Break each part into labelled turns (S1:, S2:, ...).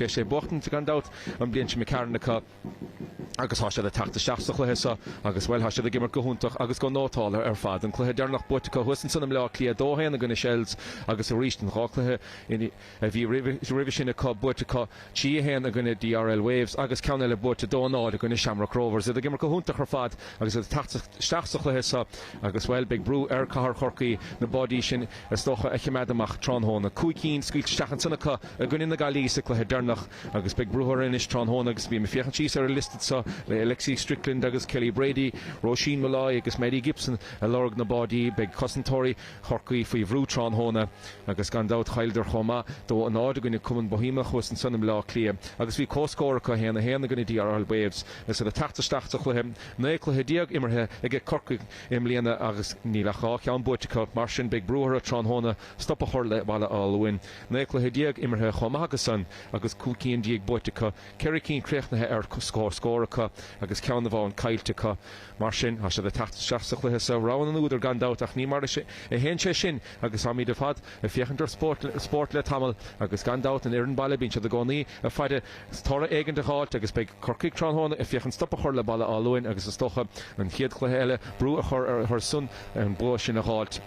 S1: Beidh sé buachtaint gan dabht an bhliain seo imigh tharainn acu agus tá siad ag teacht isteach sa chluiche seo agus, bhuel, tá siad ag imirt go hiontach agus go nótáltha ar fad. An cluiche deireanach buaite acu thuas ansan i mBleá Cliath, 2-1 i gcoinne Shels agus arís an dá chluiche a bhí roimhe sin acu buaite acu, 3-1 i gcoinne DRL Waves agus ceann eile buaite 2-0 i gcoinne Shamrock Rovers. Iad ag imirt go hiontach ar fad agus iad ag teacht isteach sa chluiche seo agus, bhuel, beidh brú ar Cathair Chorcaí na báidí sin is dócha, a choimeád amach tráthnóna. 5 cinn scaoilte isteach ansan acu i gcoinne na Gaillimhe sa cluiche deireanach agus beidh brú orthu anois tráthnóna agus bím ag féachaint síos ar an liosta anseo le Alexi Strickland agus Kelly Brady, Róisín Molloy agus Maddie Gibson ag lorg na báidí. Beidh cosantóirí Chorcaí faoi bhrú tráthnóna agus gan dabht chailleadar chomh maith 2-0 i gcoinne Cumann Boihéamach thuas ansan i mBleá Cliath agus bhí comhscór acu 1-1 i gcoinne DRL Waves agus iad ag teacht isteach sa chluiche. 19 cluiche imeartha aige Corcaigh i mbliana agus níl ach 2 cheann buaite acu, mar sin beidh brú orthu tráthnóna stop a chur le Baile Átha Luain. 19 cluiche imeartha chomh maith acu san agus 15 cinn buaite acu, 4 cinn críochnaithe ar comhscór acu agus ceann amháin caillte acu. Mar sin, tá siad ag teacht isteach sa chluiche seo, rogha na n-údar gan dabht ach ní mar a théann sé sin agus táimid ar fad ag féachaint ar spórt le tamall agus gan dabht an fhoireann baile bíonn siad i gcónaí ag faire toradh éigin a dh'fháilt agus beidh Corcaigh tráthnóna ag féachaint stop a chur le Baile Átha Luain agus is dócha an chéad chluiche eile brú a chur orthu san an bua sin a dh'fháilt.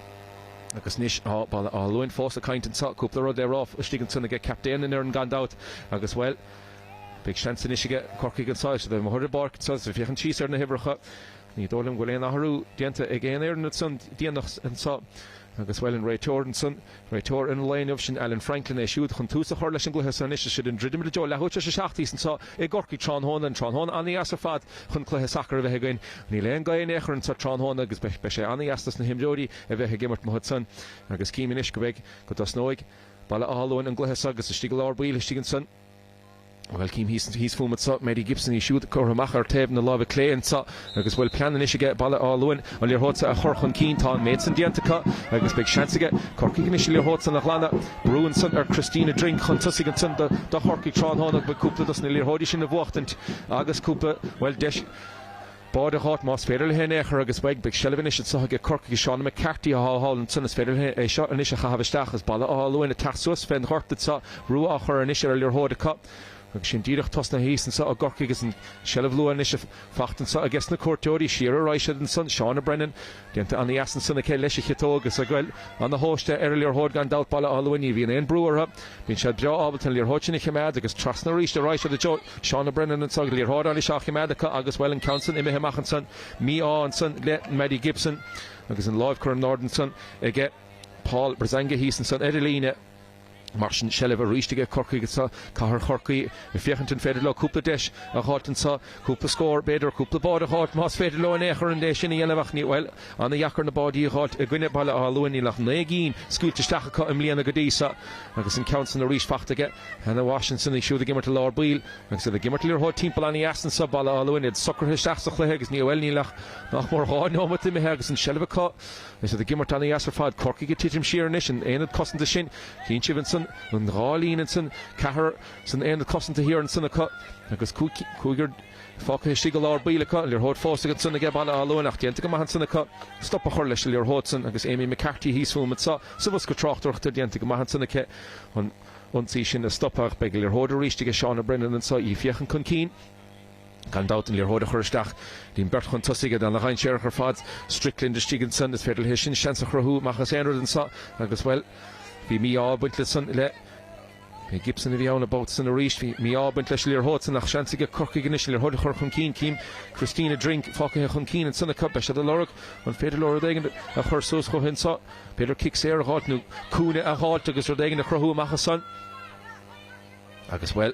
S1: Agus anois tá Baile Átha Luain fós ag caint anseo, cúpla rud le rá istigh ansan aige captaen na n-fhoireann gan dabht agus, bhuel, beidh seans anois aige Corcaigh anseo, is iad amuigh ar an bpáirc anseo is ag féachaint síos ar na huimhreacha. Ní dóigh liom go bhfuil aon athrú déanta ag aon fhoireann ansan déanach anseo agus, bhuel, an réiteoir ansan, Réiteoir an lae inniu sin Alan Franklin, é siúd chun tús a chur leis an gcluiche seo anois. Is iad ag druidim i dtreo leathuair tar éis a 7 thíos anseo i gCorcaigh tráthnóna. An tráthnóna an-dheas ar fad chun cluiche sacair a bheith againn. Níl aon ghaoth in aon chor anseo tráthnóna agus beidh sé an-dheas dos na himreoirí a bheith ag imirt amuigh ansan. Agus cím anois go mbeidh, go dtosnóidh Baile Átha Luain an gcluiche seo agus istigh i lár baill istigh ansan. Bhuel, cím thíos, thíos fúm anseo, Maddie Gibson í siúd curtha amach ar taobh na láimhe clé anseo agus bhuel plean anois aige Baile Átha Luain an liathróid seo a chur chun cinn. Tá an méid san déanta acu agus beidh seans aige Corcaigh anois an liathróid san a ghlanadh. Brú ansan ar Christina Drink chun tosaigh ansan do, do Chorcaigh tráthnóna. Beidh cúpla dos na liathróidí sin a bhuachtaint agus cúpla, bhuel, deis Báide a dh'fháilt más féidir léi in aon chor agus beidh, beidh seilbh anois anseo aige Corcaigh Shauna McCarthy atá thall ansan is féidir léi é seo anois a chaitheamh isteach is Baile Átha Luain ag teacht suas fén ghort anseo, brú á chur anois ar an liathróid acu agus sin díreach tosnaithe thíos anseo i gCorcaigh agus an seilbh luath anois fachta anseo aige sna cuairteoirí, siar ar aghaidh siad ansan, Shauna Brennan déanta ana-dheas ansan aici leis an chiotóg agus ag goil ana-thomhaiste ar an liathróid gan dabht Baile Átha Luain ní bhíonn aon brú orthu. Bíonn siad breá ábalta an liathróid sin a choimeád agus trasna arís ar aghaidh siad i dtreo Shauna Brennan anso agus liathróid anois á choimeád acu agus, bhuel, an ceann san imithe amach ansan, mí-ádh ansan le Maddie Gibson agus an láimh curtha in airde ansan aige Paul Brzanga thíos ansan ar an líne. Mar sin, seilbh arís aige Corcaigh anso, Cathair Chorcaí ag féachaint an féidir leo cúpla deis a dh'fháilt anso, cúpla scór, b'fhéidir, cúpla báide a dh'fháilt más féidir leo in aon chor an é sin a dhéanamh ach ní, bhuel, Ana-dheacair na báidí a dh'fháilt i gcoinne Baile Átha Luain, níl ach 9 gcinn scaoilte isteach acu i mbliana go dtí seo agus an ceann san arís fachta aige Hannah Washington, í siúd ag imirt i lár baill agus iad ag imirt liathróid timpeall ana-dheas anso, Baile Átha Luain, iad socraithe isteach sa chluiche agus ní, bhuel, níl ach nach mór 2 neomat imithe agus an seilbh acu agus iad ag imirt ana-dheas ar fad. Corcaigh ag titim siar anois, an aonad cosanta sin, chíonn sibh ansan an dhá líne ansan, ceathrar san aonad cosanta thiar ansan acu agus cúigear, Fágtha istigh i lár baill acu, an liathróid fós ag ansan aige Baile Átha Luain ach déanta go maith ansan acu stop a chur leis an liathróid san agus Amy McCarthy thíos fúm anso sa bhosca tráchtaireachta déanta go maith ansan aici an ionsaí sin a stopadh ach beidh an liathróid arís aige Shauna Brennan anso í ag féachaint chun cinn gan dabht an liathróid a chur isteach dtí'n beirt chun tosaigh iad ana-dhainséarach ar fad Strickland istigh ansan is féidir léi sin seans a chruthú amach as aon rud anso agus bhuel bhí mí-ádh ag baint le san le B'é Gibson a bhí ann an babhta san arís. Bhí mí-ádh ag baint leis an liathróid san ach seans aige Corcaigh anois an liathróid a chur chun cinn. Cím Christina Drink fágtha chun cinn ansan acu. Beidh siad ag lorg an féidir leo rud éigin a chur suas chucu anso. B'fhéidir cic saor a dh'fháilt nó cúinne a dh'fháilt agus rud éigin a chruthú amach as san. Agus, bhuel,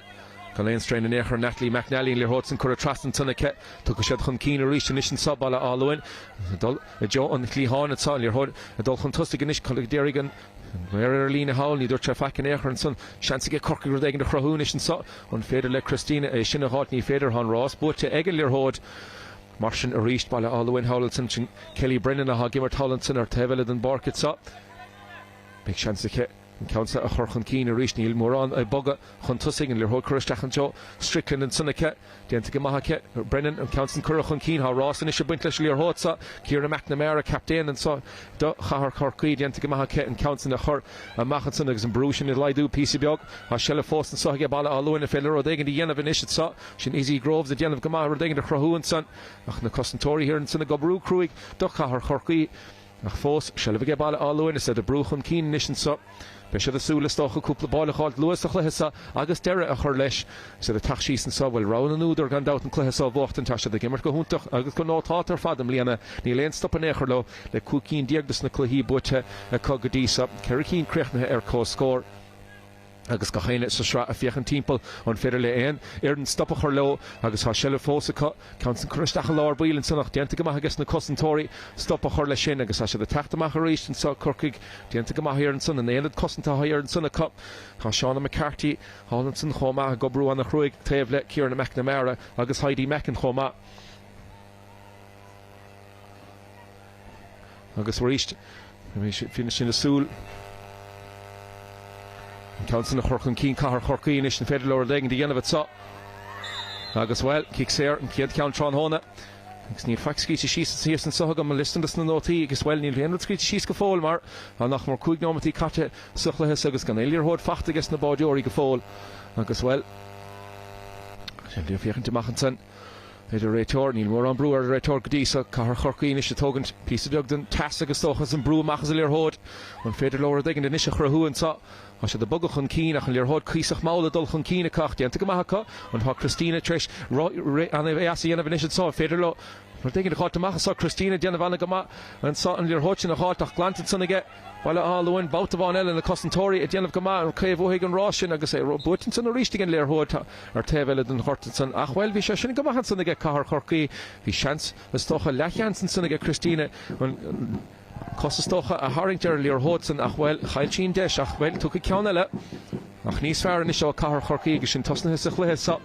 S1: gan aon strain in aon chor, Natalie McNally an liathróid san curtha trasna ansan aici. Tugtha siad chun cinn arís anois anso, Baile Átha Luain ag dul i dtreo an chliatháin anso. An liathróid ag dul chun tosaigh anois. D'éirigh an. An maor ar líne thall, ní dúirt sé faic in aon chor ansan. Seans aige Corcaigh rud éigin a chruthú anois anso. An féidir le Christina é sin a dh'fháilt? Ní féidir. Tá an rás buaite ag an liathróid. Mar sin arís, Baile Átha Luain thall ansan. Sin Kelly Brennan atá ag imirt thall ansan ar taobh eile den bpáirc anso. Beidh seans aici. An ceann seo a chur chun cinn arís. Níl mórán ag bogadh chun tosaigh. An liathróid curtha isteach anseo. Strickland ansan aici. Déanta go maith aici. Brennan, an ceann san curtha chun cinn. Tá rás anois ag baint leis an liathróid seo. Ciara McNamara, captaen anso do Chathair Chorcaí. Déanta go maith aici an ceann san a chur amach ansan agus an brú sin a laghdú píosa beag. Tá seilbh fós anso aige Baile Átha Luain. An féidir rud éigin a dhéanamh anois anso? Sin Izzy Groves ag déanamh go maith rud éigin a chruthú ansan. Ach na cosantóirí thiar ansan ag oibriú cruaidh do Chathair Chorcaí. Ach fós, seilbh aige Baile Átha Luain is iad ag brú chun cinn anois anso. Beidh siad ag súil, is dócha, cúpla ball a dh'fháilt luath sa chluiche seo agus deireadh a chur leis. Is iad ag teacht síos anso, bhuel, rogha na n-údar gan dabht an cluiche seo a bhuachtaint. Tá siad ag imirt go hiontach agus go nótálta ar fad i mbliana. Níl aon stop in aon chor leo le 15 cinn des na cluichí buaite acu go dtí seo, ceithre cinn críochnaithe ar comhscór. Agus gach éinne sa sraith ag féachaint timpeall, an féidir le aon fhoireann stop a chur leo agus tá seilbh fós acu. Ceann san curtha isteach i lár baill ansan ach déanta go maith ages na cosantóirí stop a chur leis sin agus tá siad ag teacht amach arís anso, Corcaigh, déanta go maith thiar ansan, an aonad cosanta atá thiar ansan acu. Tá Shauna McCarthy thall ansan chomh maith ag oibriú ana-chruaidh taobh le Ciara McNamara agus Heidi Mackin chomh maith. Agus arís, bhí sin ag súil an ceann sin a chur chun cinn Cathair Chorcaí anois, an féidir leo rud éigin a dhéanamh anseo? Agus, bhuel, cic saor, an chéad cheann tráthnóna. Agus níl faic scríte síos thíos anseo agam, an liosta dos na nótaí, agus, bhuel, níl aon rud scríte síos go fóill mar tá nach mór 5 nóimeataí caite sa chluiche seo agus gan aon liathróid fachta ages na báideoirí go fóill. Agus, bhuel, sin féachaint amach ansan. Ar an réiteoir, níl mórán brú ar an réiteoir go dtí seo. Cathair Chorcaí anois ag tógaint píosa beag den teas agus dócha is an brú amach as an liathróid. An féidir leo rud éigin anois a chruthú anseo? Tá siad ag bogadh chun cinn ach an liathróid cuíosach mall ag dul chun cinn acu ach déanta go maith acu. An tá Christina tar éis rith an-dheas a dhéanamh anois anseo? An féidir leo rud éigin a dh'fháilt amach anseo? Christina ag déanamh an-go maith anseo an liathróid sin a dh'fháilt ach glanta ansan aige. Baile Átha Luain, babhta amháin eile, na cosantóirí ag déanamh go maith, an craobh uathaigh an rás sin agus é buaite ansan arís ag an liathróid ar taobh eile den ghort ansan. Ach, bhuel, bhí sé sin go maith ansan aige Cathair Chorcaí. Bhí seans, is dócha, leathsheans ansan aige Christina an cos is dócha a tharraingt ar an liathróid san ach, bhuel, chaill sí an deis ach, bhuel, tiocfaidh ceann eile. Ach níos fearr anois ó Cathair Chorcaí agus sinn tosnaithe sa chluiche seo.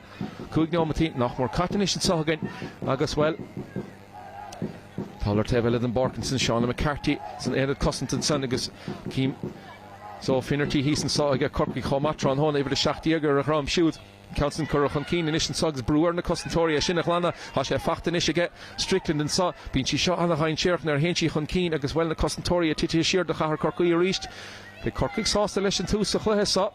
S1: 5 neomataí nach mór caite anois anso againn agus, bhuel, Thall ar taobh eile den bpáirc ansin Shauna McCarthy san aonad cosanta ansan agus Kim Zoe Finnerty thíos anso aige Corcaigh chomh maith tráthnóna, uimhir 17 ar a dhroim siúd. Ceann san curtha chun cinn anois anso agus brú ar na cosantóirí é sin a ghlanadh. Tá sé fachta anois aige Strickland anso. Bíonn sí seo ana-dhainséarach nuair a théann sí chun cinn agus bhuel na cosantóirí ag titithe siar do Chathair Chorcaí arís. Beidh Corcaigh sásta leis an tús sa chluiche seo.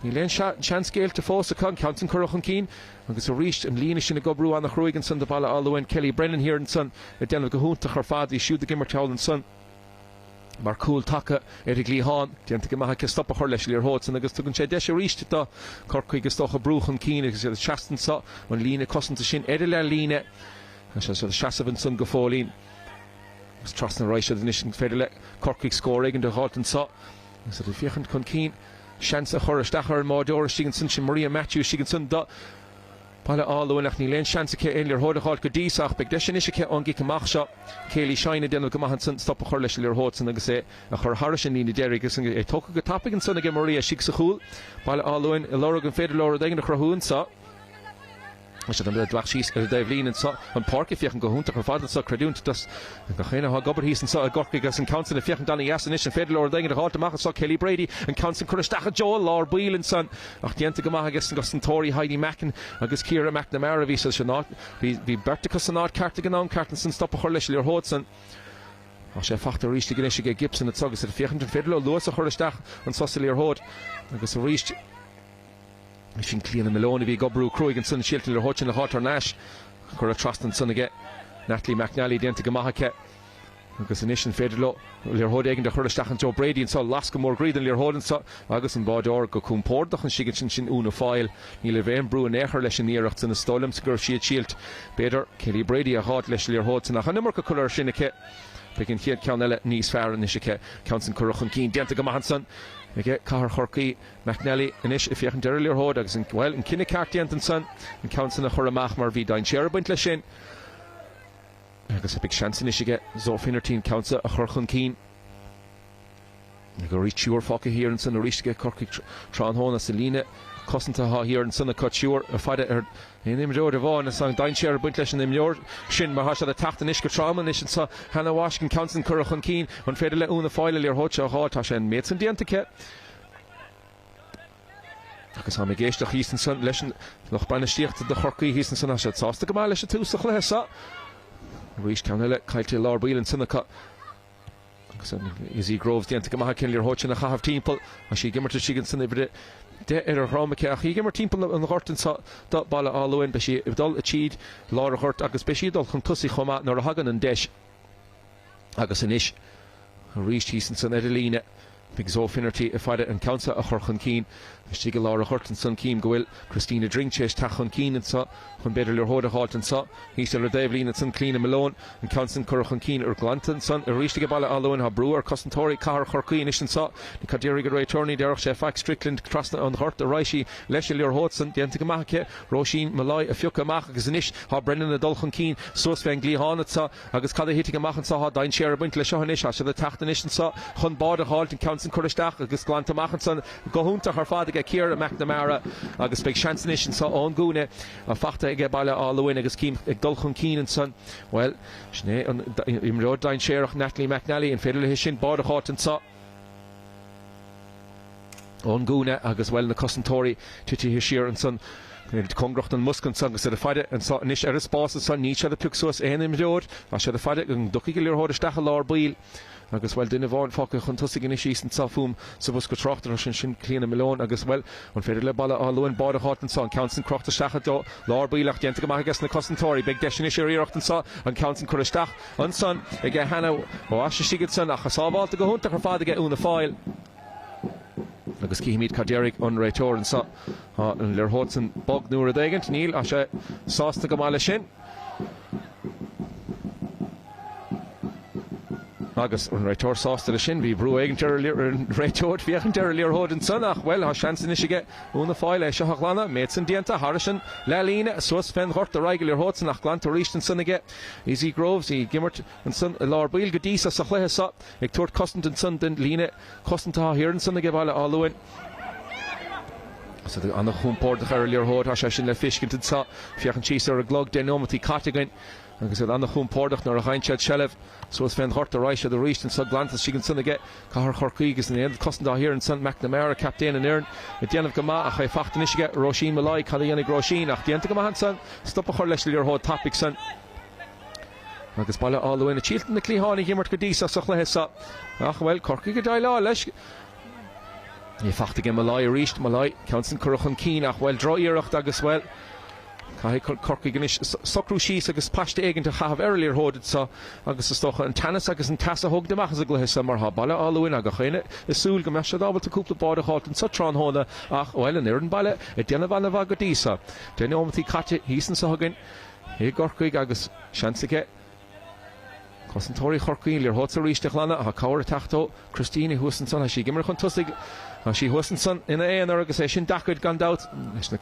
S1: Níl aon seans géillte fós acu, an ceann san curtha chun cinn agus arís an líne sin ag oibriú ana-chruaidh ansan do Bhaile Átha Luain. Kelly Brennan thiar ansan ag déanamh go hiontach ar fad. Í siúd ag imirt thall ansan mar cúl taca ar an gcliathán. Déanta go maith aici stop a chur leis an liathróid san agus tugann sé deis arís do Corcaigh is dócha brú chun cinn agus iad ag seasta anso an líne cosanta sin ar a leathlíne. Tá siad ag seasamh ansan go fóillín agus trasna ar aghaidh siad anois. An féidir le Corcaigh scór éigin a dh'fháilt anso agus iad ag féachaint chun cinn. Seans a chur isteach ar an mbáideoir istigh ansan, sin Maria Matthews istigh ansan do Bhaile Átha Luain ach níl aon seans aici aon liathróid a dh'fháilt go dtí so ach beidh deis anois aici ón gcic amach seo. Kayleigh Shine ag déanamh go maith ansan stop a chur leis an liathróid san agus é a chur thairis an líne deiridh agus é tógtha go tapaidh ansan aige Maria istigh sa chúl. Baile Átha Luain ag lorg an féidir leo rud éigin a chruthú anso. Tá siad ag teacht síos ar an dtaobhlíne anso, an pháirc ag féachaint go hiontach ar fad anso, creidiúint dos gach éinne atá ag obair thíos anso i gCorcaigh agus an ceann san ag féachaint ana-dheas anois, an féidir leo rud éigin a dh'fháilt amach anso, Kelly Brady, an ceann san curtha isteach i dtreo lár baill ansan ach déanta go maith ages na cosantóirí Heidi Mackin agus Ciara McNamara, bhí siad san áit, bhí, bhí beirt acu san áit ceart ag an am ceart ansan stop a chur leis an liathróid san. Tá sé fachta arís anois aige Gibson anso agus ag féachaint an féidir leo luas a chur isteach anso sa liathróid agus arís. Sin Clíona Malone a bhí ag oibriú cruaidh ansan, silt an liathróid sin a dh'fháilt thar n-ais. Curtha trasna ansan aige Natalie McNally, déanta go maith aici. Agus anois an féidir leo liathróid éigin a chur isteach i dtreo Brady anso, lascadh mór groí den liathróid anso agus an báideoir go compordach istigh ansin, sin Úna Foyle. Ní raibh aon brú in aon chor leis an iarracht san, is dóigh liomsa go raibh sí ag silt, b'fhéidir, Kayleigh Brady a dh'fháilt leis an liathróid san ach an iomarca curtha air sin aici. Beidh an chéad ceann eile níos fearr anois aici. Ceann san curtha chun cinn, déanta go maith ansan aige Cathair Chorcaí. McNally anois ag féachaint ar an liathróid agus an, bhuel, an cinneadh ceart déanta ansan, an ceann san a chur amach mar bhí dainséar ag baint leis sin. Agus beidh seans anois aige Zoe Finnerty an ceann seo a chur chun cinn. Agus arís triúr fágtha thiar ansan arís aige Corcaigh tráthnóna sa líne cosanta atá thiar ansan acu triúr ag faire ar aon imreoir amháin is an dainséar ag baint leis an imreoir sin mar tá siad ag teacht anois go trom anois anso Hannah Walsh an ceann san curtha chun cinn an féidir le Úna Foyle an liathróid seo a dh'fháil tá sé an méid san déanta aici. Agus táim ag éisteacht thíos ansan leis an lucht bainistíochta do Chorcaí thíos ansan, tá siad sásta go maith leis an tús sa chluiche seo. Arís ceann eile caillte i lár baill ansan acu. Agus an Izzy Groves déanta go maith aici an liathróid sin a chaitheamh timpeall. Tá sí ag imirt istigh ansan uimhir 10 ar a dhrom aici ach í ag imirt timpeall an ghoirt anso do Baile Átha Luain. Beidh sí ag dul tríd lár an ghoirt agus beidh sí ag dul chun tosaigh chomh maith nuair a thagann an deis. Agus anois arís thíos ansan ar an líne, beidh Zoe Finnerty ag faire an ceann seo a chur chun cinn. Istigh i lár an ghoirt ansan cím go bhfuil Christina Dring tar éis teacht chun cinn anso chun b'fhéidir liathróid a dh'fháilt anso. Thíos ar an dtaobhlíne ansan Clíona Malone, an ceann san curtha chun cinn ar glanta ansan arís ag Baile Átha Luain. Tá brú ar cosantóirí Cathair Chorcaí anois anso. Cad déarfaidh an réiteoir? Ní déarfadh sé faic. Strickland trasna an ghoirt a raghaidh sí leis an liathróid san. Déanta go maith aici. Róisín Molloy a phiocadh amach agus anois tá Brennan ag dul chun cinn suas fén gcliathán anso. Agus cad a thitfidh amach anso? Tá dainséar ag baint leis seo anois. Tá siad ag teacht anois anso chun bád a dh'fháilt, an ceann san curtha isteach agus glanta amach ansan go hiontach ar fad aige Ciara McNamara agus beidh seans anois anso ón gcúinne fachta aige Baile Átha Luain agus cím ag dul chun cinn ansan. Bhuel, sin é an imreoir dainséarach Natalie McNally. An féidir léi sin bád a dh'fháilt anso? ón gcúinne agus, bhuel, na cosantóirí titithe siar ansan cóngarach don mbosca ansan agus iad ag faire anso anois ar an spás ansan. Níl siad ag piocadh suas aon imreoir. Tá siad ag faire go dtiocfaidh an liathróid isteach i lár baill agus, bhuel, duine amháin fágtha chun tosaigh anois thíos anso fúm sa bhosca tráchtaireachta, sin sin Clíona Malone agus, bhuel, an féidir le Baile Átha Luain bád a dh'fháilt anso? An ceann san crochta isteach i dtreo lár baill ach déanta go maith aige sna cosantóirí. Beidh deis anois ar iarracht anso an ceann san curtha isteach ansan aige Hannah Walsh istigh ansan ach sábhálta go hiontach ar fad aige Úna Foyle. Agus cífimid cad déarfaidh an réiteoir anso. Tá an liathróid san bog nó rud éigint. Níl, tá sé sásta go maith leis sin. Agus an réiteoir sásta leis sin. Bhí brú éigint ar an réiteoir féachaint ar an liathróid ansan ach, bhuel, tá seans anois aige Úna Foyle é seo a ghlanadh. Méid san déanta thairis an leathlíne, suas fén ghort ar aghaidh an liathróid san ach glanta arís ansan aige Izzy Groves, í ag imirt ansan i lár baill go dtí so sa chluiche so, ag tabhairt cosaint ansan den líne cosanta atá thiar ansan aige Baile Átha Luain. Tá an-chompordach ar an liathróid, tá sé sin le feiscint anso. Féachaint síos ar an gclog, 10 nóimeataí caite againn agus iad an-chompordach nuair a fhaigheann siad seilbh. Suas fén ghort ar aghaidh siad arís anso, glanta istigh ansan aige Cathair Chorcaí agus an aonad cosanta atá thiar ansan, McNamara, captaen an fhoireann, ag déanamh go maith ach é fachta anois aige Róisín Molloy. Cad a dhéanfaidh Róisín? Ach déanta go maith ansan, stop a chur leis an liathróid tapaidh san. Agus Baile Átha Luain ag triail na cliatháin a dh'imirt go dtí so sa chluiche so. Ach, bhuel, Corcaigh ag déileáil leis. É fachta aige Molloy arís. Molloy, ceann san curtha chun cinn ach, bhuel, droch-iarracht agus, bhuel, caithfidh Corcaigh anois socrú síos agus paiste éigint a chaitheamh ar an liathróid anso agus is dócha an teannas agus an teas a thógaint amach as an gcluiche so mar tá Baile Átha Luain gach éinne ag súil go mbeadh siad ábalta cúpla bád a dh'fháilt anso tráthnóna ach, bhuel, an fhoireann baile ag déanamh ana-mhaith go dtí so. 10 nóimeataí caite thíos anso againn. I gCorcaigh agus seans aige cosantóirí Chorcaí an liathróid so arís a ghlanadh. Tá cabhair ag teacht ó Christina thuas ansan. Tá sí ag imirt chun tosaigh. Tá sí thuas ansan ina aonar agus é sin deacair gan dabht. Leis na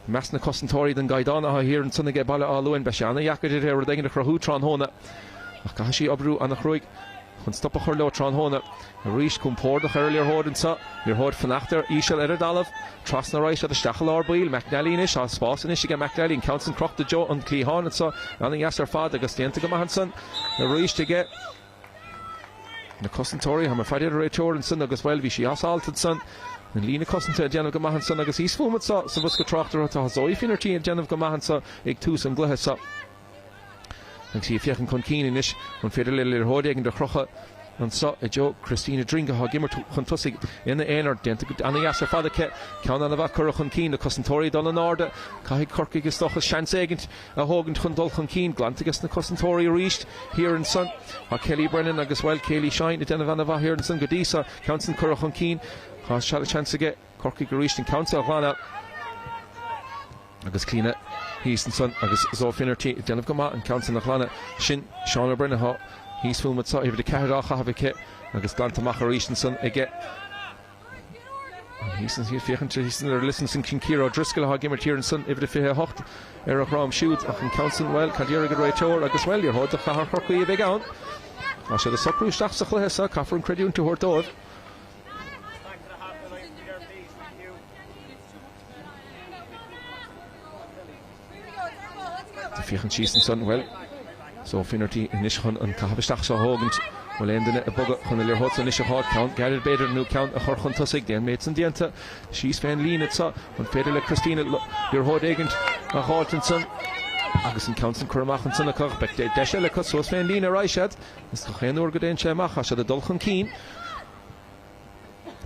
S1: measc na cosantóirí den gcaighdeán atá thiar ansan aige Baile Átha Luain beidh sé ana-dheacair uirthi rud éigin a chruthú tráthnóna. Ach caithfidh sí oibriú ana-chruaidh. Chun stop a chur leo tráthnóna. Arís, compordach ar an liathróid anseo. Liathróid fanacht ar íseal ar an dtalamh. Trasna ar aghaidh siad isteach i lár baill. McNally anois. Tá spás anois aige McNally. An ceann san crochta i dtreo an chliatháin anseo. Ana-dheas ar fad agus déanta go maith ansan arís aige na cosantóirí. Tá mé ag faire ar an réiteoir ansan agus, bhuel, bhí sí as alt ansan. An líne cosanta ag déanamh go maith ansan agus thíos fúm anseo sa bhosca tráchtaireachta tá Zoe Finnerty ag déanamh go maith anseo ag tús an gcluiche seo. Agus í ag féachaint chun cinn anois, an féidir léi liathróid éigin a chrochadh anseo i dtreo Christina Dring atá ag imirt chun tosaigh ina aonar. Déanta go ana-dheas ar fad aici. Ceann ana-mhaith curtha chun cinn. Na cosantóirí ag dul in airde. Caithfidh Corcaigh is dócha seans éigint a thógaint chun dul chun cinn. Glanta aige na cosantóirí arís thiar ansan. Tá Kelly Brennan agus, bhuel, Kaylee Shine ag déanamh ana-mhaith thiar ansan go dtí seo. Ceann san curtha chun cinn. Tá seans aige Corcaigh arís an ceann seo a ghlanadh. Agus Clíona thíos ansan agus Zoe Finnerty ag déanamh go maith an ceann san a ghlanadh. Sin Shauna Brennan atá thíos fúm anso, uimhir 4 á chaitheamh aici agus glanta amach arís ansan aige. Thíos ansan, féachaint thíos ar an liosta ansan, sin Ciara O'Driscoll atá ag imirt thiar ansan, uimhir 28 ar a dhrom siúd ach an ceann san, bhuel, cad déarfaidh an réiteoir agus, bhuel, liathróid do Chathair Chorcaí a bheidh ann. Tá siad ag socrú isteach sa chluiche seo, caithfear an creidiúint a thabhairt dóibh. Féachaint síos ansan, bhuel, Zoe Finnerty anois chun an caitheamh isteach seo a thógaint. Bhfuil aon duine ag bogadh chun an liathróid san anois a fháil? Ceann gairid b'fhéidir nó ceann a chur chun tosaigh. Tá an méid san déanta síos fén líne anso. An féidir le Christina liathróid éigint a dh'fháilt ansan? Agus an ceann san curtha amach ansan acu. Beidh deis eile acu suas fén líne arís iad. Is gach aon uair go dtéann sé amach tá siad ag dul chun cinn.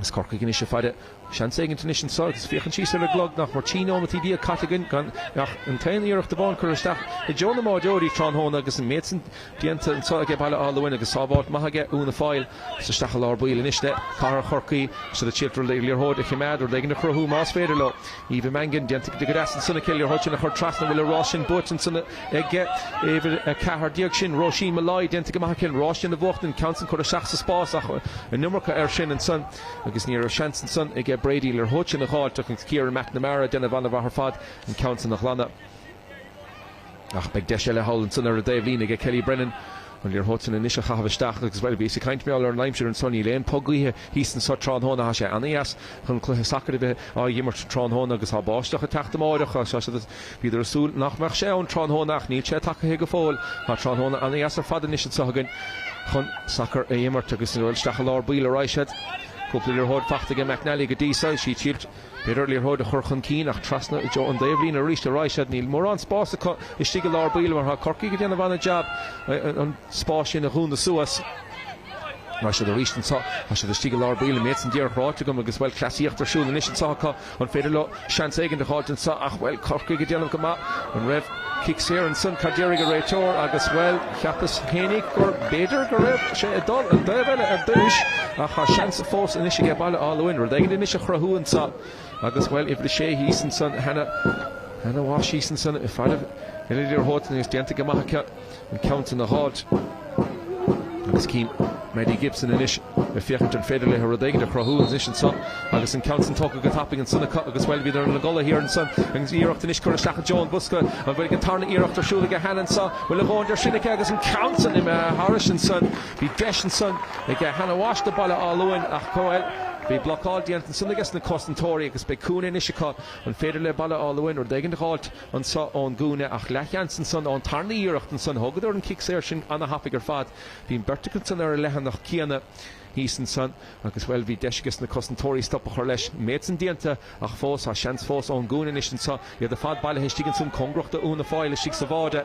S1: Is Corcaigh anois ag faire seans éigint anois anso agus féachaint síos ar an gclog nach mór 13 nóimeataí caite againn gan ach an t-aon iarracht amháin curtha isteach i dtreo na mbáireoirí tráthnóna agus an méid san déanta anso aige Baile Átha Luain agus sábháilt maith aige Úna Foyle is isteach i lár baill anois le Cathair Chorcaí siad ag triail an liathróid a choimeád rud éigin a chruthú más féidir leo. Eva Mangan déanta go deas ansan aici liathróid sin a chur trasna bhfuil an rás sin buaite ansan aige uimhir 14 sin Róisín Molloy déanta go maith aici an rás sin a bhuachtain ceann san curtha isteach sa spás ach an iomarca air sin ansan agus ní raibh seans ansan aige Brady liathróid sin a dh'fháilt ach Ciara McNamara ag déanamh an-mhaith ar fad an ceann san a ghlanadh. Ach beidh deis eile thall ansan ar an dtaobhlíne aige Kelly Brennan an liathróid san anois a chaitheamh isteach agus, bhuel, bhíos ag caint mar gheall ar an aimsir anso, níl aon phoc gaoithe thíos anso tráthnóna, tá sé ana-dheas chun cluiche sacair a bheith á dh'imirt tráthnóna agus tá báisteach ag teacht amáireach, tá siad, bhíodar ag súil nach mbeadh sé ann tráthnóna ach níl sé tagtha go fóill. Tá tráthnóna ana-dheas ar fad anois anso againn chun sacar a imirt agus, bhuel, isteach i lár baill arís iad. Cúpla liathróid fachta aige McNally go dtí so, is í ag triail B'fhéidir liathróid a chur chun cinn ach trasna i dtreo an dtaobhlíne arís ar aghaidh siad. Níl mórán spáis acu istigh i lár baill mar tá Corcaigh ag déanamh an-jab an spás sin a dhúnadh suas. Tá siad arís anseo. Tá siad istigh i lár baill an méid san díreach ráite agam agus, bhuel, cleasaíocht ar siúl anois anseo acu. An féidir leo seans éigin a dh'fháilt anseo ach, bhuel, Corcaigh ag déanamh go maith. An raibh cic saor ansan? Cad déarfaidh an réiteoir? Agus, bhuel, cheapas fhéinig gur b'fhéidir go raibh sé ag dul an dtaobh eile ar dtúis ach tá seans fós anois aige Baile Átha Luain rud éigin anois a chruthú anso agus, bhuel, uimhir a sé thíos ansan, Hannah, Hannah Walsh thíos ansan ag faire ar an liathróid agus déanta go maith aici. an ceann san a dh'fháilt agus cím Maddie Gibson anois ag féachaint an féidir léi rud éigin a chruthú anois anso agus an ceann san tógtha go tapaidh ansan acu agus bhuel bhíodar ina gcodladh thiar ansan agus iarracht anois curtha isteach i dtreo an bhosca an bhfuil an tarna iarracht ar siúl aige Hannah anso bhfuil a dhóthain de sin aici agus an ceann san imithe thairis ansan bhí deis ansan aige Hannah Walsh do Baile Átha Luain ach bhuel bhí blocáil déanta ansan aige sna cosantóirí agus beidh cúinne anois acu an féidir le Baile Átha Luain rud éigin a dh'fháilt anso ón gcúinne ach leathsheans ansan ón tarna iarracht ansan. Thógadar an cic saor sin ana-thapaidh ar fad. Bhí an bheirt acu ansan ar an leathanach céanna thíos ansan agus, bhuel, bhí deis ages na cosantóirí stop a chur leis. An méid san déanta ach fós, tá seans fós ón gcúinne anois anso. Iad ar fad bailithe istigh ansan cóngarach do Úna Foyle istigh sa bháide.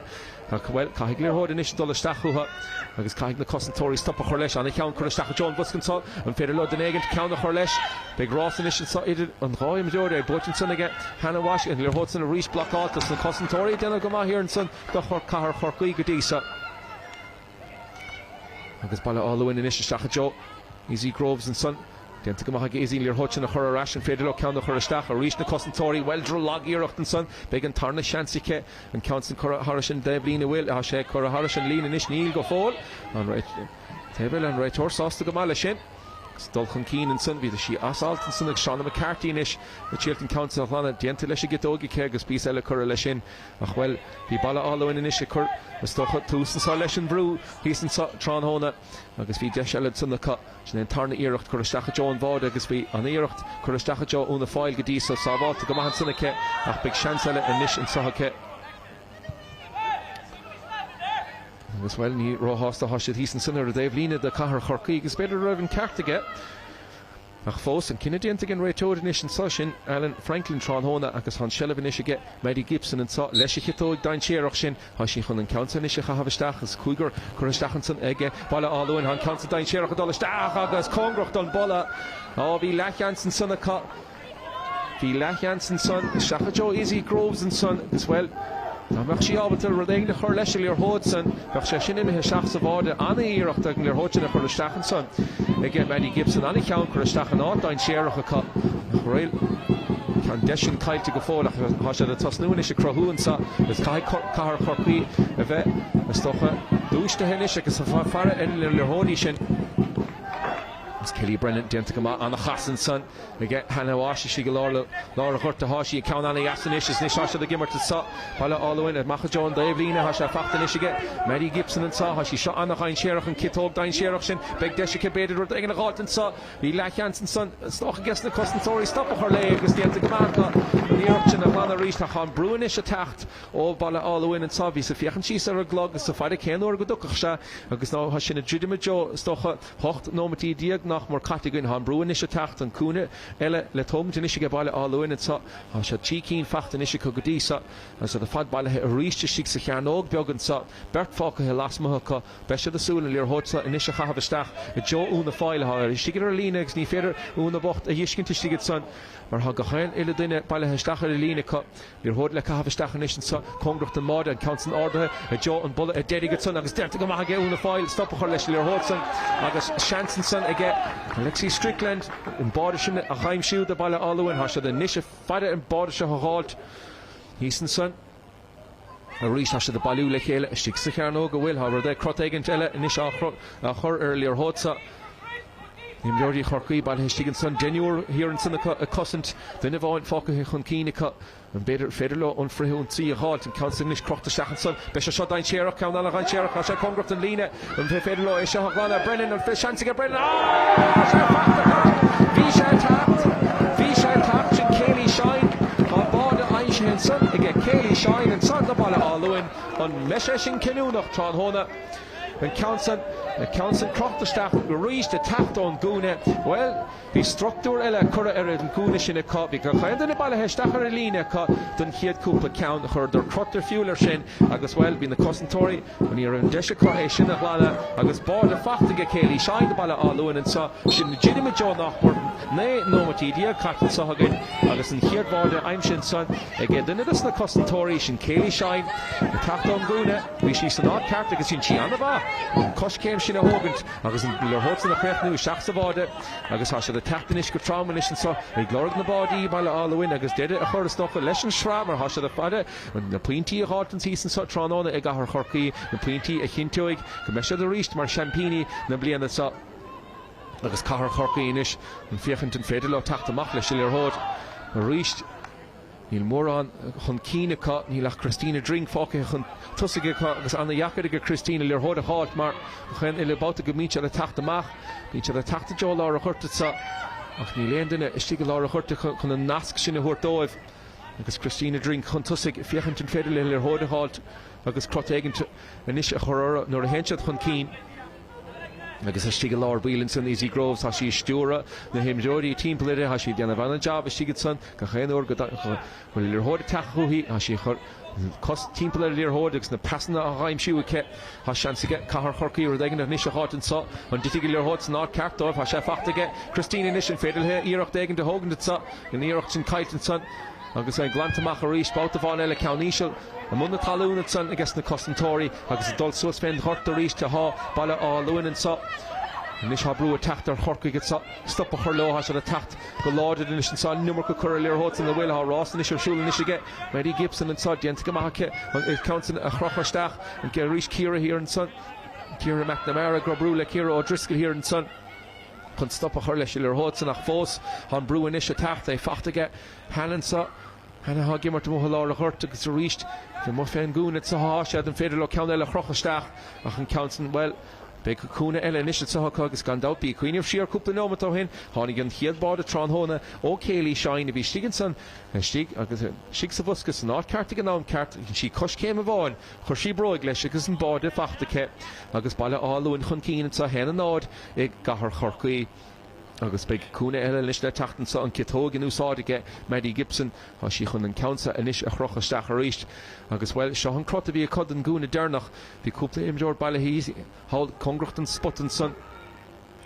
S1: Ach, bhuel, caithfidh liathróid anois dul isteach chucu agus caithfidh na cosantóirí stop a chur leis. Ana-cheann curtha isteach i dtreo an bhosca anso. An féidir leo duine éigint ceann a chur leis? Beidh rás anois anso idir an dhá imreoir. É buaite ansan aige Hannah Walsh. An liathróid san arís blocáilte. Tá na cosantóirí ag déanamh go maith thiar ansan do Chathair Chorcaí go dtí so. Agus Baile Átha Luain anois isteach i dtreo Izzy Groves ansan. Déanta go maith ag Izzy an liathróid sin a chur ar ais. An féidir leo ceann a chur isteach? Arís na cosantóirí. Bhuel, lag-iarracht ansan. Beidh an tarna seans aici. An ceann san curtha thairis an dtaobhlíne. Bhfuil? Tá sé curtha thairis an líne anois. Níl go fóill. An taobh eile, an réiteoir sásta go maith leis sin. Agus dul chun cinn ansan. Bhí sí as alt ansan ag Shauna McCarthy anois. Ag triail an ceann san a ghlanadh. Déanta leis an gciotóg aici agus píosa eile curtha leis sin. Ach, bhuel, bhí Baile Átha Luain anois ag cur, is dócha, tús anso leis an bhrú thíos anso tráthnóna agus bhí deis eile ansan acu. Sin é an tarna iarracht curtha isteach i dtreo an bháide agus bhí an iarracht curtha isteach i dtreo Úna Foyle go dtí so sábháilte go maith ansan aici ach beidh seans eile anois anso aici. Agus, bhuel, ní róshásta atá siad thíos ansan ar an dtaobhlíne de Cathair Chorcaí agus b'fhéidir go raibh an ceart aige. Ach fós, an cinneadh déanta ag an réiteoir anois anso, sin Alan Franklin tráthnóna agus tá an seilbh anois aige Maddie Gibson anso leis an chiotóig dainséarach sin. Tá sí chun an ceann san anois a chaitheamh isteach agus cúigear curtha isteach ansan aige Baile Átha Luain. Tá an ceann san dainséarach ag dul isteach agus cóngarach don bpolla. Á, bhí leathsheans ansan acu. Bhí leathsheans ansan isteach i dtreo Izzy Groves ansan agus, bhuel, dá mbeadh sí ábalta rud éigin a chur leis an liathróid san, bheadh sé sin imithe isteach sa bháide. An-iarracht an liathróid sin a chur isteach ansan aige Maddie Gibson. An-cheann curtha isteach in áit dainséarach acu. Ach bhuel, tá an deis sin caillte go fóill ach tá siad ag tosnú anois ag cruthú anso agus caithfidh Cathair Chorcaí a bheith, is dócha, dúisithe anois agus ag faire ar na liathróidí sin. Agus Kelly Brennan déanta go maith, an-chasadh ansan aige Hannah Walsh istigh i lár lár an ghoirt atá sí, ceann an-dheas anois is anois tá siad ag imirt anso. Baile Átha Luain amach i dtreo an taobhlíne, tá sé fachta anois aige Maddie Gibson anso, tá sí seo an-dhainséarach, an ciotóg dainséarach sin, beidh deis aici b'fhéidir rud éigin a dh'fháilt anso, bhí leathsheans ansan is dócha aige na cosantóirí stop a chur léi agus déanta go maith acu an iarracht sin a ghlanadh arís ach tá an brú anois ag teacht ó Bhaile Átha Luain anso, bhíos ag féachaint síos ar an gclog is ag faire cén uair go dtiocfadh sé agus ná tá sin ag druidim i dtreo is dócha 18 nóimeataí nach mór caite againn. Tá an brú anois ag teacht, an cúinne eile le tógaint anois aige Baile Átha Luain anso. Tá siad trí cinn fachta anois acu go dtí so agus iad ar fad bailithe arís istigh sa chearnóg beag anso. Beirt fágtha lasmuigh acu. Beidh siad ag súil an liathróid so anois a chaitheamh isteach i dtreo Úna Foyle atá istigh ar an líne agus ní féidir Úna bocht a dh'fheiscint istigh ansan mar tá gach aon uile duine bailithe isteach ar an líne acu. Liathróid le caitheamh isteach anois anso, cóngarach don mbáide, an ceann san ardaithe i dtreo an bulla deiridh ansan agus déanta go maith aige Úna Foyle stop a chur leis an liathróid san agus seans ansan aige Alexi Strickland an báide sin a dh'aimsiú do Bhaile Átha Luain. Tá siad anois ag faire an báide seo a dh'fháilt thíos ansan. Arís tá siad ag bailiú le chéile istigh sa chearnóg a bhfuil. Tá rud é crot éigint eile anois á chur ar an liathróid seo. Imreoirí Chorcaí bailithe istigh ansan, deichniúr thiar ansan acu ag cosaint, duine amháin fágtha chun cinn acu. An b'fhéidir féidir leo an frithionsaí a dh'fháilt? An ceann san anois crochta isteach ansan. Beidh sé seo dainséarach, ceann ana-dhainséarach. Tá sé cóngarach don líne. An féidir leo é seo a ghlanadh? Brennan, an seans aige Brennan? Á! Tá sé fachta acu! Bhí sé ag teacht! Bhí sé ag teacht! Sin Kayleigh Shine. Tá báide aimsithe ansan aige Kayleigh Shine ansan do Bhaile Átha Luain. An mbeidh sé sin cinniúnach tráthnóna? An ceann san, an ceann san crochta isteach arís ag teacht ón gcúinne. Bhuel, bhí struchtúr eile curtha ar an gcúinne sin acu. Bhí gach aon duine bailithe isteach ar an líne acu don chéad chúpla ceann. Chuireadar crot ar fiúil ar sin agus, bhuel, bhí na cosantóirí, ní raibh an deis acu é sin a ghlanadh agus báide fachta aige Kayleigh Shine do Bhaile Átha Luain anseo. Sin druidim i dtreo nach mór 19 nóimeataí caite anseo againn agus an chéad bháide aimsithe ansan ag duine de na cosantóirí, sin Kayleigh Shine ag teacht ón gcúinne. Bhí sí san áit ceart agus dhein sí an-mhaith an coiscéim sin a thógaint agus an liathróid san a chríochnú isteach sa bháide agus tá siad ag teacht anois go trom anois anso ag lorg na báidí Baile Átha Luain agus deireadh a chur is dócha leis an sraith mar tá siad ag faire na pointí a dh'fháilt thíos anso tráthnóna i gcathair Chorcaí, na pointí a chinnteoidh go mbeidh siad arís mar seaimpíní na bliana seo. Agus cathair Chorcaí anois ag féachaint an féidir leo teacht amach leis an liathróid arís. Níl mórán chun cinn acu, níl ach Christina Dring fágtha chun tosaigh acu agus ana-dheacair aige Christina liathróid a dh'fháilt mar chaon uile babhta go mbíonn siad ag teacht amach, bíonn siad ag teacht i dtreo lár an ghoirt anso ach níl aon duine istigh i lár an ghoirt chun an nasc sin a thabhairt dóibh. Agus Christina Dring chun tosaigh, féachaint an féidir léi liathróid a dh'fháilt agus crot éigint anois a chur orthu nuair a théann siad chun cinn. Agus istigh i lár baill ansan Izzy Groves, tá sí ag stiúradh na himreoirí timpeall uirthi, tá sí ag déanamh an-jab istigh ansan gach aon uair go bhfuil liathróid ag teacht chuici, tá sí ag cur cos timpeall ar an liathróid agus na pasanna á aimsiú aici. Tá seans aige Cathair Chorcaí rud éigin anois a dh'fháilt anso. An dtitfidh an liathróid san áit ceart dóibh? Tá sé fachta aige Christine anois, an féidir léi iarracht éigin a thógaint anso? An iarracht sin caillte ansan agus é glanta amach arís. Babhta amháin eile, ceann íseal. I mbun na talún ansan aige na cosantóirí agus ag dul suas fén ghort arís atá Baile Átha Luain anso. Anois tá brú ag teacht ar Chorcaigh anso. Stop a chur leo. Tá siad ag teacht go láidir anois anso. An iomarca curtha ar liathróid san a bhfuil. Tá rás anois ar siúl anois aige Maddie Gibson anso. Déanta go maith aici an ceann san a chrochadh isteach. Arís Ciara thiar ansan. Ciara McNamara ag oibriú le Ciara O'Driscoll thiar ansan chun stop a chur leis an liathróid san ach fós tá an brú anois ag teacht. É fachta aige Hannah anso. Hannah atá ag imirt amuigh i lár an ghoirt agus arís amuigh fén gcúinne anso atá siad, an féidir leo ceann eile a chrochadh isteach ach an ceann san, bhuel, beidh cúinne eile anois anso acu agus gan dabht bí ag cuimhneamh siar cúpla nóimeat ó shin, tháinig an chéad bháide tráthnóna ó Kayleigh Shine a bhí istigh ansan, istigh agus istigh sa bhosca san áit ceart ag an am ceart, dhein sí coiscéim amháin, chuir sí bróig leis agus an báide fachta aici agus Baile Átha Luain chun cinn anso 1-0 i gcathair Chorcaí. Agus beidh cúinne eile anois le teacht anso, an ciotóg in úsáid aige Maddie Gibson. Tá sí chun an ceann seo anois a chrochadh isteach arís. Agus, bhuel, seo an crot a bhí acu don gcúinne deireanach. Bhí cúpla imreoir bailithe thall cóngarach don spota ansan,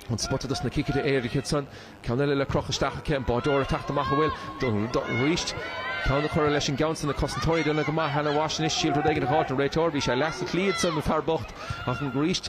S1: an spota dos na ciceanna éirice ansan. Ceann eile le crochadh isteach aici, an báideoir ag teacht amach, an bhfuil, arís, ceann a chur leis an gceann san, na cosantóirí ag déanamh go maith. Hannah Walsh anois, síl rud éigin a dh'fháilt an réiteoir, bhí sé leath sa tslí ansan, an fear bocht, ach arís.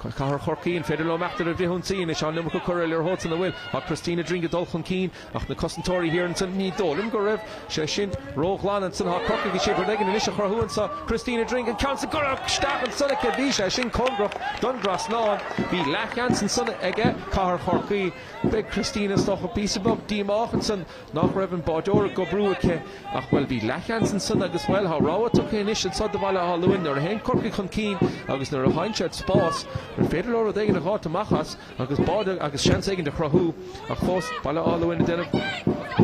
S1: Cathair Chorcaí, an féidir leo imeacht ar an bhfrithionsaí anois? Tá an iomarca curtha ar an liathróid san an bhfuil? Tá Christina Dring ag dul chun cinn ach na cosantóirí thiar ansan, ní dóigh liom go raibh sé sin róghlan ansan. Tá Corcaigh ag iarraidh rud éigin anois a chruthú anso. Christina Dring, an ceann san curtha isteach ansan aici. Bhí sé sin cóngarach don dtrasnán. Bhí leathsheans ansan aige Cathair Chorcaí. Beidh Christina is dócha píosa beag díomách ansan nach raibh an báideoir ag oibriú aici ach, bhuel, bhí leathsheans ansan agus, bhuel, tá rogha tugtha anois anso do Bhaile Átha Luain nuair a théann Corcaigh chun cinn agus nuair a fhaigheann siad spás, an féidir leo rud éigin a dh'fháilt amach as agus báide agus seans éigin a chruthú ach fós Baile Átha Luain ag déanamh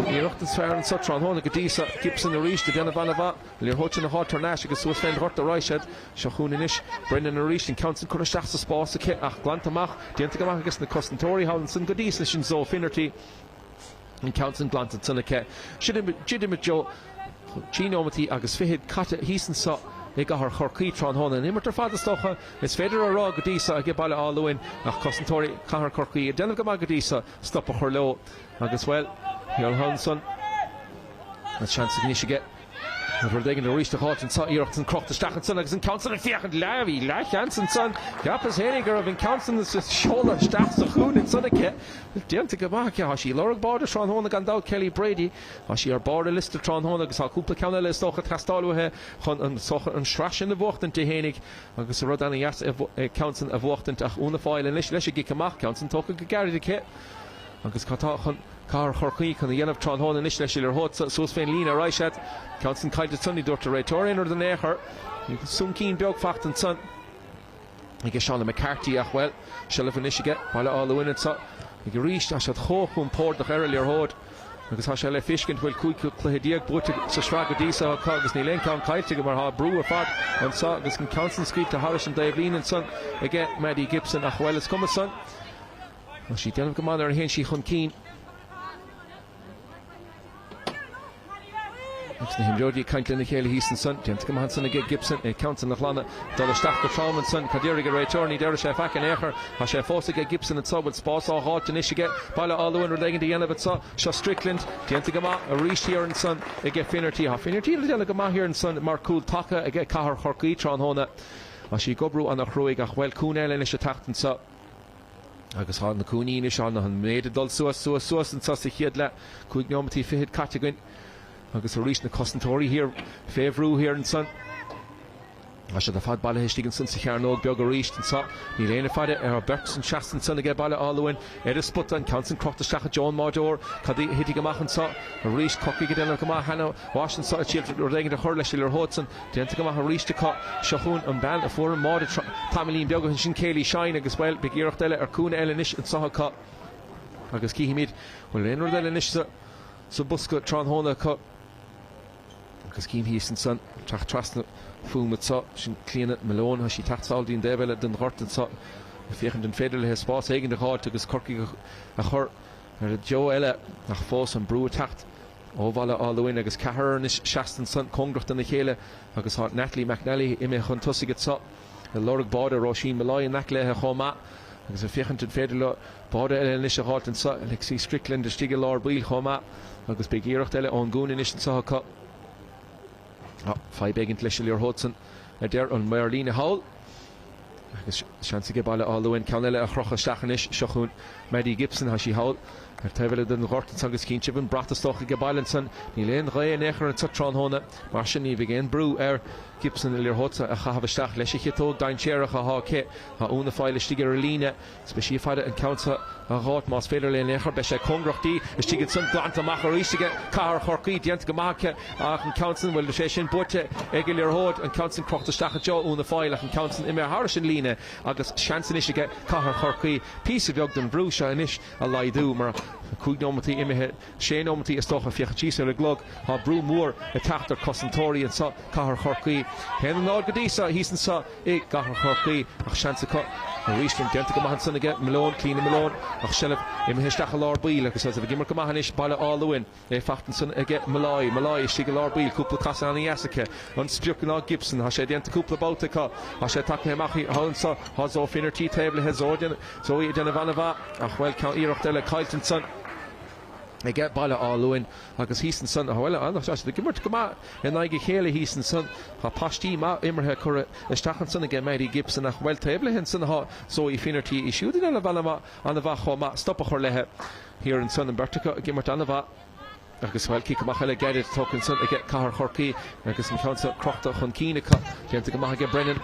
S1: iarracht is fearr anso tráthnóna go dtí so. Gibson arís ag déanamh an-mhaith, an liathróid sin a dh'fháilt thar n-ais agus suas fén ghort a raghaidh siad. Seo chugainn anois Brennan arís, an ceann san curtha isteach sa spás aici ach glanta amach, déanta go maith ages na cosantóirí thall ansan go dtí so, sin Zoe Finnerty. An ceann san glanta ansan aici. Druidimid Joe. Trí nóimeataí agus fichead caite thíos anso i gcathair Chorcaí tráthnóna. An imirt ar fad is dócha is féidir a rá go dtí so aige Baile Átha Luain ach cosantóirí chathair Chorcaí ag déanamh go maith go dtí so stop a chur leo agus, bhuel, thiar thall ansan an seans anois aige. Rud éigin arís a dh'fháilt anso, iarracht san crochta isteach ansan agus an ceann san ag féachaint leath, bhí leathsheans ansan. Cheapas fhéinig go raibh an ceann san sa seoladh isteach sa chúinne ansan aici. Déanta go maith aici. Tá sí ag lorg báide tráthnóna gan dabht, Kelly Brady. Tá sí ar barr a liosta tráthnóna agus tá cúpla ceann eile is dócha ag teastáil uaithi chun an, is dócha, an sraith sin a bhuachtaint di fhéinig agus rud ana-dheas é ceann san a bhuachtaint ach Úna Foyle anois leis an gcic amach, ceann san tógtha go gairid aici. Agus cad tá chun Cathair Chorcaí chun a dhéanamh tráthnóna anois leis an liathróid suas fén líne ar aghaidh siad. Ceann san caillte ansan, ní dúirt an réiteoir aon rud in aon chor. Soncín beag fachta ansan aige Shauna McCarthy ach, bhuel, seilbh anois aige Baile Átha Luain anso. Ag arís, tá siad chomh compordach ar an liathróid agus tá sé le feiscint, bhfuil 15 cluiche buaite sa sraith go dtí so acu agus níl aon ceann caillte acu mar tá brú ar fad anso agus an ceann san scaoilte thairis an dtaobhlíne ansan aige Maddie Gibson ach, bhuel, is cuma san. Tá sí ag déanamh go maith nuair a théann sí chun cinn. Agus na himreoirí ag caint lena chéile thíos ansan. Déanta go maith ansan aige Gibson, é ceann san a ghlanadh. Dul isteach go trom ansan. Cad déarfaidh an réiteoir? Ní déarfaidh sé faic in aon chor. Tá sé fós aige Gibson anso. Bhfuil spás á dh'fháilt anois aige Baile Átha Luain rud éigin a dhéanamh anso. Seo Strickland. Déanta go maith arís thiar ansan aige Finnerty. Tá Finnerty ag déanamh go maith thiar ansan mar cúl taca aige Cathair Chorcaí tráthnóna. Tá sí ag oibriú ana-chruaidh ach bhuel cúinne eile anois ag teacht anso. Agus tá na cúinní anois ann, an méid ag dul suas, suas, suas anseo sa chéad leath. 5 neomataí fichead caite againn. Agus arís na cosantóirí thiar fé bhrú thiar ansan. Tá siad ar fad bailithe istigh ansan sa chearnóg beag arís anseo. Níl éinne faire ar an bheirt san seasta ansan aige Baile Átha Luain ar an spota. An ceann san crochta isteach i dtreo an mbáideoir. Cad a thitfidh amach anseo? Arís Corcaigh ag déanamh go maith. Hannah Walsh anseo ag triail rud éigin a chur leis an liathróid san. Déanta go maith arís acu. Seo chugainn an bhean a fuair an báide tamaillín beag ó shin, sin Kayleigh Shine agus, bhuel, beidh iarracht eile ar cúinne eile anois anseo acu agus cífimid bhfuil aon rud eile anois sa bosca tráthnóna acu. Agus cím thíos ansan, teacht trasna fúm anseo, sin Clíona Malone, tá sí ag teacht sall dtí an dtaobh eile den ghort anseo ag féachaint an féidir léi spás éigin a dh'fháilt agus Corcaigh a chur ar an dtreo eile ach fós an brú ag teacht. Ó Bhaile Átha Luain agus ceathrar anois seasta ansan cóngarach dona chéile agus tá Natalie McNally imithe chun tosaigh anso ag lorg báide, Róisín Molloy in aice léithe chomh maith agus ag féachaint an féidir leo báide eile anois a dh'fháilt anso, Lexi Strickland istigh i lár baill chomh maith agus beidh iarracht eile ón gcúinne anois anso acu. Tá fadhb éigint leis an liathróid san a deir an maor líne thall. Agus seans aige Baile Átha Luain ceann eile a chrochadh isteach anois. Seo chugainn Maddie Gibson. Tá sí thall ar taobh eile den ghort ansan agus cinnte an brat is dócha ag baile ansan. Níl aon ghaoth in aon chor anso tráthnóna, mar sin ní bheidh aon brú ar Gibson an liathróid a chaitheamh isteach leis an chiotóg dainséarach atá aici. Tá Úna Foyle istigh ar an líne. Is beidh sí ag faire an ceann seo a dh'fháilt más féidir léi in aon chor. Beidh sé cóngarach di. Istigh ansan, glanta amach arís aige Cathair Chorcaí. Déanta go maith aici ach an ceann san, bhuel, sé sin buaite ag an liathróid. An ceann san crochta isteach i dtreo Úna Foyle ach an ceann san imithe thairis an líne agus seans anois aige Cathair Chorcaí píosa beag den bhrú seo anois a laghdú mar 5 nóimeataí imithe, sé nóimeataí is dócha, féachaint síos ar an gclog, tá brú mór ag teacht ar cosantóirí anso Cathair Chorcaí. 1-0 go dtí seo thíos anso. i gCathair Chorcaí ach seans acu arís. Déanta go maith ansan aige Malone, Clíona Malone ach seilbh imithe isteach i lár baill agus ag imirt go maith anois Baile Átha Luain. É faighte ansan aige Molloy, Molloy istigh i lár baill, cúpla casadh ana-dheas aici. An sprioc ná Gibson, tá sé déanta cúpla babhta acu. Tá sé tagtha amach thall anso, tá Zoe Finnerty taobh léi, Zoe ag déanamh an-mhaith ach bhuel, ceann iarracht eile caillte ansan. Aige Baile Átha Luain agus thíos ansan, bhuel, tá siad ag imirt go maith in aghaidh a chéile thíos ansan. Tá paistí maith imeartha curtha isteach ansan aige Maddie Gibson ach, bhuel, taobh léi ansan atá Zoe Finnerty, í siúd in ann an-mhaith chomh maith stop a chur léi thiar ansan, an bheirt acu ag imirt an-mhaith. Agus, bhuel, cic amach eile gairid tógtha ansan aige Cathair Chorcaí agus an ceann seo crochta chun cinn acu. Déanta go maith aige Brennan.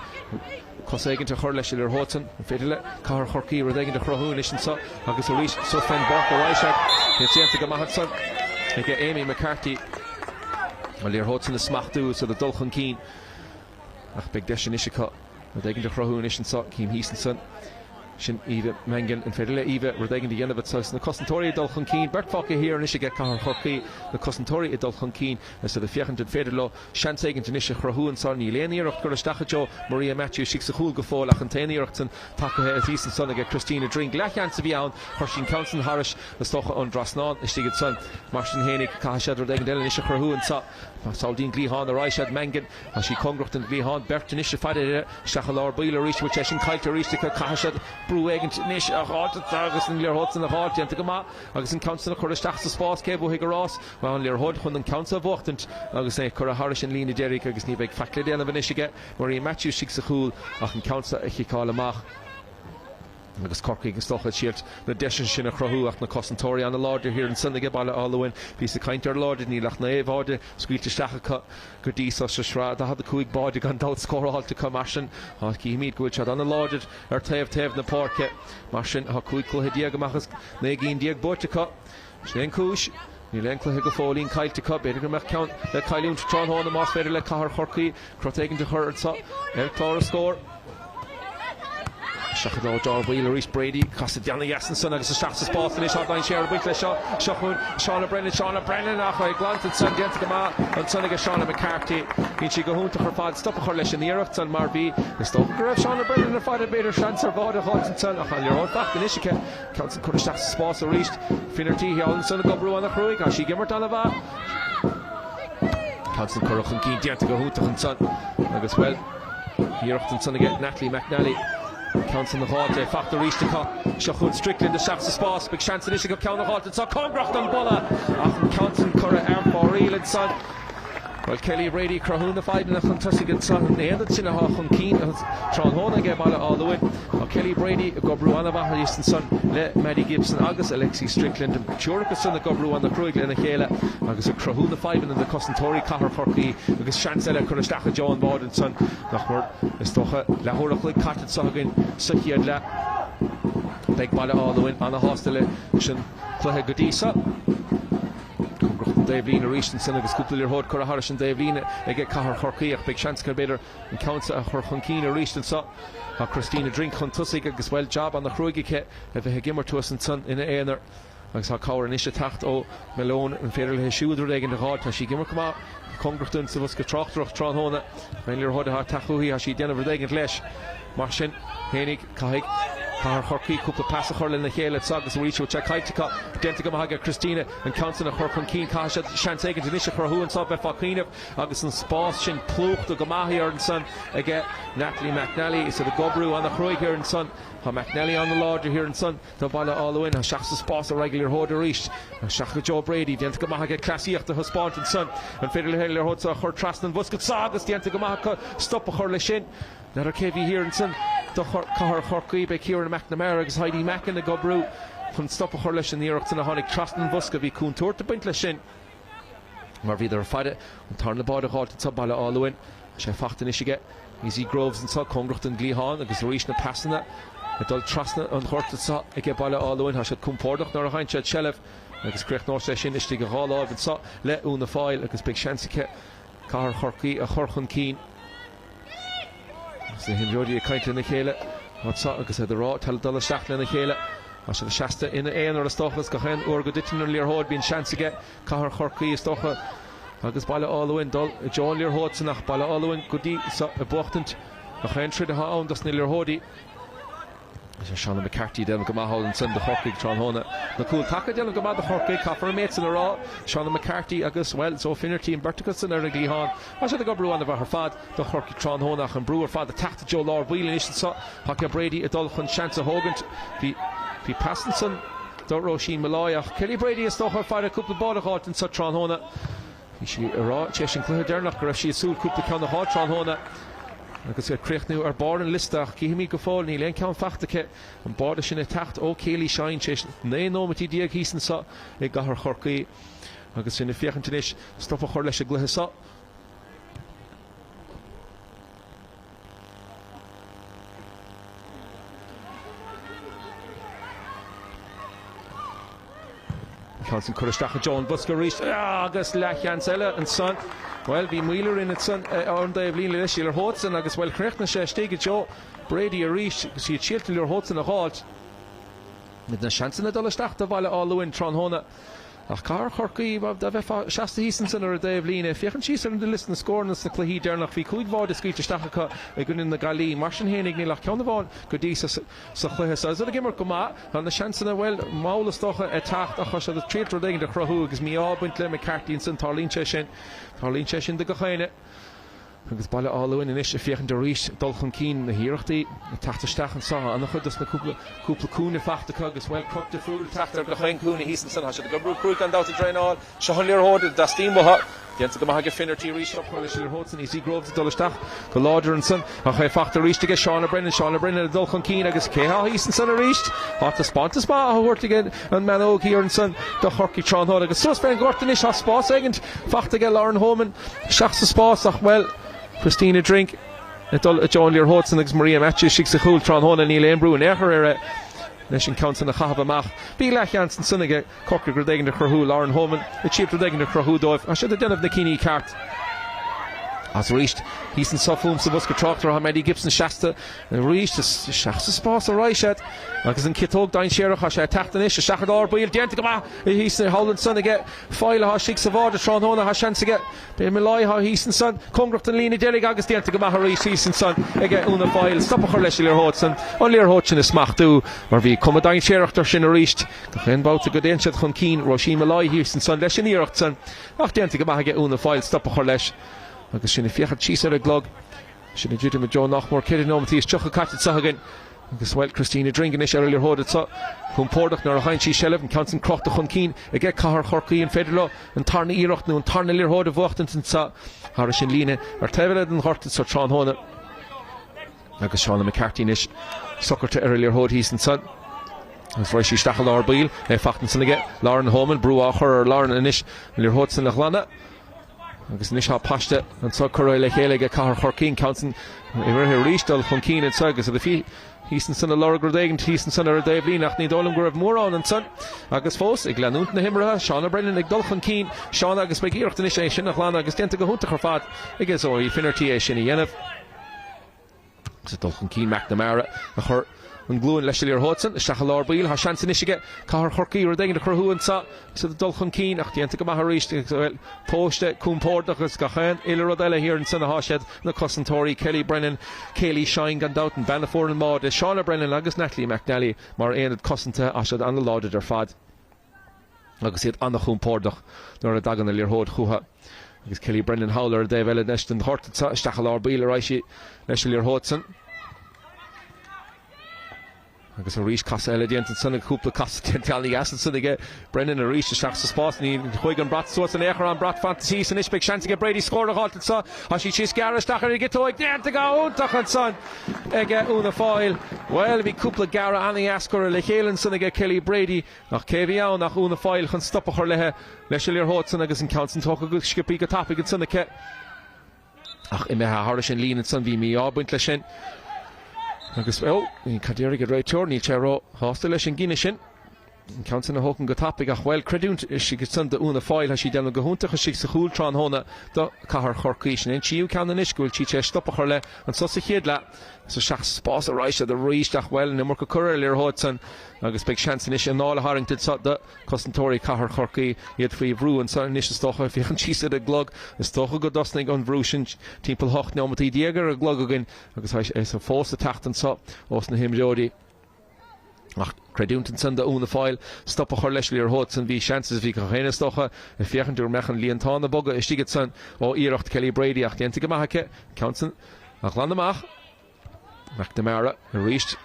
S1: Cos éigint a chur leis an liathróid san. An féidir le Cathair Chorcaí rud éigint a chruthú anois anso agus arís suas fén bpáirc ar aghaidh siad. É déanta go maith ansan aige Amy McCarthy. An liathróid san a smachtú is iad ag dul chun cinn. Ach beidh deis anois acu rud éigint a chruthú anois anso. Cím thíos ansan. Sin Eva Mangan. An féidir le Eva rud éigin a dhéanamh anso? Is na cosantóirí ag dul chun cinn. Beirt fágtha thiar anois aige Cathair Chorcaí. Na cosantóirí ag dul chun cinn is iad ag féachaint an féidir leo seans éigint anois a chruthú anso. Níl aon iarracht curtha isteach i dtreo Maria Matthews istigh sa chúl go fóill ach an t-aon iarracht san tacaithe thíos ansan aige Christina Drink. Leathsheans a bhí ann. Chuir sí an ceann san thairis, is dócha, an trasnán istigh ansan. Mar sin fhéinig, caithfidh siad rud éigint eile anois a chruthú anso. Sall dtí'n gcliathán ar aghaidh siad. Mangan, tá sí cóngarach don gcliathán. Beirt anois ag faire uirthi. Isteach i lár baill arís. Bhfuil sé sin caillte arís acu? Caithfidh siad brú éigint anois a dh'fháilt anso agus an liathróid san a dh'fháilt. Déanta go maith agus an ceann san a chur isteach sa spás. Cé a bhuafaidh an rás? Bhuel, an liathróid chun an ceann seo a bhuachtaint agus é curtha thairis an líne deiridh agus ní bheidh faic le déanamh anois aige Maria Matthews istigh sa chúl ach an ceann seo a chiceáil amach. Agus Corcaigh is dócha ag triailt na deiseanna sin a chruthú ach na cosantóirí ana-láidir thiar ansan aige Baile Átha Luain. Bhíos ag caint ar láidir, níl ach 9 bháide scaoilte isteach acu go dtí so sa sraith, 45 báide gan dabht scóráilte acu mar sin tá cífimid go bhfuil siad ana-láidir ar taobh taobh na páirce. Mar sin tá 15 cluiche amach is 19 gcinn buaite acu. Sin é an cúis. Níl aon cluiche go fóillín caillte acu. B'fhéidir go mbeadh ceann le cailliúint tráthnóna más féidir le Cathair Chorcaí crot éigin a chur anso ar chlár an scóir. Isteach i dtreo lár baill arís Brady. Casadh ana-dheas ansan agus isteach sa spás anois. Tá dainséar ag baint leis seo. Seo chugainn Shauna Brennan. Shauna Brennan ach é glanta ansan. Déanta go maith ansan aige Shauna McCarthy. Bíonn sí go hiontach ar fad stop a chur leis an iarracht san mar bhí. Is dócha go raibh Shauna Brennan ar fad b'fhéidir seans ar bháide a dh'fháilt ansan ach an liathróid faighte anois aici. Ceann san curtha isteach sa spás arís. Finnerty thall ansan ag oibriú ana-chruaidh. Tá sí ag imirt ana-mhaith. Ceann san curtha chun cinn déanta go hiontach ansan. Agus, bhuel, iarracht ansan aige Natalie McNally. An ceann san a dh'fháilt. É faighte arís acu. Seo chugainn Strickland isteach sa spás. Beidh seans anois acu ceann a dh'fháilt anso. Cóngarach don bpolla! Ach an ceann san curtha ar fóraoil ansan. Bhuel, Kelly Brady ag cruthú na fadhbanna chun tosaigh anso, an aonad sin atá chun cinn tráthnóna aige Baile Átha Luain. Tá Kelly Brady ag oibriú an-mhaith thíos ansan le Maddie Gibson agus Alexi Strickland, an triúr acu san ag oibriú ana-chruaidh lena chéile agus ag cruthú na fadhbanna do cosantóirí Cathair Chorcaí agus seans eile curtha isteach i dtreo an bháide ansan nach mór, is dócha, leathuair a chloig caite anso againn sa chéad leath. Beidh Baile Átha Luain ana-shásta leis an cluiche go dtí so. Cóngarach don dtaobhlíne arís ansan agus cúpla liathróid curtha thairis an dtaobhlíne aige Cathair Chorcaí ach beidh seans acu b'fhéidir an ceann seo a chur chun cinn arís anso. Tá Christina Drink chun tosaigh agus, bhuel, jab ana-chruaidh aici a bheith ag imirt thuas ansan ina aonar agus tá cabhair anois ag teacht ó Malone. An féidir léi siúd rud éigin a dh'fháil? Tá sí ag imirt go maith cóngarach dúinn sa bhosca tráchtaireachta tráthnóna. Aon liathróid atá ag teacht chuici tá sí ag déanamh rud éigin leis. Mar sin fhéinig, caithfidh Cathair Chorcaí cúpla pas a chur lena chéile anso agus arís bhfuil sé caillte acu. Déanta go maith aige Christina an ceann san a chur chun cinn. Caithfidh siad seans éigin anois a chruthú anso, bheifeá ag cuimhneamh agus an spás sin plúchta go maith thiar ansan aige Natalie McNally. Is iad ag oibriú ana-chruaidh thiar ansan. Tá McNally ana-láidir thiar ansan do Bhaile Átha Luain. Isteach sa spás ar aghaidh an liathróid arís. Isteach go Joe Brady. Déanta go maith aige cleasaíocht a thaispeáint ansan. An féidir léi an liathróid seo a chur trasna an bhosca anso agus déanta go maith acu stop a chur leis sin. N'fheadar cé a bhí thiar ansan do Chathair Chorcaí. B'é Ciara McNamara agus Heidi Mackin ag oibriú chun stop a chur leis an iarracht san a tháinig trasna an bhosca. Bhí contúirt ag baint leis sin mar bhíodar ag faire an tarna báide a dh'fháilt anso Baile Átha Luain. Tá sé faighte anois aige Izzy Groves anso cóngarach don gcliathán agus arís na pasanna ag dul trasna an ghoirt anso aige Baile Átha Luain. Tá siad compordach nuair a fhaigheann siad seilbh agus críochnóidh sé sin istigh i dhá láimh anso le Úna Foyle agus beidh seans aici Cathair Chorcaí a chur chun cinn. Agus na himreoirí ag caint lena chéile anso agus iad ag rá tuilleadh dul isteach lena chéile. Tá siad seasta ina aonar is dócha is gach aon uair go dtiteann an liathróid bíonn seans aige Cathair Chorcaí is dócha agus Baile Átha Luain dul i dtreo an liathróid san ach Baile Átha Luain go dtí so ag buachtaint gach aon troid atá ann dos na liathróidí. Is é Shauna McCarthy ag déanamh go maith thall ansan do Chorcaigh tráthnóna. Na cúil taca ag déanamh go maith do Chorcaigh, caithfear an méid san a rá. Shauna McCarthy agus, bhuel, Zoe Finnerty, an bheirt acu san ar an gcliathán. Tá siad ag oibriú an-mhaith ar fad do Chorcaigh tráthnóna ach an brú ar fad ag teacht i dtreo lár baill anois anso. Tá Brady ag dul chun seans a thógaint. Bhí, bhí pas ansan. do Róisín Molloy ach Kelly Brady is dócha ag faire cúpla báide a dh'fháilt anso tráthnóna. Bhí sí ag rá tar éis an cluiche deireanach go raibh sí ag súil cúpla ceann a dh'fháil tráthnóna agus ag críochnú ar barr an liosta ach cífimid go fóill níl aon ceann fachta aici. An báide sin ag teacht ó Kayleigh Shine tar éis 19 nóimeataí thíos anso i gcathair Chorcaí agus sinn ag féachaint anois stop a chur leis an gcluiche seo. Ceann sin curtha isteach i dtreo an bhosca arís agus leathsheans eile ansan. Bhuel, bhí moill orainn ansan ar an dtaobh líne leis an liathróid san agus, bhuel, chríochnaigh sé istigh i dtreo Brady arís agus iad ag triail an liathróid san a dh'fháilt. Na seansanna ag dul isteach do Bhaile Átha Luain tráthnóna. Ach Cathair Chorcaí, dá mbeifeá seasta thíos ansan ar an dtaobh líne, féachaint síos ar an liosta na scóranna sna cluichí deireanach, bhí 5 bháide scaoilte isteach acu i gcoinne na Gaillimhe. Mar sin fhéinig, níl ach ceann amháin go dtí sa chluiche seo. Is iad ag imirt go maith. Tá na seansanna, bhuel, mall is dócha, ag teacht ach tá siad ag triailt rud éigin a chruthú agus mí-ádh ag baint le McCarthy ansan. Tarlaíonn sé sin. Tarlaíonn sé sin do gach éinne. Agus Baile Átha Luain anois ag féachaint arís dul chun cinn, na hiarrachtaí ag teacht isteach anseo, an-chuid dos na cúpla cúpla cúinne fachta acu agus, bhuel, crot difriúil ag teacht ar gach aon cúinne thíos ansan. Tá siad ag oibriú cruaidh gan dabht ag traenáil. Seo an liathróid a dteastaíonn uathu. Déanta go maith aige Finnerty arís. Stop curtha leis an liathróid san. Izzy Groves ag dul isteach go láidir ansan ach é fachta arís aige Shauna Brennan. Shauna Brennan ag dul chun cinn agus cé atá thíos ansan arís? Tá taispeántas maith á thabhairt aige an mbean óg thiar ansan do Chorcaigh tráthnóna agus suas fén ngort anois. Tá spás éigint fachta aige Lauren Homan. Isteach sa spás ach, bhuel, Christina Drink ag dul i dtreo an liathróid san agus Maria Matthews istigh sa chúl tráthnóna, níl aon brú in aon chor uirthi leis an ceann san a chaitheamh amach. Bhí leathsheans ansan aige Corcaigh rud éigin a chruthú, Lauren Homan ag triailt rud éigin a chruthú dóibh. Tá siad ag déanamh na cinní ceart. Agus arís thíos anso fúm sa bhosca tráchtaire tá Maddie Gibson seasta arís isteach sa spás a raghaidh siad agus an ciotóg dainséarach tá sé ag teacht anois isteach i lár baill déanta go maith thíos thall ansan aige Foyle atá istigh sa bháide tráthnóna, tá seans aige Bill Molloy atá thíos ansan, cóngarach don líne deiridh agus déanta go maith arís thíos ansan aige Úna Foyle. Stop a chur leis an liathróid san, an liathróid sin a smachtú mar bhí cuma dainséarach air sin arís. Gach aon bhabhta go dtéann siad chun cinn, Róisín Molloy thíos ansan leis an iarracht san ach déanta go maith aige Úna Foyle stop a chur leis agus sinn ag féachaint síos ar an gclog. Sinn ag druidim i dtreo nach mór 4 nóimeataí is 30 caite anseo againn agus, bhuel, Christina Drink anois ar an liathróid anseo. Compordach nuair a fhaigheann sí seilbh, an ceann sin crochta chun cinn aige Cathair Chorcaí. An féidir leo an tarna iarracht nó an tarna liathróid a bhuachtaint anseo thairis an líne ar taobh eile den ghort anseo tráthnóna? Agus Shauna McCarthy anois socraithe ar an liathróid thíos ansan. Agus raghaidh sí isteach i lár baill, é fachta ansan aige Lauren Homan, brú á chur ar Lauren anois an liathróid san a ghlanadh. Agus anois tá paiste anseo curtha le chéile aige Cathair Chorcaí, an ceann san imithe arís dul chun cinn anseo agus iad thíos ansan ag lorg rud éigin thíos ansan ar an dtaobh líne ach ní dóigh liom go raibh mórán ansan. Agus fós ag leanúint na himeartha, Shauna Brennan ag dul chun cinn, Shauna agus beidh iarracht anois é sin a ghlanadh agus déanta go hiontach ar fad aige Zoe Finnerty é sin a dhéanamh. Agus ag dul chun cinn McNamara a chuir an ghlúin leis an liathróid san isteach i lár baill. Tá seans anois aige Cathair Chorcaí rud éigin a chruthú anseo agus iad ag dul chun cinn ach déanta go maith arís agus bhuel tomhaiste, compordach agus gach aon uile rud eile thiar ansan atá siad, na cosantóirí Kelly Brennan, Kayleigh Shine gan dabht, an bean a fuair an báide, Shauna Brennan agus Natalie McNally mar aonad cosanta, tá siad an-láidir ar fad. agus iad an-chompordach nuair a dtagann an liathróid chucu. Agus Kelly Brennan thall ar an dtaobh eile anois den ghort anseo, isteach i lár baill a raghaidh sí leis an liathróid san. Agus arís casadh eile déanta ansan, cúpla casadh déanta an-dheas ansan aige Brennan arís isteach sa spás. Ní chuaigh an brat suas in aon chor, an brat fanta síos anois. Beidh seans aige Brady scór a dh'fháilt anseo. Tá sí síos gearradh isteach ar an gciotóig. Déanta go hiontach ansan aige Úna Foyle. Bhuel, bhí cúpla gearradh an-dheas curtha le chéile ansan aige Kelly Brady. Ach cé a bhí ann ach Úna Foyle chun stop a chur léithe leis an liathróid san agus an ceann san tógtha go sciobthaí go tapaidh ansan aici. Ach imithe thairis an líne ansan bhí mí-ádh ag baint leis sin. Agus, ó, cad déarfaidh an réiteoir? Níl sé ró-shásta leis an gcinneadh sin. An ceann san a thógaint go tapaidh ach, bhuel, creidiúint istigh ansan do Úna Foyle, tá sí ag déanamh go hiontach istigh sa chúl tráthnóna do Cathair Chorcaí. Sin é an tríú ceann anois go bhfuil sí tar éis stop a chur lei anso sa chéad leath. Is isteach sa spás a raghaidh siad arís ach, bhuel, an iomarca curtha ar an liathróid san. Agus beidh seans anois anáil a tharraingt anseo do chosantóirí Chathair Chorcaí, iad faoi bhrú anseo anois is dócha. Féachaint síos ar an gclog, is dócha go dtosnaigh an bhrú sin timpeall 18 neomataí ar an gclog againn agus tá sé fós ag teacht anseo ós na himreoirí. Ach creidiúint ansan do Úna Foyle stop a chur leis an liathróid san. Bhí seans is bhí gach éinne is dócha ag féachaint go mbeadh an líontán ag bogadh istigh ansan ó iarracht Kelly Brady ach déanta go maith aici an ceann san a ghlanadh amach. McNamara arís.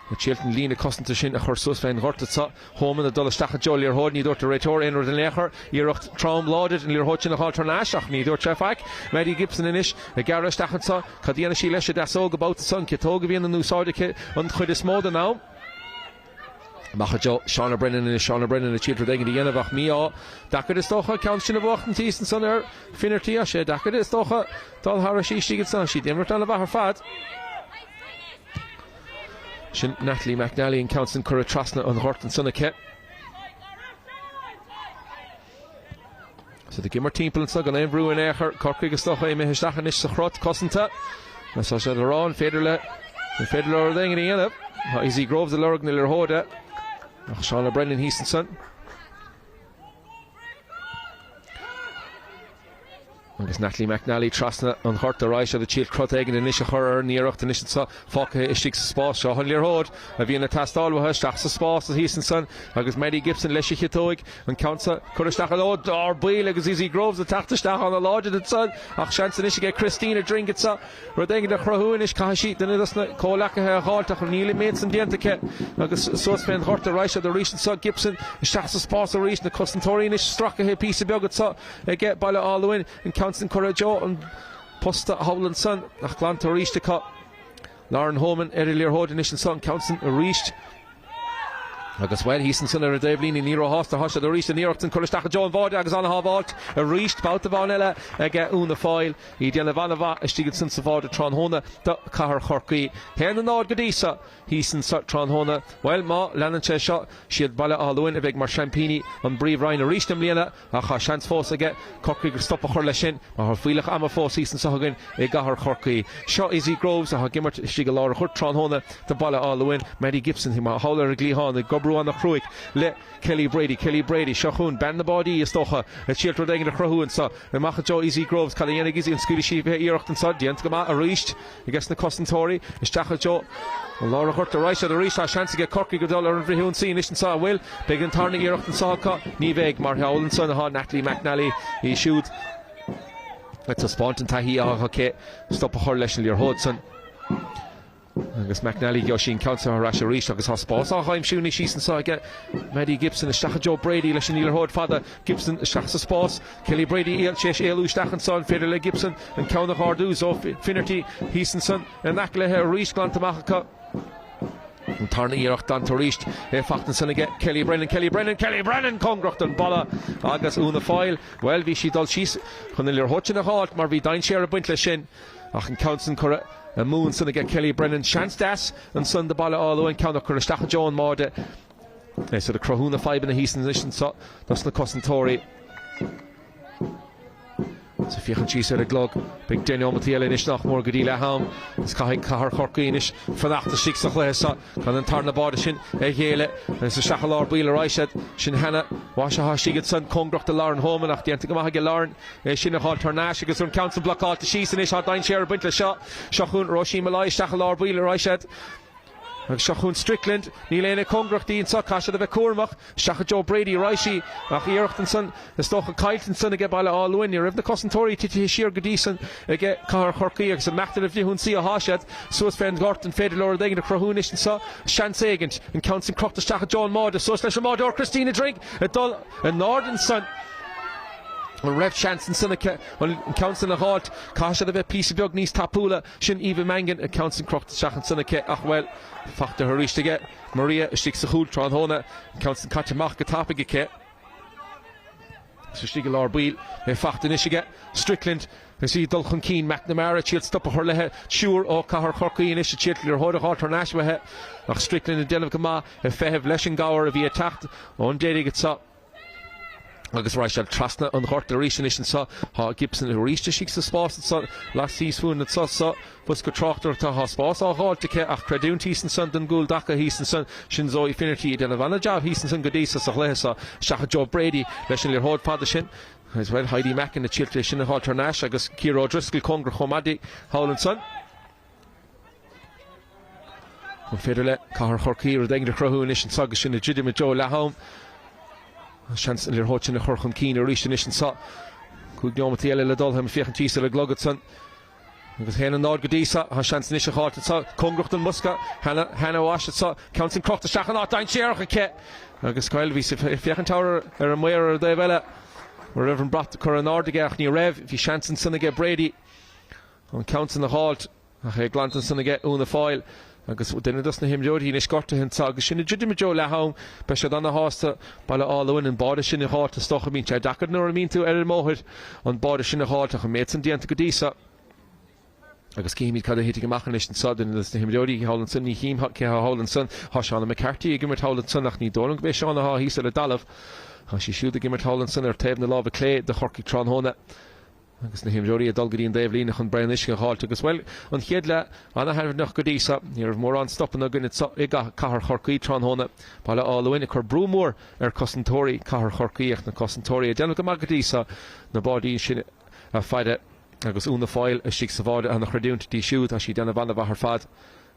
S1: Ag triailt an líne cosanta sin a chur suas fén ghort anso. Homan ag dul isteach i dtreo liathróid. Ní dúirt an réiteoir aon rud in aon chor. Iarracht trom láidir an liathróid sin a fháil thar n-ais ach ní dúirt sé faic. Maddie Gibson anois ag gearradh isteach anso. Cad a dhéanfaidh sí leis an deasóg an babhta so? An ciotóg a bhíonn in úsáid aici an chuid is mó den am. Amach i dtreo Shauna Brennan anois. Shauna Brennan ag triailt rud éigin a dhéanamh ach mí-ádh. Deacair is dócha an ceann sin a bhuachtaint thíos ansan ar Finnerty. Tá sé deacair is dócha dul thairis istigh ansan. Tá siad ag imirt an-mhaith ar fad. Sin Natalie McNally an ceann sin curtha trasna an ghoirt ansan aici. Siad ag imirt timpeall anso gan aon bhrú in aon chor. Corcaigh is dócha imithe isteach anois sa chrot cosanta. Tá siad ag rá an féidir le an féidir leo rud éigin a dhéanamh. Tá Izzy Groves ag lorg na liathróide ach Shauna Brennan thíos ansan. Agus Natalie McNally trasna an ghoirt ar aghaidh siad ag triail crot éigin anois a chur ar an iarracht anois anso fágtha istigh sa spás seo an liathróid a bhíonn ag teastáil uathu isteach sa spás thíos ansan agus Maddie Gibson leis an chiotóig an ceann seo curtha isteach i lár baill agus Izzy Groves ag teacht isteach an-láidir ansan ach seans anois aige Christina Dring anso Rud éigin a chruthú anois, caithfidh sí duine dos na comhleacaithe a dh'fháilt ach níl an méid san déanta aici agus suas fén ghort ar aghaidh siad arís anso, Gibson isteach sa spás arís, na cosantóirí anois stracaithe píosa beag anso aige Baile Átha Luain, an ceann san curtha i dtreo an posta thall ansan ach glanta arís acu. Lauren Homan ar an liathróid anois anso, an ceann san arís. Agus, bhuel, thíos ansan ar an dtaobhlíne, ní róshásta atá siad arís an iarracht san curtha isteach i dtreo an bháide agus an-shábháilt arís, babhta amháin eile aige Úna Foyle, í ag déanamh an-mhaith istigh ansan sa bháide tráthnóna do Chathair Chorcaí. 1-0 go dtí so thíos anso tráthnóna. Bhuel, má leanann sé seo, siad Baile Átha Luain a bheidh mar seaimpíní an bPríomhroinn arís i mbliana. Ach tá seans fós aige Corcaigh stop a chur leis sin mar tá fuílleach ama fós thíos anso againn i gcathair Chorcaí. Seo Izzy Groves atá ag imirt istigh i lár an ghoirt tráthnóna do Baile Átha Luain. Maddie Gibson thall ar an gcliathán ag oibriú ana-chruaidh le Kelly Brady. Kelly Brady, seo chugainn bean na báidí is dócha, ag triailt rud éigin a chruthú anso. Amach i dtreo Izzy Groves. Cad a dhéanfaidh Izzy? An scaoilfidh sí iarracht anso? Déanta go maith arís. Aige na cosantóirí isteach i dtreo lár an ghoirt ar aghaidh siad arís. Tá seans aige Corcaigh a dhul ar an bhfrithionsaí anois anso. An bhfuil? Beidh an tarna iarracht anso acu. Ní bheidh, mar thall ansan atá Natalie McNally, í siúd ag taispeáint an taithí atá aici stop a chur leis an liathróid san. Agus McNally, gheobhaidh sí an ceann seo ar ais arís agus tá spás á aimsiú anois thíos anso aige Maddie Gibson isteach i dtreo Brady leis an liathróid fada. Gibson isteach sa spás. Kelly Brady tar éis éalú isteach anso, an féidir le Gibson an ceann a dh'ardú? Zoe Finnerty thíos ansan in aice léi arís, glanta amach acu. An tarna iarracht glanta arís, é faighte ansan aige Kelly Brennan, Kelly Brennan, Kelly Brennan! Cóngarach don bhalla agus Úna Foyle, bhuel, bhí sí ag dul síos chun an liathróid sin a dh'fháilt mar bhí dainséar ag baint leis sin ach an ceann san curtha amú ansan aige Kelly Brennan. Seans deas ansan do Baile Átha Luain, ceann a chur isteach i dtreo an mbáide. É siad ag cruthú na fadhbanna thíos anois anso dos na cosantóirí. Is ag féachaint síos ar an gclog, beidh 10 neomataí eile anois nach mór go dtí leath am. Is caithfidh Cathair Chorcaí anois fanacht istigh sa chluiche seo gan an tarna báide sin a ghéilleadh. Is isteach i lár baill ar aghaidh siad. Sin Hannah Walsh atá istigh ansan cóngarach do Lauren Homan ach déanta go maith aige Lauren é sin a dh'fháilt thar n-ais agus an ceann san blocáilte síos anois. Tá dainséar ag baint leis seo. Seo chugainn Róisín Molloy isteach i lár baill ar aghaidh siad. Agus seo chugainn Strickland, níl éinne cóngarach di anso, caithfidh siad a bheith cúramach. Isteach i dtreo Brady, raghaidh sí, ach iarracht ansan, is dócha, caillte ansan aige Baile Átha Luain. Ní raibh na cosantóirí titithe siar go dtí san aige Cathair Chorcaí agus ag imeacht ar an bhfrithionsaí atá siad. Suas fén ngort, an féidir leo rud éigin a chruthú anois anso? Seans éigint. An ceann san crochta isteach i dtreo an mbáide, suas leis an mbáideoir Christina Drink ag dul in airde ansan. An raibh seans ansan aici an ceann san a dh'fháilt? Caithfidh siad a bheith píosa beag níos tapúla. Sin Eva Mangan, an ceann san crochta isteach ansan aici ach, bhuel, faighte arís aige Maria istigh sa chúl tráthnóna, an ceann san caite amach go tapaidh aici. Is istigh i lár baill é faighte anois aige Strickland agus í ag dul chun cinn. McNamara ag triail stop a chur léi, triúr ó Cathair Chorcaí anois ag triail liathróid a dh'fháilt thar n-ais uaithi ach Strickland ag déanamh go maith ag feitheamh leis an gcabhair a bhí ag teacht ón deiridh anso. Agus raghaidh siad trasna an ghoirt arís anois anso. Tá Gibson arís istigh sa spás anso, laistíos fúinn anso sa bhosca tráchtaireachta. Tá spás á dh'fháilt aici ach creidiúint thíos ansan don gcúl dtaca thíos ansan. Sin Zoe Finnerty ag déanamh ana-jab thíos ansan go dtí so sa chluiche so. Isteach i dtreo Brady leis an liathróid fada sin. Agus bhuel, Heidi Mackin ag triailt é sin a dh'fháilt thar n-ais agus Ciara O'Driscoll cóngarach chomh maith di thall ansan. An féidir le Cathair Chorcaí rud éigin a chruthú anois anso agus sinn ag druidim i dtreo leath-am? Seans an liathróid sin a chur chun cinn arís anois anso. 5 neomataí eile le dul. Táim ag féachaint síos ar an gclog ansan. Agus 1-0 go dtí seo, tá seans anois á fháilt anseo, cóngarach don mbosca, Hannah Walsh anseo, ceann sin crochta isteach in áit dainséarach aici agus bhuel, bhí sí ag féachaint thar ar an maor ar an dtaobh eile, an raibh an brat curtha in airde aige ach ní raibh, bhí seans ansan aige Brady an ceann sin a dh'fháilt. Ach é glanta ansan aige Úna Foyle agus duine dos na himreoirí anois gortaithe anso agus sinn ag druidim i dtreo leath am, beidh siad ana-shásta Baile Átha Luain an báide sin a dh'fháilt is dócha. Bíonn sé deacair nuair a mbíonn tú ar an mbóthar an báide sin a dh'fháilt ach an méid san déanta go dtí so. Agus cífimid cad a thitfidh amach anois anso, duine dos na himreoirí thall ansan, ní chím cé thá thall ansan, thá Shauna McCarthy ag imirt thall ansan ach ní dóigh liom go b'é Shauna thá thíos ar an dtalamh. Thá sí siúd ag imirt thall ansan ar taobh na láimhe clé do Chorcaigh tráthnóna. Agus na himreoirí ag dul go dtí an dtaobh líne chun braon uisce a dh'fháilt agus, bhuel, an chéad leath ana-thaitneamhach go dtí seo. Ní raibh mórán stopanna againn anseo i gcathair Chorcaí tráthnóna. Baile Átha Luain ag cur brú mór ar cosantóirí cathair Chorcaí ach na cosantóirí ag déanamh go maith go dtí seo na báidí sin a faire agus Úna Foyle istigh sa bháide ana-chreidiúint di siúd. Tá sí ag déanamh ana-mhaith ar fad.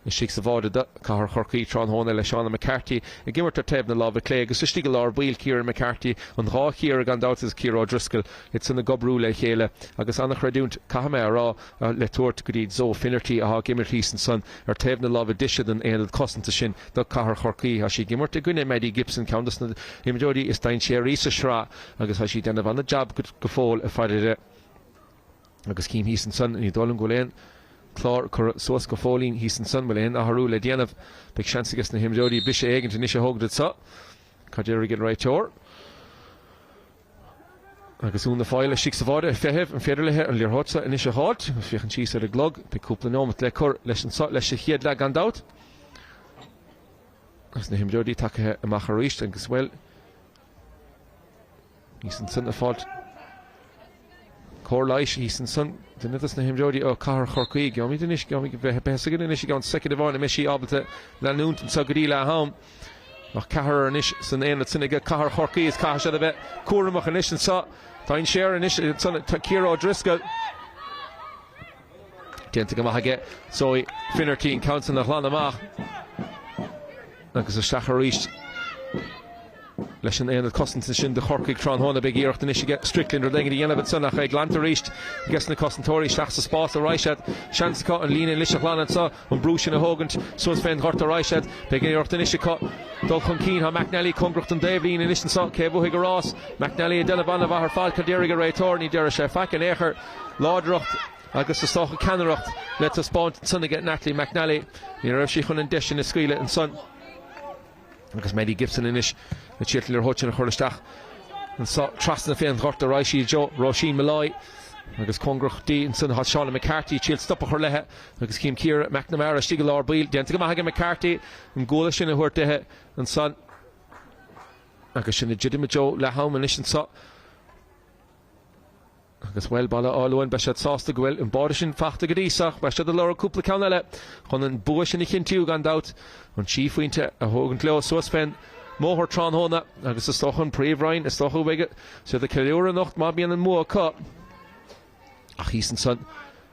S1: Istigh sa bháide do Cathair Chorcaí tráthnóna le Shauna McCarthy ag imirt ar taobh na láimhe clé agus istigh i lár baill Ciara McCarthy, an dá Chiara gan dabht agus Ciara O'Driscoll, iad san ag oibriú le chéile agus an-chreidiúint, caithfidh mé a rá, le tabhairt go dtí Zoe Finnerty athá ag imirt thíos ansan ar taobh na láimhe deise den aonad cosanta sin do Cathair Chorcaí. Tá sí ag imirt i gcoinne Maddie Gibson, ceann dos na himreoirí is dainséaraí sa sraith agus tá sí ag déanamh an-jab go fóill ag faire uirthi. Agus cím thíos ansan, ní dóigh liom go bhfuil aon chlár curtha suas go fóillín thíos ansan, bhfuil aon athrú le déanamh. Beidh seans ages na himreoirí briseadh éigint anois a thógaint anso. Cad déarfaidh an réiteoir? Agus Úna Foyle istigh sa bháide ag feitheamh, an féidir léi an liathróid seo anois a dh'fháilt? Agus féachaint síos ar an gclog, beidh cúpla neomat le cur leis anso leis sa chéad leath gan dabht. Agus na himreoirí tagaithe amach arís agus, bhuel, Thíos ansan ag fáilt cóir leighis thíos ansan, duine dos na himreoirí ó Cathair Chorcaí. Gheobhaimid anois, gheobhaimid, beidh a fhios againn anois i gceann soicind amháin an mbeidh sí ábalta leanúint anso go dtí leath am. Ach ceathrar anois san aonad sin aige Cathair Chorcaí is caithfidh siad a bheith cúramach anois anso. Dainséar anois ansan Ciara O'Driscoll. Déanta go maith aige Zoe Finnerty an ceann san a ghlanadh amach agus isteach arís leis an aonad cosanta sin do Chorcaigh tráthnóna. Beidh iarracht anois aige Strickland rud éigin a dhéanamh ansan ach é glanta arís aige na cosantóirí isteach sa spás a raghaidh siad. Seans acu an líne anois a ghlanadh anso, an brú sin a thógaint suas fén ghort a raghaidh siad. Beidh iarracht anois acu dul chun cinn. Tá McNally cóngarach don dtaobhlíne anois anso. Cé a bhuafaidh an rás? McNally ag déanamh an-mhaith ar fad. Cad déarfaidh an réiteoir? Ní déarfaidh sé faic in aon chor. Láidreacht agus is dócha ceannaireacht le taispeáint ansan aige Natalie McNally. Ní raibh sí chun an deis sin a scaoileadh ansan. Agus Maddie Gibson anois ag triail an liathróid sin a chur isteach anso trasna fén ghort ar aghaidh sí i dtreo Róisín Molloy agus cóngarach di ansan tá Shauna McCarthy ag triail stop a chur léithe agus cím Ciara McNamara istigh i lár baill. Déanta go maith aige McCarthy an guala sin a thabhairt dithe ansan agus sinn ag druidim i dtreo leath am anois anso. Agus, bhuel, Baile Átha Luain, beidh siad sásta go bhfuil an báide sin faighte go dtí seo. Beidh siad ag lorg cúpla ceann eile chun an bua sin a chinntiú, gan dabht. An trí phointe a thógaint leo suas fén mbóthar tráthnóna agus is dócha an Príomhroinn, is dócha go mbeidh siad ag ceiliúradh anocht má bhíonn an mbua acu. Ach thíos ansan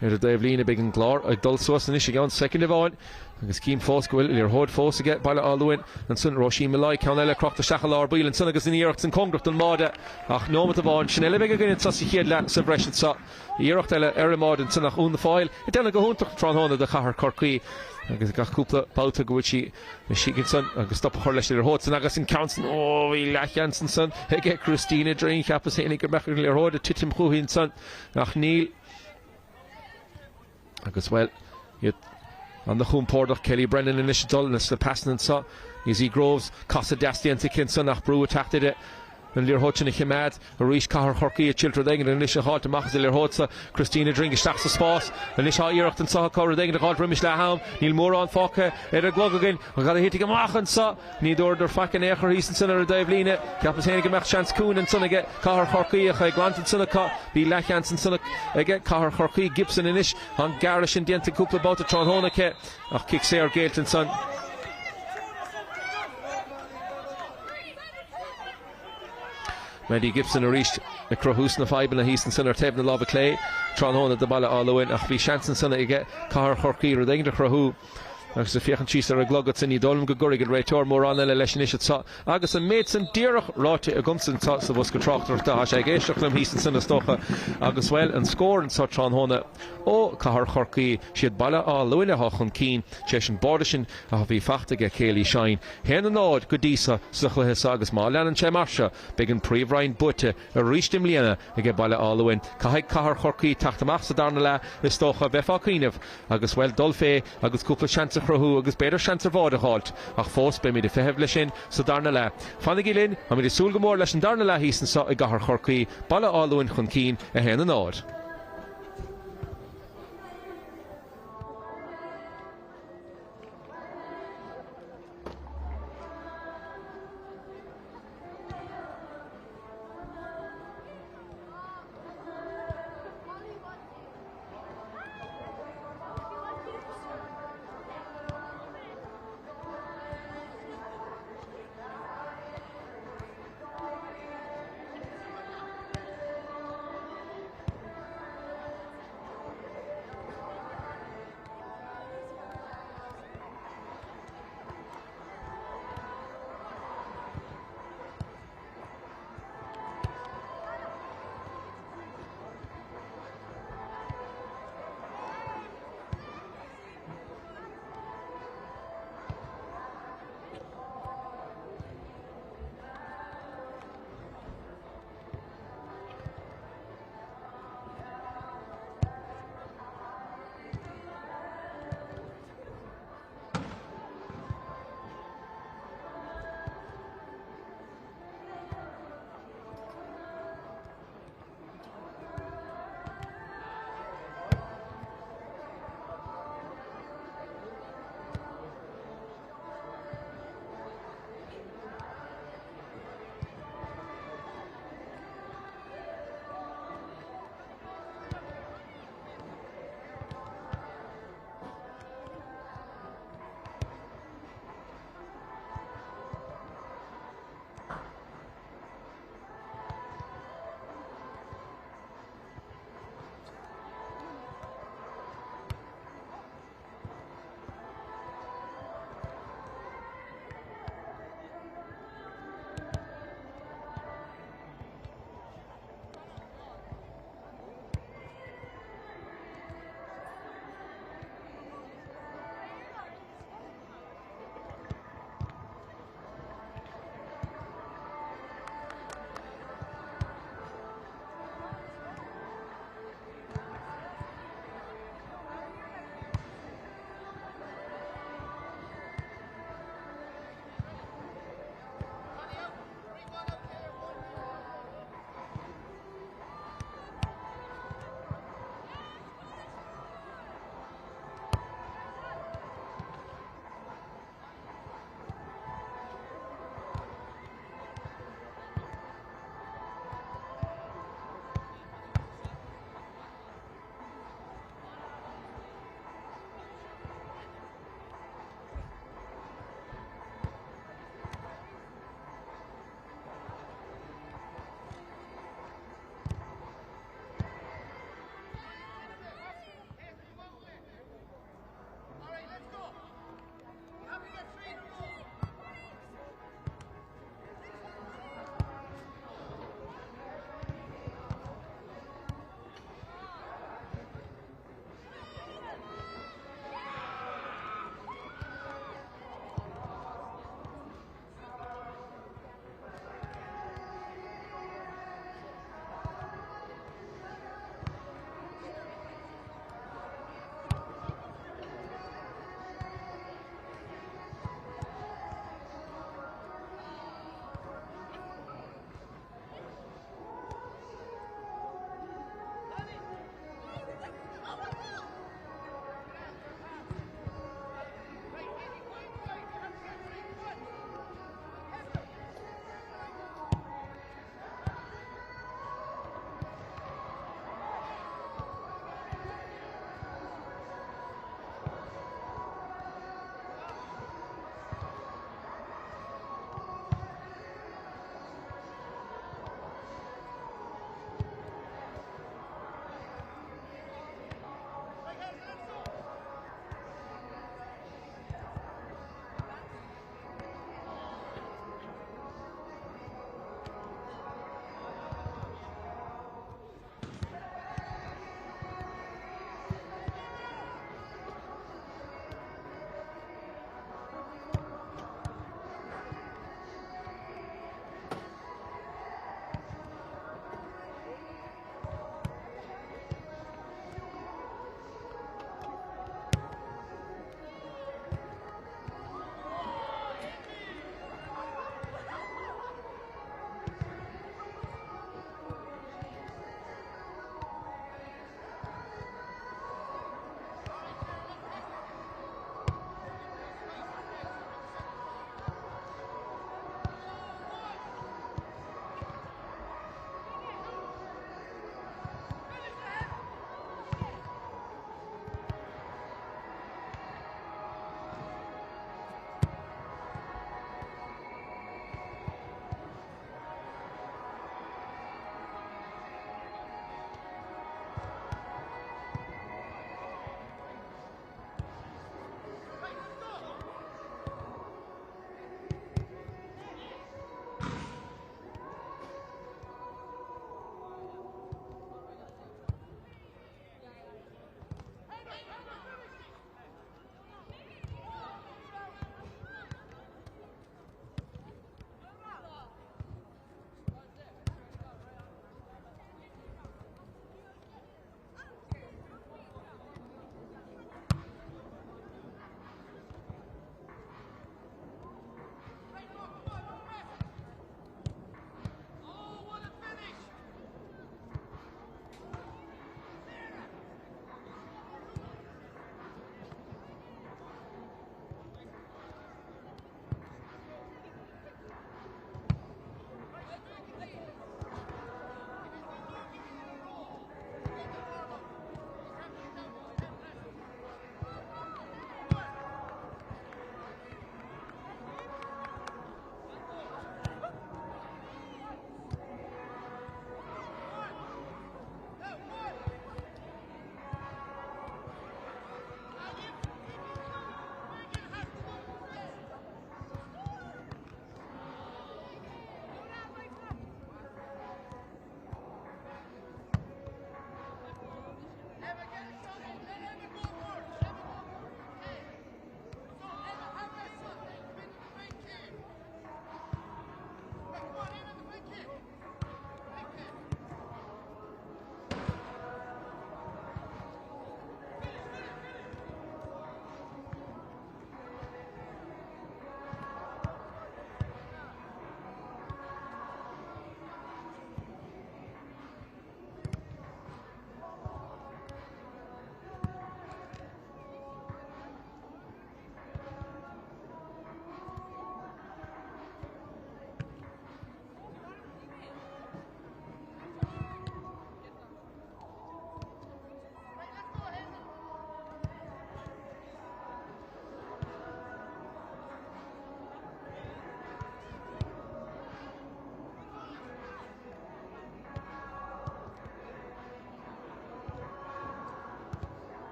S1: ar an dtaobhlíne beidh an glór ag dul suas anois i gceann soicind amháin agus cím fós go bhfuil liathróid fós aige Baile Átha Luain ansan Róisín Molloy ceann eile crochta isteach i lár baill ansan agus an iarracht san cóngarach don mbáide ach nóimeat amháin sin uile a bheidh againn anso sa chéad leath sa bhreis anso iarracht eile ar an mbáide ansan ach Úna Foyle ag déanamh go hiontach tráthnóna do Chathair Chorcaí agus gach cúpla babhta go bhfuil sí istigh ansan agus stop a chur leis an liathróid san agus an ceann san, ó bhí leathsheans ansan aige Christina Dring cheapas féinig go mbeadh an liathróid ag titim chúithi ansan ach níl. Agus bhuel, iad ana-chompordach, Kelly Brennan anois ag dul sna pasanna anso, Izzy Groves, casadh deas déanta aici ansan ach brú ag teacht uirthi an liathróid sin a choimeád. Arís Cathair Chorcaí ag triail rud éigin anois a dh'fháilt amach as an liathróid so. Christina Dring isteach sa spás. Anois tá iarracht anso acu rud éigin a dh'fháilt roimis leath am. Níl mórán fágtha ar an gclog againn. Cad a thitfidh amach anso? Ní dúradar faic in aon chor thíos ansan ar an dtaobhlíne. Cheapas féin go mbeadh seans cúinne ansan aige Cathair Chorcaí ach é glanta ansan acu. Bhí leathsheans ansan aige Cathair Chorcaí. Gibson anois. Tá an gearradh sin déanta cúpla babhta tráthnóna aici ach cic saor géillte ansan. Maddie Gibson arís ag cruthú sna fadhbanna thíos ansan ar taobh na láimhe clé tráthnóna do Bhaile Átha Luain ach bhí seans ansan aige Cathair Chorcaí rud éigin a chruthú. Agus ag féachaint síos ar an gclog ansin, ní dóigh liom go gcuirfidh an réiteoir mórán eile leis anois anseo. Agus an méid san díreach ráite agamsa anseo sa bhosca tráchtaireachta, tá sé ag éisteacht liom thíos ansin is dócha. Agus, bhuel, an scór anseo tráthnóna ó Cathair Chorcaí, siad Baile Átha Luain atá chun cinn tar éis an báide sin a bhí faighte aige Kayleigh Shine. 1-0 go dtí seo sa chluiche seo agus má leanann sé mar seo, beidh an Príomhroinn buaite arís i mbliana aige Baile Átha Luain. Caithfidh Cathair Chorcaí teacht amach sa darna leath is dócha, bheifeá ag cuimhneamh. Agus, bhuel, dul fé agus cúpla seans a chruthú agus b'fhéidir seans ar bháide a dh'fháilt. Ach fós, beimid ag feitheamh leis sin sa darna leath. Fanaigí linn, táimid ag súil go mór leis an darna leath thíos anseo i gcathair Chorcaí, Baile Átha Luain chun cinn, 1, 0.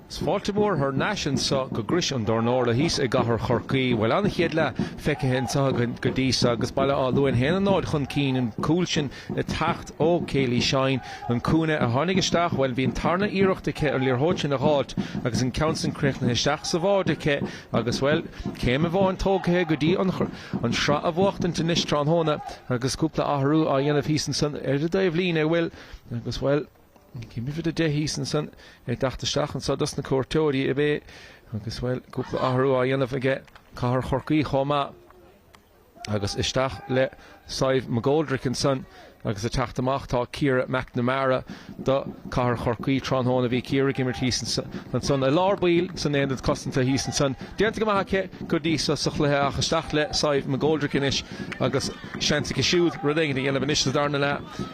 S1: Is fáilte mhór thar n-ais anso go Crois an Dornála thíos i gcathair Chorcaí. Bhuel, an-chéad leath feicthe anso againn go dtí so agus Baile Átha Luain 1-0 chun cinn, an cúl sin ag teacht ó Kayleigh Shine, an cúinne a tháinig isteach, bhuel, bhí an tarna iarracht aici an liathróid sin a dh'fháilt agus an ceann sin críochnaithe isteach sa bháide aici agus, bhuel, céim amháin tógtha go dtí an an sraith a bhuachtaint anois tráthnóna agus cúpla athrú á dhéanamh thíos ansan ar an dtaobhlíne, bhuel, agus, bhuel. Céim uimhir 10 thíos ansan ag teacht isteach anso dos na cuairteoirí ab é agus, bhuel, cúpla athrú á dhéanamh aige Cathair Chorcaí chomh maith agus isteach le Sadhbh McGoldrick ansan agus ag teacht amach tá Ciara McNamara do Cathair Chorcaí tráthnóna. Bhí Ciara ag imirt thíos ansan i lár baill san aonad cosanta thíos ansan. Déanta go maith aici go dtí so sa chluiche ach isteach le Sadhbh McGoldrick anois agus seans aici siúd rud éigin a dhéanamh anois sa darna leath.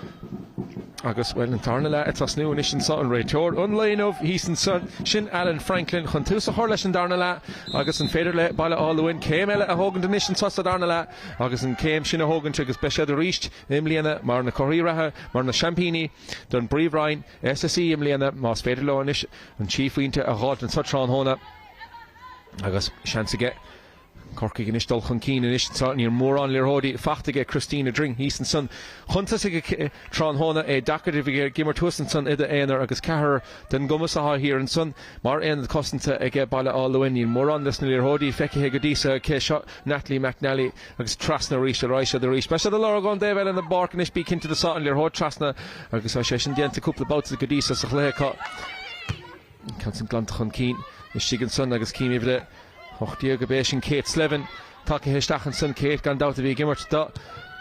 S1: Agus, bhuel, an tarna leath ag tosnú anois anso, an réiteoir an lae inniu thíos ansan, sin Alan Franklin chun tús a chur leis an darna leath agus an féidir le Baile Átha Luain céim eile a thógaint anois anso sa darna leath agus an céim sin a thógaint agus beidh siad arís i mbliana mar na curaidh reatha, mar na seaimpíní don bPríomhroinn SSE i mbliana más féidir leo anois an trí phointe a dh'fháilt anso tráthnóna agus seans aige Corcaigh anois dul chun cinn anois anseo. Níl mórán liathróidí faighte aige Christina Dring thíos ansan chun tosaigh aici tráthnóna. É deacair a bheith ag imirt thuas ansan i d'aonar agus ceathrar den gcumas atá thiar ansan mar aonad cosanta aige Baile Átha Luain. Níl mórán des na liathróidí feicthe go dtí so aici. Seo Natalie McNally agus trasna arís ar aghaidh siad arís. Beidh siad ag lorg ón dtaobh eile den bpáirc anois bí cinnte de seo an liathróid trasna agus tá sé sin déanta cúpla babhta go dtí so sa chluiche acu. Ceann san glanta chun cinn istigh ansan agus cinn uimhir a 18 ab é sin Kate Slevin tagtha isteach ansan. Kate gan dabht a bhí ag imirt do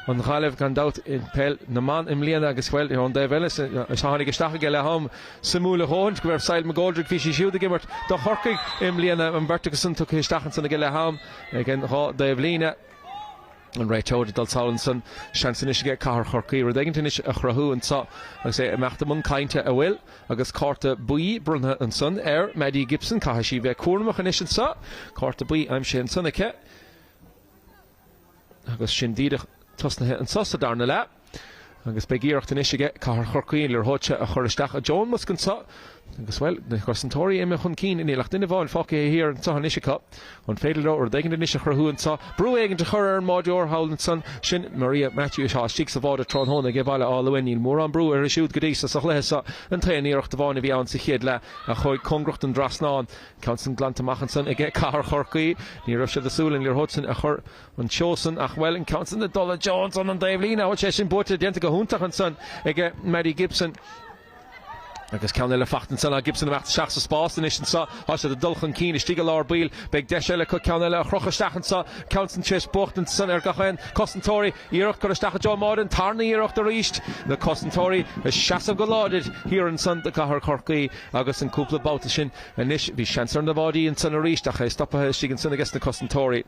S1: an Ghaillimh gan dabht i peil na mban i mbliana agus bhuel ón dtaobh eile is a tháinig isteach aige leath am suimiúil a dhóthaint go raibh Sadhbh McGoldrick bhí sí siúd ag imirt do Chorcaigh i mbliana an bheirt acu san tugtha isteach ansan aige leath am ag an dhá dtaobh líne. An réiteoir ag dul sall ansan. Seans anois aige Cathair Chorcaí rud éigint anois a chruthú anso agus é ag imeacht i mbun cainte an bhfuil agus cárta buí bronnta ansan ar Maddie Gibson. Caithfidh sí bheith cúramach anois anso. Cárta buí aimsithe ansan aici agus sin díreach tosnaithe anso sa darna leath. Agus beidh iarracht anois aige Cathair Chorcaí an liathróid seo a chur isteach i dtreo an mbosca anso. Agus, bhuel, na cosantóirí imithe chun cinn, níl ach duine amháin fágtha thiar anso anois acu. An féidir leo rud éigin anois a chruthú anso? Brú éigin a chur ar an mbáireoir thall ansan, sin Maria Matthews atá istigh sa bháide tráthnóna aige Baile Átha Luain. Níl mórán brú uirthi siúd go dtí so sa chluiche seo. An t-aon iarracht amháin a bhí ann sa chéad leath a chuaigh cóngarach don dtrasnán. Ceann san glanta amach ansan aige Cathair Chorcaí. Ní raibh siad ag súil an liathróid sin a chur An seó san ach bhuel an ceann san ag dul i dtreo ansan an dtaobh líne bhfuil sé sin buaite déanta go hiontach ansan aige Maddie Gibson. Agus ceann eile fachta ansan ag Gibson imeacht isteach sa spás anois anso tá siad ag dul chun cinn istigh i lár baill beidh deis eile acu ceann eile a chrochadh isteach anso ceann san tar éis buachtaint ansan ar gach aon cosantóirí iarracht cur isteach i dtreo an mbáide an tarna iarracht arís na cosantóirí ag seasamh go láidir thiar ansan do Cathair Chorcaí agus an cúpla babhta sin anois bhí seans ar na báidí ansan arís ach é stoptha istigh ansan aige na cosantóirí.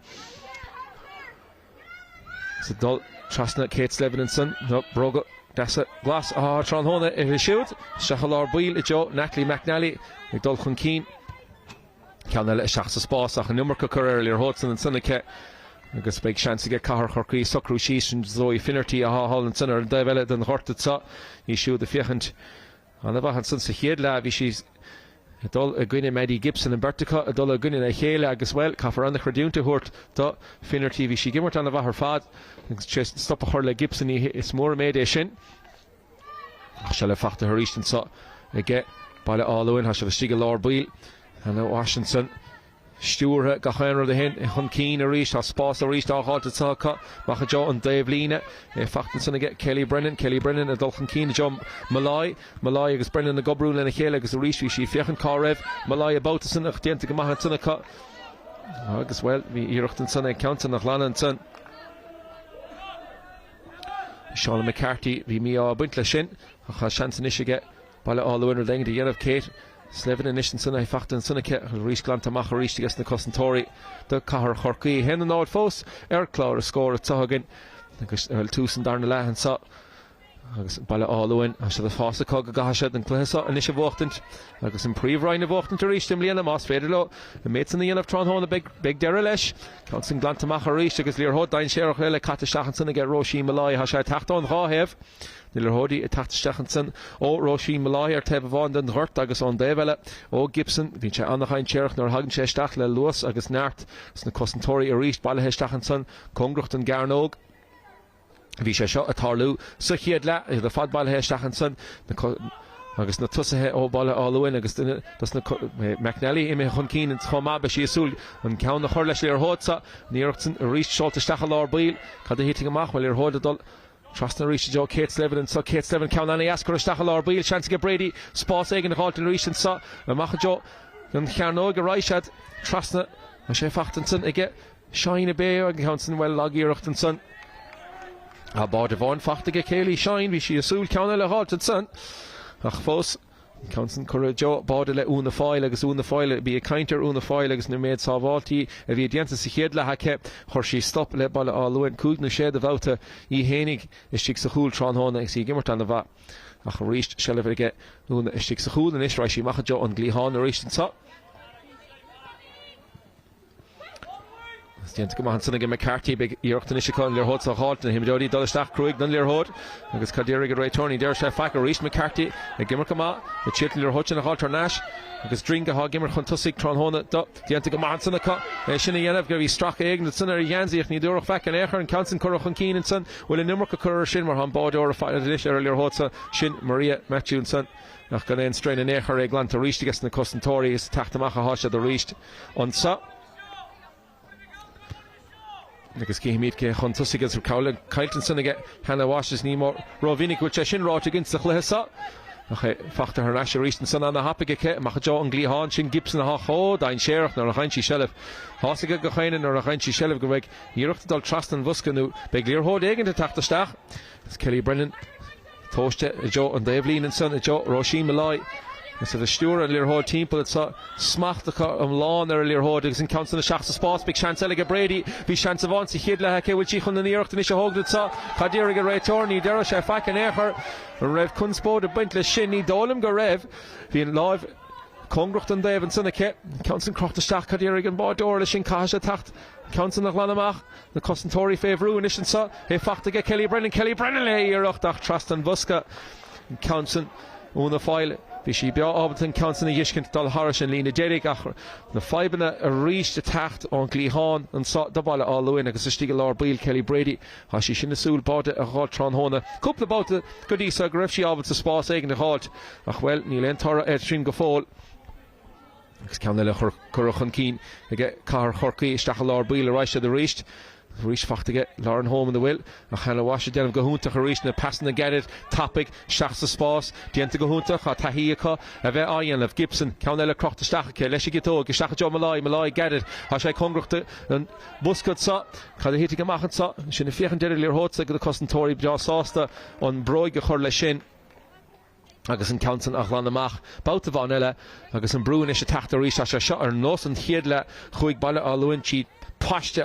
S1: Is ag dul trasna Kate Slevin ansan, na bróga deasa glas atá tráthnóna uirthi siúd. Isteach i lár baill i dtreo Natalie McNally ag dul chun cinn. Ceann eile isteach sa spás ach an iomarca cur ar an liathróid san ansan aici agus beidh seans aige Cathair Chorcaí socrú síos sin Zoe Finnerty atá thall ansan ar an dtaobh eile den ghort anseo. Í siúd ag féachaint An-mhaith ansan sa chéad leath, bhí sí ag dul i gcoinne Maddie Gibson, an bheirt acu ag dul i gcoinne a chéile agus, bhuel, caithfear an-chreidiúint a thabhairt do Finnerty, bhí sí ag imirt an-mhaith ar fad agus tar éis stop a chur le Gibson, is mór an méid é sin. Ach seilbh fachta arís anso aige Baile Átha Luain, tá siad istigh i lár baill, ana-mhaith ansan. Stiúrtha gach aon rud a théann chun cinn arís. Tá spás arís á dh'fháilt anseo acu. Amach i dtreo an dtaobh líne. É fachta ansan aige Kelly Brennan. Kelly Brennan ag dul chun cinn i dtreo Molloy. Molloy agus Brennan ag oibriú lena chéile agus arís bhí sí ag féachaint cá raibh Molloy an babhta san ach déanta go maith ansan acu. Agus, bhuel, bhí iarracht ansan ag ceann san a ghlanadh ansan. Shauna McCarthy, bhí mí-ádh ag baint leis sin ach tá seans anois aige Baile Átha Luain rud éigin a dhéanamh. Kate Slevin anois ansan é fachta ansan aici agus arís glanta amach arís aige na cosantóirí do Cathair Chorcaí. 1-0 fós ar chlár an scóir anseo againn agus tús an darna leath anseo agus Baile Átha Luain tá siad ag fás acu go gcaithfidh siad an cluiche seo anois a bhuachtaint agus an Príomhroinn a bhuachtaint arís i mbliana más féidir leo an méid san a dhéanamh tráthnóna beidh beidh deireadh leis. Ceann san glanta amach arís agus liathróid dainséarach eile caite isteach ansan aige Róisín Molloy. Tá sé ag teacht ón dhá thaobh. Na liathróidí ag teacht isteach ansan ó Róisín Molloy ar taobh amháin den ghort agus ón dtaobh eile ó Gibson. Bíonn sé an-dhainséarach nuair a thagann sé isteach le luas agus neart. Is na cosantóirí arís bailithe isteach ansan cóngarach don gcearnóg. Bhí sé seo ag tarlú sa chéad leath, iad ar fad bailithe isteach ansan agus na tosaithe ó Bhaile Átha Luain agus duine dos na McNally imithe chun cinn chomh maith. Beidh sí ag súil an ceann a chur leis an liathróid seo. An iarracht san arís seolta isteach i lár baill. Cad a thitfidh amach? Bhuel, liathróid ag dul trasna arís i dtreo Kate Slevin anseo. Kate Slevin, ceann ana-dheas curtha isteach i lár baill. Seans aige Brady spás éigin a dh'fháilt arís anseo. Amach i dtreo an chearnóig a raghaidh siad trasna. Tá sé fachta ansan aige Shine ab é an ceann san, bhuel, lag-iarracht ansan. Tá báide amháin fachta aige Kayleigh Shine, bhí sí ag súil ceann eile a dh'fháilt ansan. Ach fós, an ceann san curtha i dtreo báide le Úna Foyle agus Úna Foyle, bí ag caint ar Úna Foyle agus na méid sábháiltí a bhí déanta sa chéad leath aici, chuir sí stop le Baile Átha Luain cúig nó sé de bhabhta í fhéinig istigh sa chúl tráthnóna agus í ag imirt ana-mhaith. Ach arís, seilbh aige Úna istigh sa chúl anois, raghaidh sí amach i dtreo an gcliatháin arís anso. Déanta go maith ansan aige McCarthy. Beidh iarracht anois acu an liathróid seo a dh'fháilt. Na himreoirí ag dul isteach cruaidh don liathróid agus cad déarfaidh an réiteoir? Ní déarfaidh sé faic arís. McCarthy ag imirt go maith. Ag triail an liathróid sin a dh'fháilt thar n-ais agus Dringa atá ag imirt chun tosaigh tráthnóna do. Déanta go maith ansan acu é sin a dhéanamh. Bhí stracadh éigin ansan ar a gheansaí ach ní dúradh faic in aon chor. An ceann san curtha chun cinn ansan. Bhfuil an iomarca curtha air sin mar tá an báideoir anois ar an liathróid seo. Sin Maria Matthew ansan ach gan aon strain in aon chor é glanta arís aige na cosantóirí is ag teacht amach atá siad arís. Anso agus cífimid cé chun tosaigh agus caillte ansan aige Hannah Walsh is ní rómhinic go bhfuil sé sin ráite againn sa chluiche seo. Ach é fachta thar n-ais arís ansan ana-thapaidh aici amach i dtreo an gcliatháin sin Gibson atá chomh dainséarach nuair a fhaigheann sí seilbh. Tá's aige gach éinne nuair a fhaigheann sí seilbh go mbeidh iarracht ag dul trasna an bhosca nó beidh liathróid éigin ag teacht isteach. Is Kelly Brennan Tomhaiste i dtreo an dtaobhlíne ansan i dtreo Róisín Molloy agus iad ag stiúradh an liathróid timpeall anso. Smacht acu iomlán ar an liathróid agus an ceann san isteach sa spás. Beidh seans eile aige Brady. Bhí seans amháin sa chéad leath aici. Bhfuil sí chun an iarracht anois a thógaint anso? Cad déarfaidh an réiteoir? Ní déarfaidh sé faic in aon chor. An raibh conspóid ag baint leis sin? Ní dóigh liom go raibh. Bhí an láimh cóngarach don dtaobh ansan aici. An ceann san crochta isteach. Cad déarfaidh an báideoir leis sin? Caithfidh sé teacht an ceann san a ghlanadh amach. Na cosantóirí fé bhrú anois anso. É fachta aige Kelly Brennan. Kelly Brennan le iarracht ach trasna an bhosca an ceann san. Úna Foyle, bhí sí breá ábalta an ceann san a dh'fheiscint dul thairis an líne deiridh ach na fadhbanna arís ag teacht ón gcliathán anso do Bhaile Átha Luain agus istigh i lár baill Kelly Brady. Tá sí sin ag súil báide a dh'fháilt tráthnóna. Cúpla babhta go dtí so go raibh sí ábalta spás éigin a dh'fháilt ach, bhuel, níl aon toradh air sin go fóill. Agus ceann eile curtha chun cinn aige Cathair Chorcaí isteach i lár baill a raghaidh siad arís. Arís fachta aige Lauren Homan an bhfuil ach Hannah Walsh ag déanamh go hiontach arís na pasanna gairid tapaidh isteach sa spás déanta go hiontach tá taithí acu a bheith á dhéanamh. Gibson ceann eile crochta isteach aici leis an gciotóg isteach i dtreo Molloy Molloy gairid tá sé cóngarach don bhosca anseo. Cad a thitfidh amach anseo? Sin ag féachaint ar an liathróid ag na cosantóirí breá sásta an bróig a chur leis sin. agus an ceann san a ghlanadh amach babhta amháin eile agus an brú anois ag teacht arís. Tá sé seo ar nós an chéad leath. Chuaigh Baile Átha Luain tríd paiste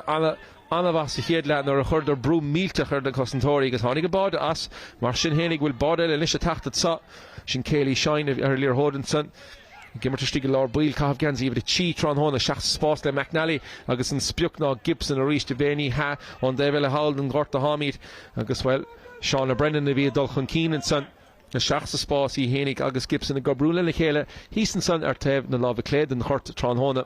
S1: an-mhaith sa chéad leath nuair a chuireadar brú millteach ar na cosantóirí agus tháinig an báide as. Mar sin fhéinig bhfuil báide eile anois ag teacht anso. Sin Kayleigh Shine ar an liathróid ansan. Ag imirt istigh i lár baill, caitheamh geansaí uimhir 3 tráthnóna, isteach sa spás le McNally agus an sprioc ná Gibson arís a bheith ní hea ón dtaobh eile thall den ghort a tháimid agus, bhuel, Shauna Brennan a bhí ag dul chun cinn ansan. Isteach sa spás í fhéinig agus Gibson ag oibriú lena chéile thíos ansan ar taobh na láimhe clé den ghort tráthnóna.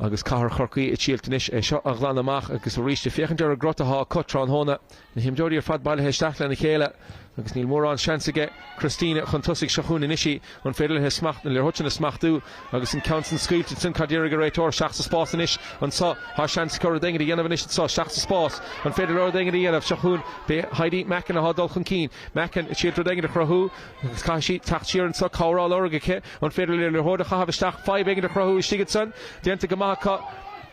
S1: Agus Cathair Chorcaí ag triailt anois é seo a ghlanadh amach agus arís ag féachaint ar an gcrot atá acu tráthnóna. Na himreoirí ar fad bailithe isteach lena chéile agus níl mórán seans aige Christina chun tosaigh. Seo chugainn anois í. An féidir léi smacht na liathróide sin a smachtú agus an ceann sin scaoilte ansin? Cad déarfaidh an réiteoir? Isteach sa spás anois anso. Tá seans acu rud éigin a dhéanamh anois anso. Isteach sa spás. An féidir leo rud éigin a dhéanamh? Seo chugainn b'é Heidi Mackin atá ag dul chun cinn. Mackin ag triailt rud éigin a chruthú. Agus caithfidh sí teacht siar anso, cabhair á lorg aici. An féidir léi liathróid a chaitheamh isteach, fadhb éigin a chruthú istigh ansan? Déanta go maith acu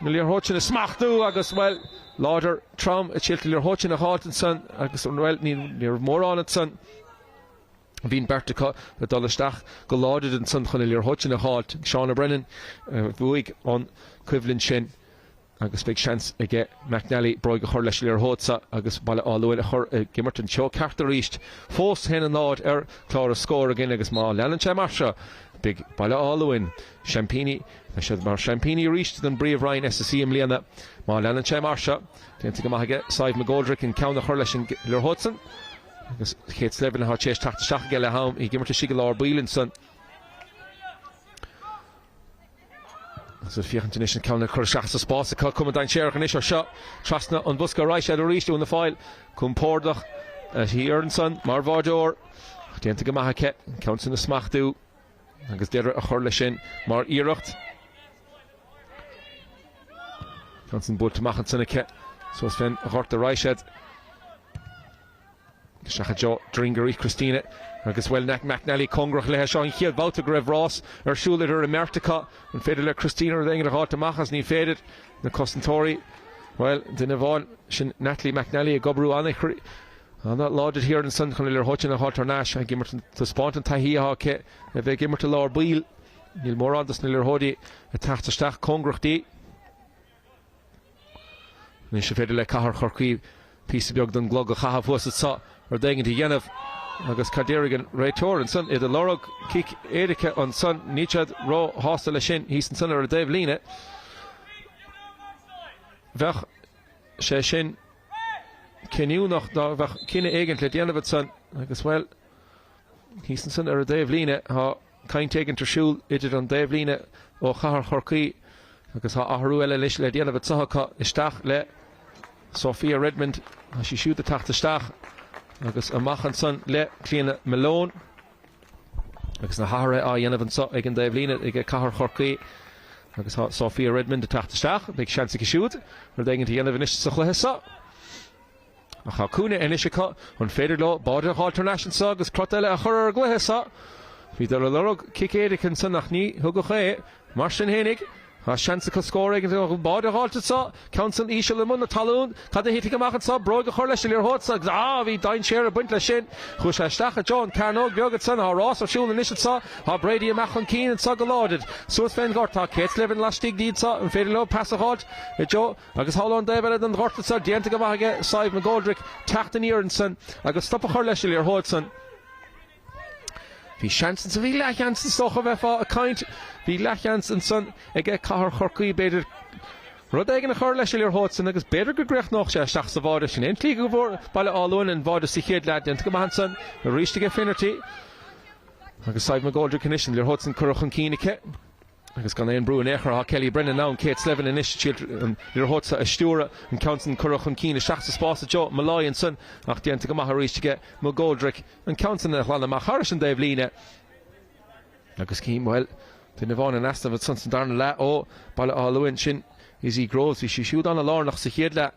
S1: na liathróid sin a smachtú agus, bhuel, láidir trom ag triailt na liathróid sin a dh'fháilt ansan agus, bhuel, ní raibh mórán ansan. Bhí an beirt acu ag dul isteach go láidir ansan chun an liathróid sin a dh'fháilt. Shauna Brennan a bhuaigh an coimhlint sin. agus beidh seans aige McNally bróig a chur leis an liathróid seo agus Baile Átha Luain a chur ag imirt an treo ceart arís. Fós 1-0 ar chlár na scór againn agus má leanann sé mar seo beidh Baile Átha Luain seaimpíní, beidh siad mar seaimpíní arís den bPríomh-Roinn SSE i mbliana má leanann sé mar seo. Déanta go maith aige Sadhbh McGoldrick an ceann a chur leis an liathróid san. Agus Kate Slevin atá tar éis teacht isteach aige le ham, í ag imirt istigh i lár baill ansan. Agus ag féachaint anois an ceann a chur isteach sa spás acu, cuma dainséarach anois ar seo. Trasna an bhosca arís siad arís Úna Foyle. Compordach thiar ansan mar bháideoir. Ach déanta go maith aici an ceann sin a smachtú agus deireadh a chur leis sin mar iarracht. Ceann sin buailte amach ansan aici. Suas fén ghort ar aghaidh siad. Isteach i dtreo Dringuirí Christina agus bhuel McNally cóngarach léi. Seo an chéad bhabhta go raibh rás ar siúl idir an mbeirt acu. An féidir le Christina rud éigin a dh'fháilt amach as? Ní féidir. Na cosantóirí, bhuel, duine amháin, sin Natalie McNally ag oibriú an-láidir thiar ansan chun an liathróid sin a dh'fháilt thar n-ais. Ag imirt, taispeáint an taithí atá aici a bheith ag imirt i lár baill. Níl mórán dos na liathróidí ag teacht isteach cóngarach di. Anois an féidir le Cathair Chorcaí píosa beag den gclog a chaitheamh thuas anso rud éigin a dhéanamh agus cad déarfaidh an réiteoir ansan? Iad ag lorg cic éirice ansan. Níl siad ró-shásta leis sin thíos ansan ar an dtaobh líne. Bheadh sé sin cinniúnach dá mbeadh cinneadh éigin le déanamh ansan agus, bhuel, Thíos ansan ar an dtaobh líne tá caint éigint ar siúl idir an dtaobh líne ó Chathair Chorcaí agus tá athrú eile anois le déanamh anso acu isteach le Sophia Redmond. Tá sí siúd ag teacht isteach agus amach ansan le Clíona Malone agus na hathruithe á dhéanamh anso ag an dtaobh líne ag Cathair Chorcaí agus tá Sophia Redmond ag teacht isteach. Beidh seans aici siúd rud éigint a dhéanamh anois sa chluiche seo. Ach tá cúinne anois acu. An féidir leo báide a dh'fháilt thar n-ais anso agus crot eile a chur ar an gcluiche seo? Bhíodar ag lorg cic éirice ansan ach ní thugadh é. Mar sin fhéinig, tá seans acu scór éigin a báide a dh'fháilt anso. Ceann san íseal i mbun na talún. Cad a thitfidh amach anso? Bróig a chur leis an liathróid so agus ah! Bhí dainséar ag baint leis sin. Chuaigh sé isteach i dtreo an cearnóg bheag ansan. Tá rás ar siúl anois anso. Tá Brady amach chun cinn anso go láidir. Suas fén ghort. Tá Kate Slevin laistigh di anso. An féidir leo pas a dh'fháilt i dtreo Agus thall ón dtaobh eile den ghort anso, déanta go maith aige Sadhbh McGoldrick teacht aniar ansan agus stop a chur leis an liathróid san. Bhí seans ansan, bhí leathsheans is dócha bheifeá ag caint, bhí leathsheans ansan aige Cathair Chorcaí b'fhéidir rud éigin a chur leis an liathróid san agus b'fhéidir go gcríochnódh sé isteach sa bháide. Sin é an tslí go bhfuair Baile Átha Luain an bháide sa chéad leath. Déanta go maith ansan arís aige Finnerty agus Sadhbh McGoldrick anois an liathróid san curtha chun cinn aici. Agus gan aon brú in aon chor, tá Kelly Brennan ann, Kate Slevin anois, an liathróid seo a stiúradh, an ceann san curtha chun cinn isteach sa spás i dtreo Molloy ansan ach déanta go maith arís aige McGoldrick, an ceann san a ghlanadh amach thairis an dtaobh líne. Agus cím, bhuel, duine amháin in easnamh ansan sa darna leath ó Baile Átha Luain, sin Izzy Groves, bhí sí siúd ana-lárnach sa chéad leath.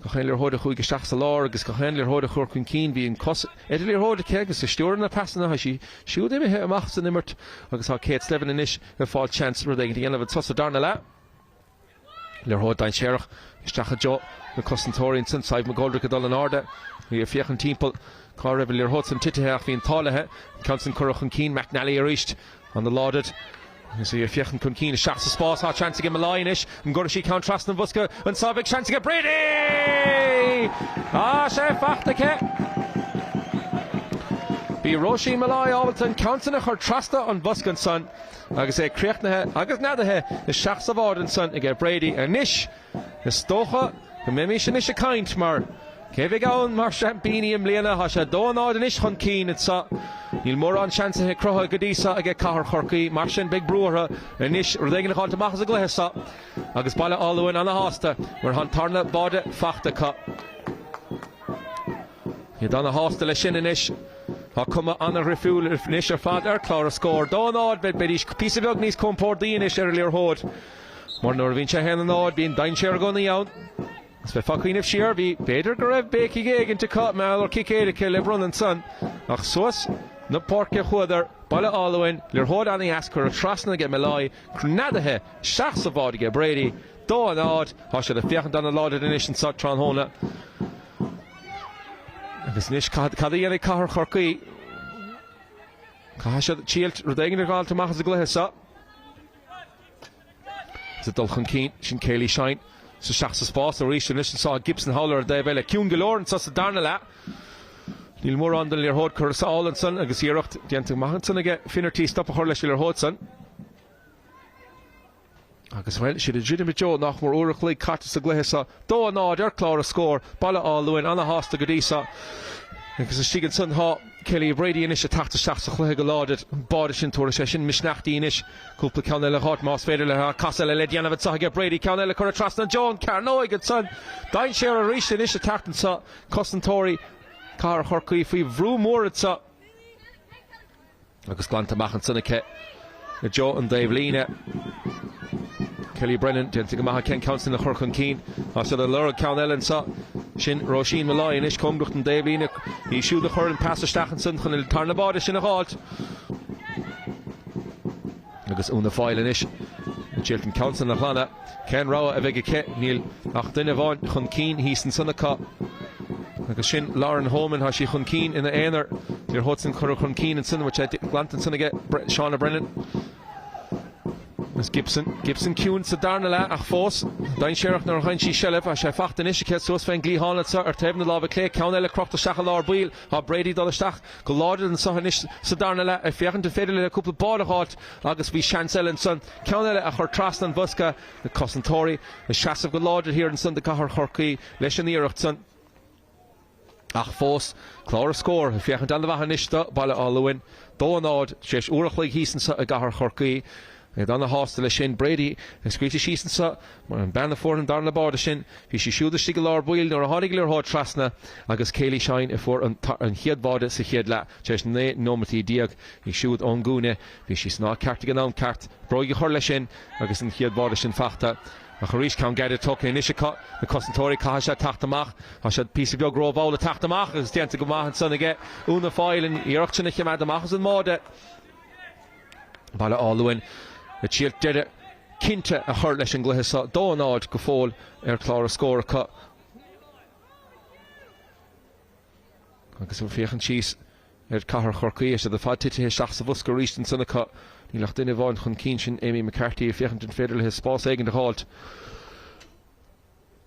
S1: Gach aon liathróid a chuaigh isteach sa lár agus gach aon liathróid a chur chun cinn, bhí an cos ar an liathróid aici agus ag stiúradh na pasanna. Tá sí siúd imithe amach as an imirt agus tá Kate Slevin anois ag fáil seans rud éigin a dhéanamh anso sa darna leath. Liathróid dainséarach isteach i dtreo na cosantóirí ansin. Sadhbh McGoldrick ag dul in airde. Í ag féachaint timpeall cá raibh an liathróid san titithe ach bhí an t-ádh léi. An ceann san curtha chun cinn. McNally arís. Ana-láidir. Agus í ag féachaint chun cinn isteach sa spás, tá seans aige Molloy anois. An gcuirfidh sí ceann trasna an bhosca anso? Beidh seans aige Brady! Tá sé faighte aici! Bhí Róisín Molloy ábalta an ceann san a chur trasna an bhosca ansan agus é críochnaithe agus neadaithe isteach sa bháide ansan aige Brady. Anois Is dócha go mbeimis anois ag caint mar cé bheidh ann mar seaimpíní i mbliana. Tá sé 2-0 anois chun cinn anso. Níl mórán seansaithe cruthaithe go dtí seo aige Cathair Chorcaí, mar sin beidh brú orthu anois rud éigin a dh'fháilt amach as an gcluiche seo agus Baile Átha Luain ana-shásta mar tá an tarna báide faighte acu. Iad ana-shásta leis sin anois. Tá cuma ana-dhifriúil anois ar fad ar chlár na scór. 2-0, bheidís píosa beag níos compórdaí anois ar an liathróid. Mar nuair a bhíonn sé 1-0, bíonn dainséar i gcónaí ann. Agus bheifeá ag cuimhneamh siar, bhí, b'fhéidir go raibh béicigh éigint acu, mar gheall ar cic éirice le bronnadh ansan. Ach suas na páirce chuadar, Baile Átha Luain, liathróid ana-dheas curtha trasna aige Molloy, neadaithe isteach sa bháide aige Brady. 2-0, tá siad ag féachaint ana-láidir anois anso tráthnóna. Agus anois cad a dhéanfaidh Cathair Chorcaí? Caithfidh siad triailt rud éigin a dh'fháilt amach as an gcluiche seo. Is ag dul chun cinn sin Kayleigh Shine isteach sa spás arís anois anso Gibson thall ar an dtaobh eile. Ciúin go leor anso sa darna leath. Níl mórán den liathróid curtha sall ansan agus iarracht déanta amach ansan aige Finnerty stop a chur leis an liathróid san. Agus, bhuel, siad ag druidim i dtreo nach mór uair a chloig caite sa gcluiche seo. 2-0 ar chlár na scór, Baile Átha Luain ana-shásta go dtí seo. Agus istigh ansan tá Kelly Brady anois ag teacht isteach sa chluiche go láidir. An báide sin, tabharfaidh sé sin misneach di anois. Cúpla ceann eile a dh'fháilt más féidir léi. Casadh eile le déanamh anso aige Brady. Ceann eile curtha trasna Joe an cearnóig ansan. Dainséar arís anois ag teacht anso. Cosantóirí Cathair Chorcaí faoi bhrú mór anso. Agus glanta amach ansan aici i dtreo an dtaobh líne. Kelly Brennan déanta go maith aici an ceann sin a chur chun cinn. Tá siad ag lorg ceann eile anso. Sin Róisín Molloy anois cóngarach don dtaobh líne. Í siúd a chuir an pas isteach ansan chun an tarna báide sin a dh'fháilt. Agus Úna Foyle anois ag triail an ceann san a ghlanadh. Cén rogha a bheidh aici? Níl ach duine amháin chun cinn thíos ansan acu agus sin Lauren Homan. Tá sí chun cinn ina aonar. Liathróid san curtha chun cinn ansan, bhfuil sé glanta ansan aige Shauna Brennan. Agus Gibson, Gibson ciúin sa darna leath ach fós dainséarach nuair a fhaigheann sí seilbh. Tá sé fachta anois aici suas fén gcliathán anso ar taobh na láimhe clé. Ceann eile crochta isteach i lár baill. Tá Brady dul isteach go láidir anso anois sa darna leath ag féachaint an féidir léi cúpla báide a dh'fháilt agus bhí seans eile ansan ceann eile a chur trasna an bhosca. Na cosantóirí ag seasamh go láidir thiar ansan do Cathair Chorcaí leis an iarracht san ach fós clár na scór ag féachaint an-mhaith anois do Baile Átha Luain. 2, 0 tar éis uair a chloig thíos anso i gCathair Chorcaí. Iad ana-shásta leis sin. Brady ag scaoilte síos anso mar an bean a fuair an darna báide sin. Bhí sí siúd istigh i lár baill nuair a tháinig an liathróid trasna agus Kayleigh Shine a fuair an chéad bháide sa chéad leath tar éis 19 nóimeataí. Í siúd ón gcúinne. Bhí sí san áit ceart ag an am ceart. Bróig a chur leis sin agus an chéad bháide sin fachta. Ach arís ceann gairid tógtha anois acu, na cosantóirí, caithfidh sé teacht amach. Tá siad píosa beag rómhall ag teacht amach agus déanta go maith ansan aige Úna Foyle an iarracht sin a chimeád amach as an mbáide. Baile Átha Luain ag triail deireadh cinnte a chur leis an gcluiche seo. 2, 0 go fóill ar chlár na scór acu. Agus ag féachaint síos ar Cathair Chorcaí, tá siad ar fad titithe isteach sa bhosca arís ansan acu. Níl ach duine amháin chun cinn, sin Amy McCarthy, ag féachaint an féidir léi spás éigin a dh'fháilt.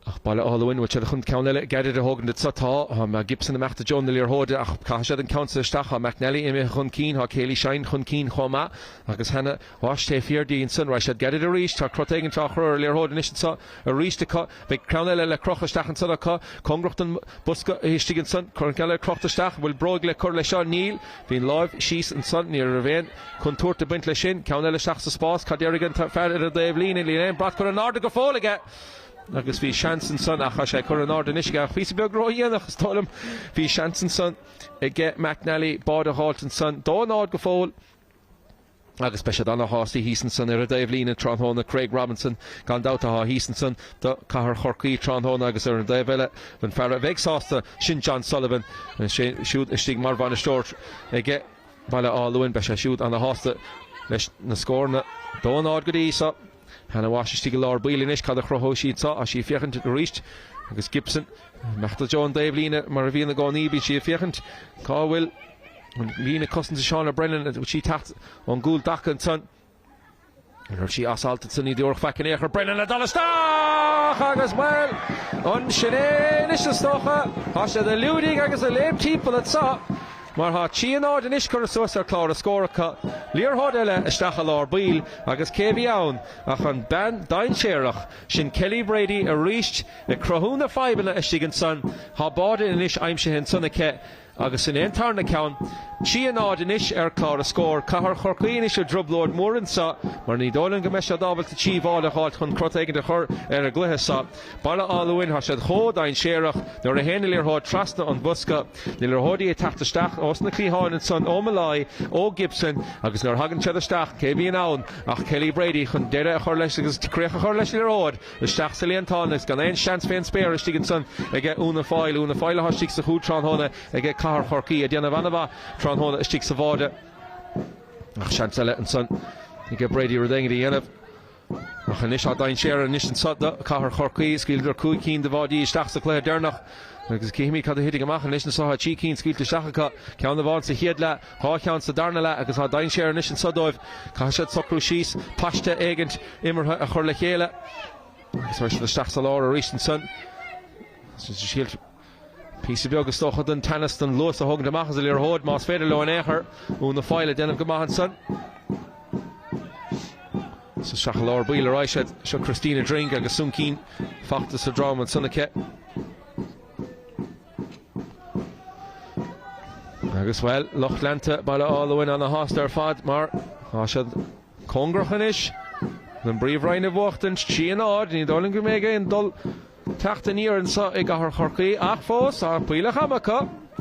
S1: Ach Baile Átha Luain, bhfuil siad chun ceann eile gairid a thógaint anso? Tá. Tá Gibson ag imeacht i dtreo na liathróide ach caithfidh siad an ceann seo isteach. Tá McNally imithe chun cinn, tá Kayleigh Shine chun cinn chomh maith agus Hannah Walsh taobh thiar di ansan. Raghaidh siad gairid arís. Tá crot éigin á chur ar an liathróid anois anso. Arís acu. Beidh ceann eile le crochadh isteach ansan acu. Cóngarach don bosca istigh ansan. Ceann eile crochta isteach. An bhfuil bróig le cur leis seo? Níl. Bhí an láimh síos ansan. Ní raibh aon chontúirt ag baint leis sin. Ceann eile isteach sa spás. Cad déarfaidh an fear ar an dtaobh líne? Níl aon brat curtha in airde go fóill aige. Agus bhí seans ansan ach tá sé curtha in airde anois aige. Ach píosa beag ródhéanach is dóigh liom. Bhí seans ansan aige McNally báide a dh'fháilt ansan. 2, 0 go fóill. Agus beidh siad ana-shásta thíos ansan ar an dtaobh líne tráthnóna. Craig Robinson, gan dabht, atá thíos ansan do Cathair Chorcaí tráthnóna agus ar an dtaobh eile, an fear a bheidh sásta, sin John Sullivan, sé siúd istigh mar bhainisteoir aige Baile Átha Luain. Beidh sé siúd ana-shásta leis na scóranna. 2, 0 go dtí so. Hannah Walsh istigh i lár baill anois, cad a chruthóidh sí anso? Tá sí ag féachaint arís agus Gibson ag imeacht i dtreo an dtaobh líne mar a bhíonn i gcónaí. Bíonn sí ag féachaint cá bhfuil an líne cosanta Shauna Brennan, an bhfuil sí ag teacht ón gcúl dtaca ansan. An raibh sí as alt ansan? Ní dúradh faic in aon chor. Brennan ag dul isteach agus, bhuel, ansin é anois is dócha. Tá siad ag liúdaigh agus ag léim timpeall anso. Mar tá 3, 0 anois curtha suas ar chlár na scór acu. Liathróid eile isteach i lár baill agus cé a bhí ann ach an bean dainséarach sin Kelly Brady arís ag cruthú na fadhbanna istigh ansan. Tá báide anois aimsithe ansan aici agus sin é an tarna ceann. 3, 0 anois ar chlár na scór. Cathair Chorcaí anois i dtrioblóid mhór anso mar ní dóigh liom go mbeidh siad ábalta trí bháide a dh'fháilt chun crot éigin a chur ar an gcluiche seo. Baile Átha Luain, tá siad chomh dainséarach nuair a théann an liathróid trasna an bhosca. Na liathróidí ag teacht isteach ós na cliatháin ansan ó Molloy, ó Gibson agus nuair a thagann siad isteach, cé bhíonn ann ach Kelly Brady chun deireadh a chur leis agus críoch a chur leis an liathróid isteach sa líontán agus gan aon seans fén spéir istigh ansan aige Úna Foyle. Úna Foyle atá istigh sa chúl tráthnóna aige Cathair Chorcaí ag déanamh an-mhaith tráthnóna istigh sa bháide. Ach seans eile ansan aige Brady rud éigin a dhéanamh. Ach anois tá dainséar anois anso do Cathair Chorcaí. Scaoileadar 5 cinn de bháidí isteach sa chluiche deireanach agus cífimid cad a thitfidh amach anois anso. Tá 3 cinn scaoilte isteach acu, ceann amháin sa chéad leath, dhá cheann sa darna leath agus tá dainséar anois anso dóibh. Caithfidh siad socrú síos, paiste éigint imeartha a chur le chéile agus beidh siad isteach sa lár arís ansan. Píosa beag is dócha den teannas, den luas a thógaint amach as an liathróid, más féidir leo in aon chor. Úna Foyle ag déanamh go maith ansan. Is isteach i lár baill a raghaidh siad. Seo Christina Dring agus soncín fachta sa drom ansan aici. Agus, bhuel, lucht leanta Baile Átha Luain ana-shásta ar fad mar tá siad cóngarach anois don bPríomhroinn a bhuachtaint, 3-0. Ní dóigh liom go mbeidh aon dul teacht aniar anseo i gcathair Chorcaí ach fós tá fuílleach ama acu.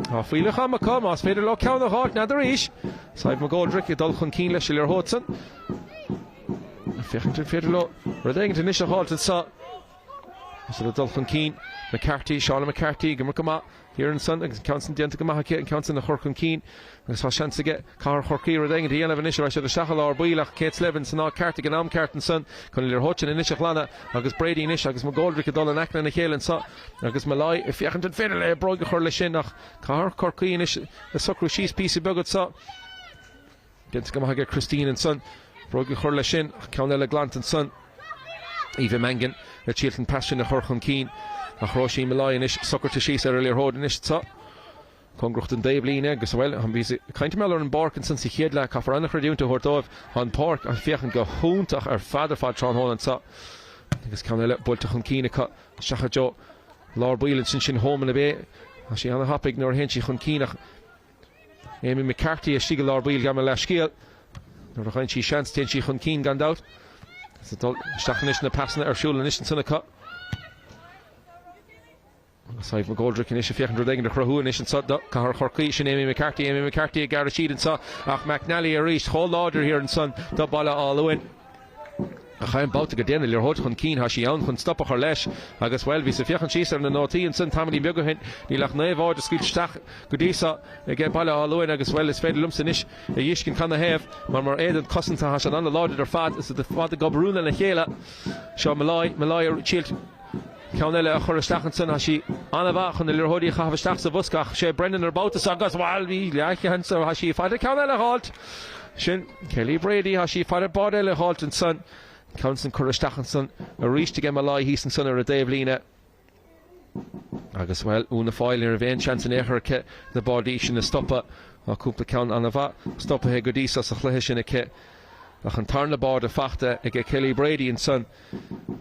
S1: Tá fuílleach ama acu más féidir leo ceann a dh'fháilt, n'fheadar arís. Sadhbh McGoldrick ag dul chun cinn leis an liathróid san. Féachaint an féidir leo rud éigint anois a dh'fháilt anseo. Is iad ag dul chun cinn. McCarthy, Shauna McCarthy, ag imirt go maith thiar ansan agus an ceann san déanta go maith aici, an ceann san a chur chun cinn agus tá seans aige Cathair Chorcaí rud éigin a dhéanamh anois. Rachaidh siad isteach i lár baill ach Kate Slevin san áit ceart ag an am ceart ansan chun an liathróid sin anois a ghlanadh agus Brady anois agus McGoldrick ag dul in aice lena chéile anso agus Molloy ag féachaint an féidir léi bróig a chur leis sin ach Cathair Chorcaí anois ag socrú síos píosa beag anso. Déanta go maith aige Christine ansan. Bróig a chur leis sin ach ceann eile glanta ansan. Eva Mangan ag triail an pas sin a chur chun cinn ach Róisín Molloy anois socraithe síos ar an liathróid anois anso. Cóngarach don dtaobhlíne agus, bhuel, bhíos ag caint mar gheall ar an bpáirc ansan sa chéad leath. Caithfear an-chreidiúint a thabhairt dóibh. Tá an pháirc ag féachaint go hiontach ar fad ar fad tráthnóna anso. Agus ceann eile buailte chun cinn acu isteach i dtreo lár baill ansin sin Holman ab é. Tá sí ana-thapaidh nuair a théann sí chun cinn ach Amy McCarthy istigh i lár baill gabh mo leithscéal. Nuair a fhaigheann sí seans téann sí chun cinn gan dabht. Is ag dul isteach anois na pasanna ar siúl anois ansan acu. Agus Sadhbh McGoldrick anois ag féachaint rud éigin a chruthú anois anso do Cathair Chorcaí. Sin Amy McCarthy, Amy McCarthy ag gearradh siar anso ach McNally arís chomh láidir thiar ansan do Baile Átha Luain. Ach aon babhta go dtéann an liathróid chun cinn, tá sí ann chun stop a chur leis agus, bhuel, bhíos ag féachaint síos ar na nótaí ansan tamaillín beag ó shin, níl ach 9 bháide scaoilte isteach go dtí seo ag Baile Átha Luain agus, bhuel, is féidir liomsa anois a fheiscint canathaobh mar mar éadan cosanta tá siad an-láidir ar fad is iad ar fad ag oibriú lena chéile. Seo Molloy, Molloy ag triail ceann eile a chur isteach ansan, tá sí an-mhaith chun na liathróidí a chaitheamh isteach sa bhosca ach sé Brennan ar babhta seo agus, bhuel, bhí leathsheans, tá sí fada ceann eile a dh'fháilt. Sin Kelly Brady, tá sí fada báide eile a dh'fháilt ansan. Ceann san curtha isteach ansan arís aige Molloy thíos ansan ar an dtaobhlíne. Agus, bhuel, Úna Foyle, ní raibh aon seans in aon chor aici na báidí sin a stopadh. Tá cúpla ceann an-mhaith stopaithe go dtí so sa chluiche sin aici. Ach an tarna báide fachta aige Kelly Brady ansan.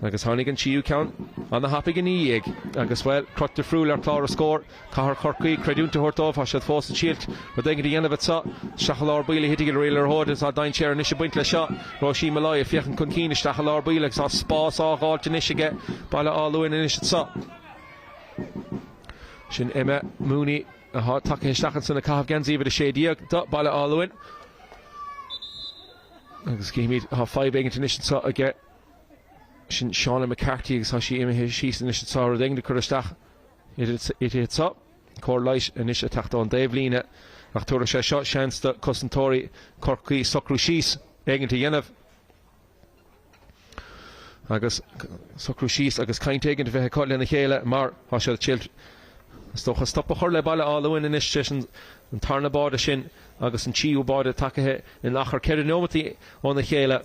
S1: Agus tháinig an tríú ceann ana-thapaidh ina dhiaidh. Agus, bhuel, crot difriúil ar chlár an scóir. Cathair Chorcaí, creidiúint a thabhairt dóibh, tá siad fós ag triailt rud éigin a dhéanamh anso. Isteach i lár baill a thitfidh an liathróid agus tá dainséar anois ag baint leis seo. Róisín Molloy ag féachaint chun cinn isteach i lár baill agus tá spás á dh'fháilt anois aige Baile Átha Luain anois anso. Sin Emma Mooney atá tagtha isteach ansan ag caitheamh geansaí uimhir 16 do Baile Átha Luain. Agus címid, tá fadhb éigint anois anseo aige, sin Shauna McCarthy agus tá sí imithe síos anois anseo, rud éigin ag cur isteach uirthi anseo. Cóir leighis anois ag teacht ón dtaobhlíne ach tabharfaidh sé seo seans do cosantóirí Chorcaí socrú síos éigint a dhéanamh agus socrú síos agus caint éigint a bheith acu lena chéile mar tá siad ag triail is dócha stop a chur le Baile Átha Luain anois tar éis an tarna báide sin agus an tríú báide tagaithe in achar 4 neomataí óna chéile.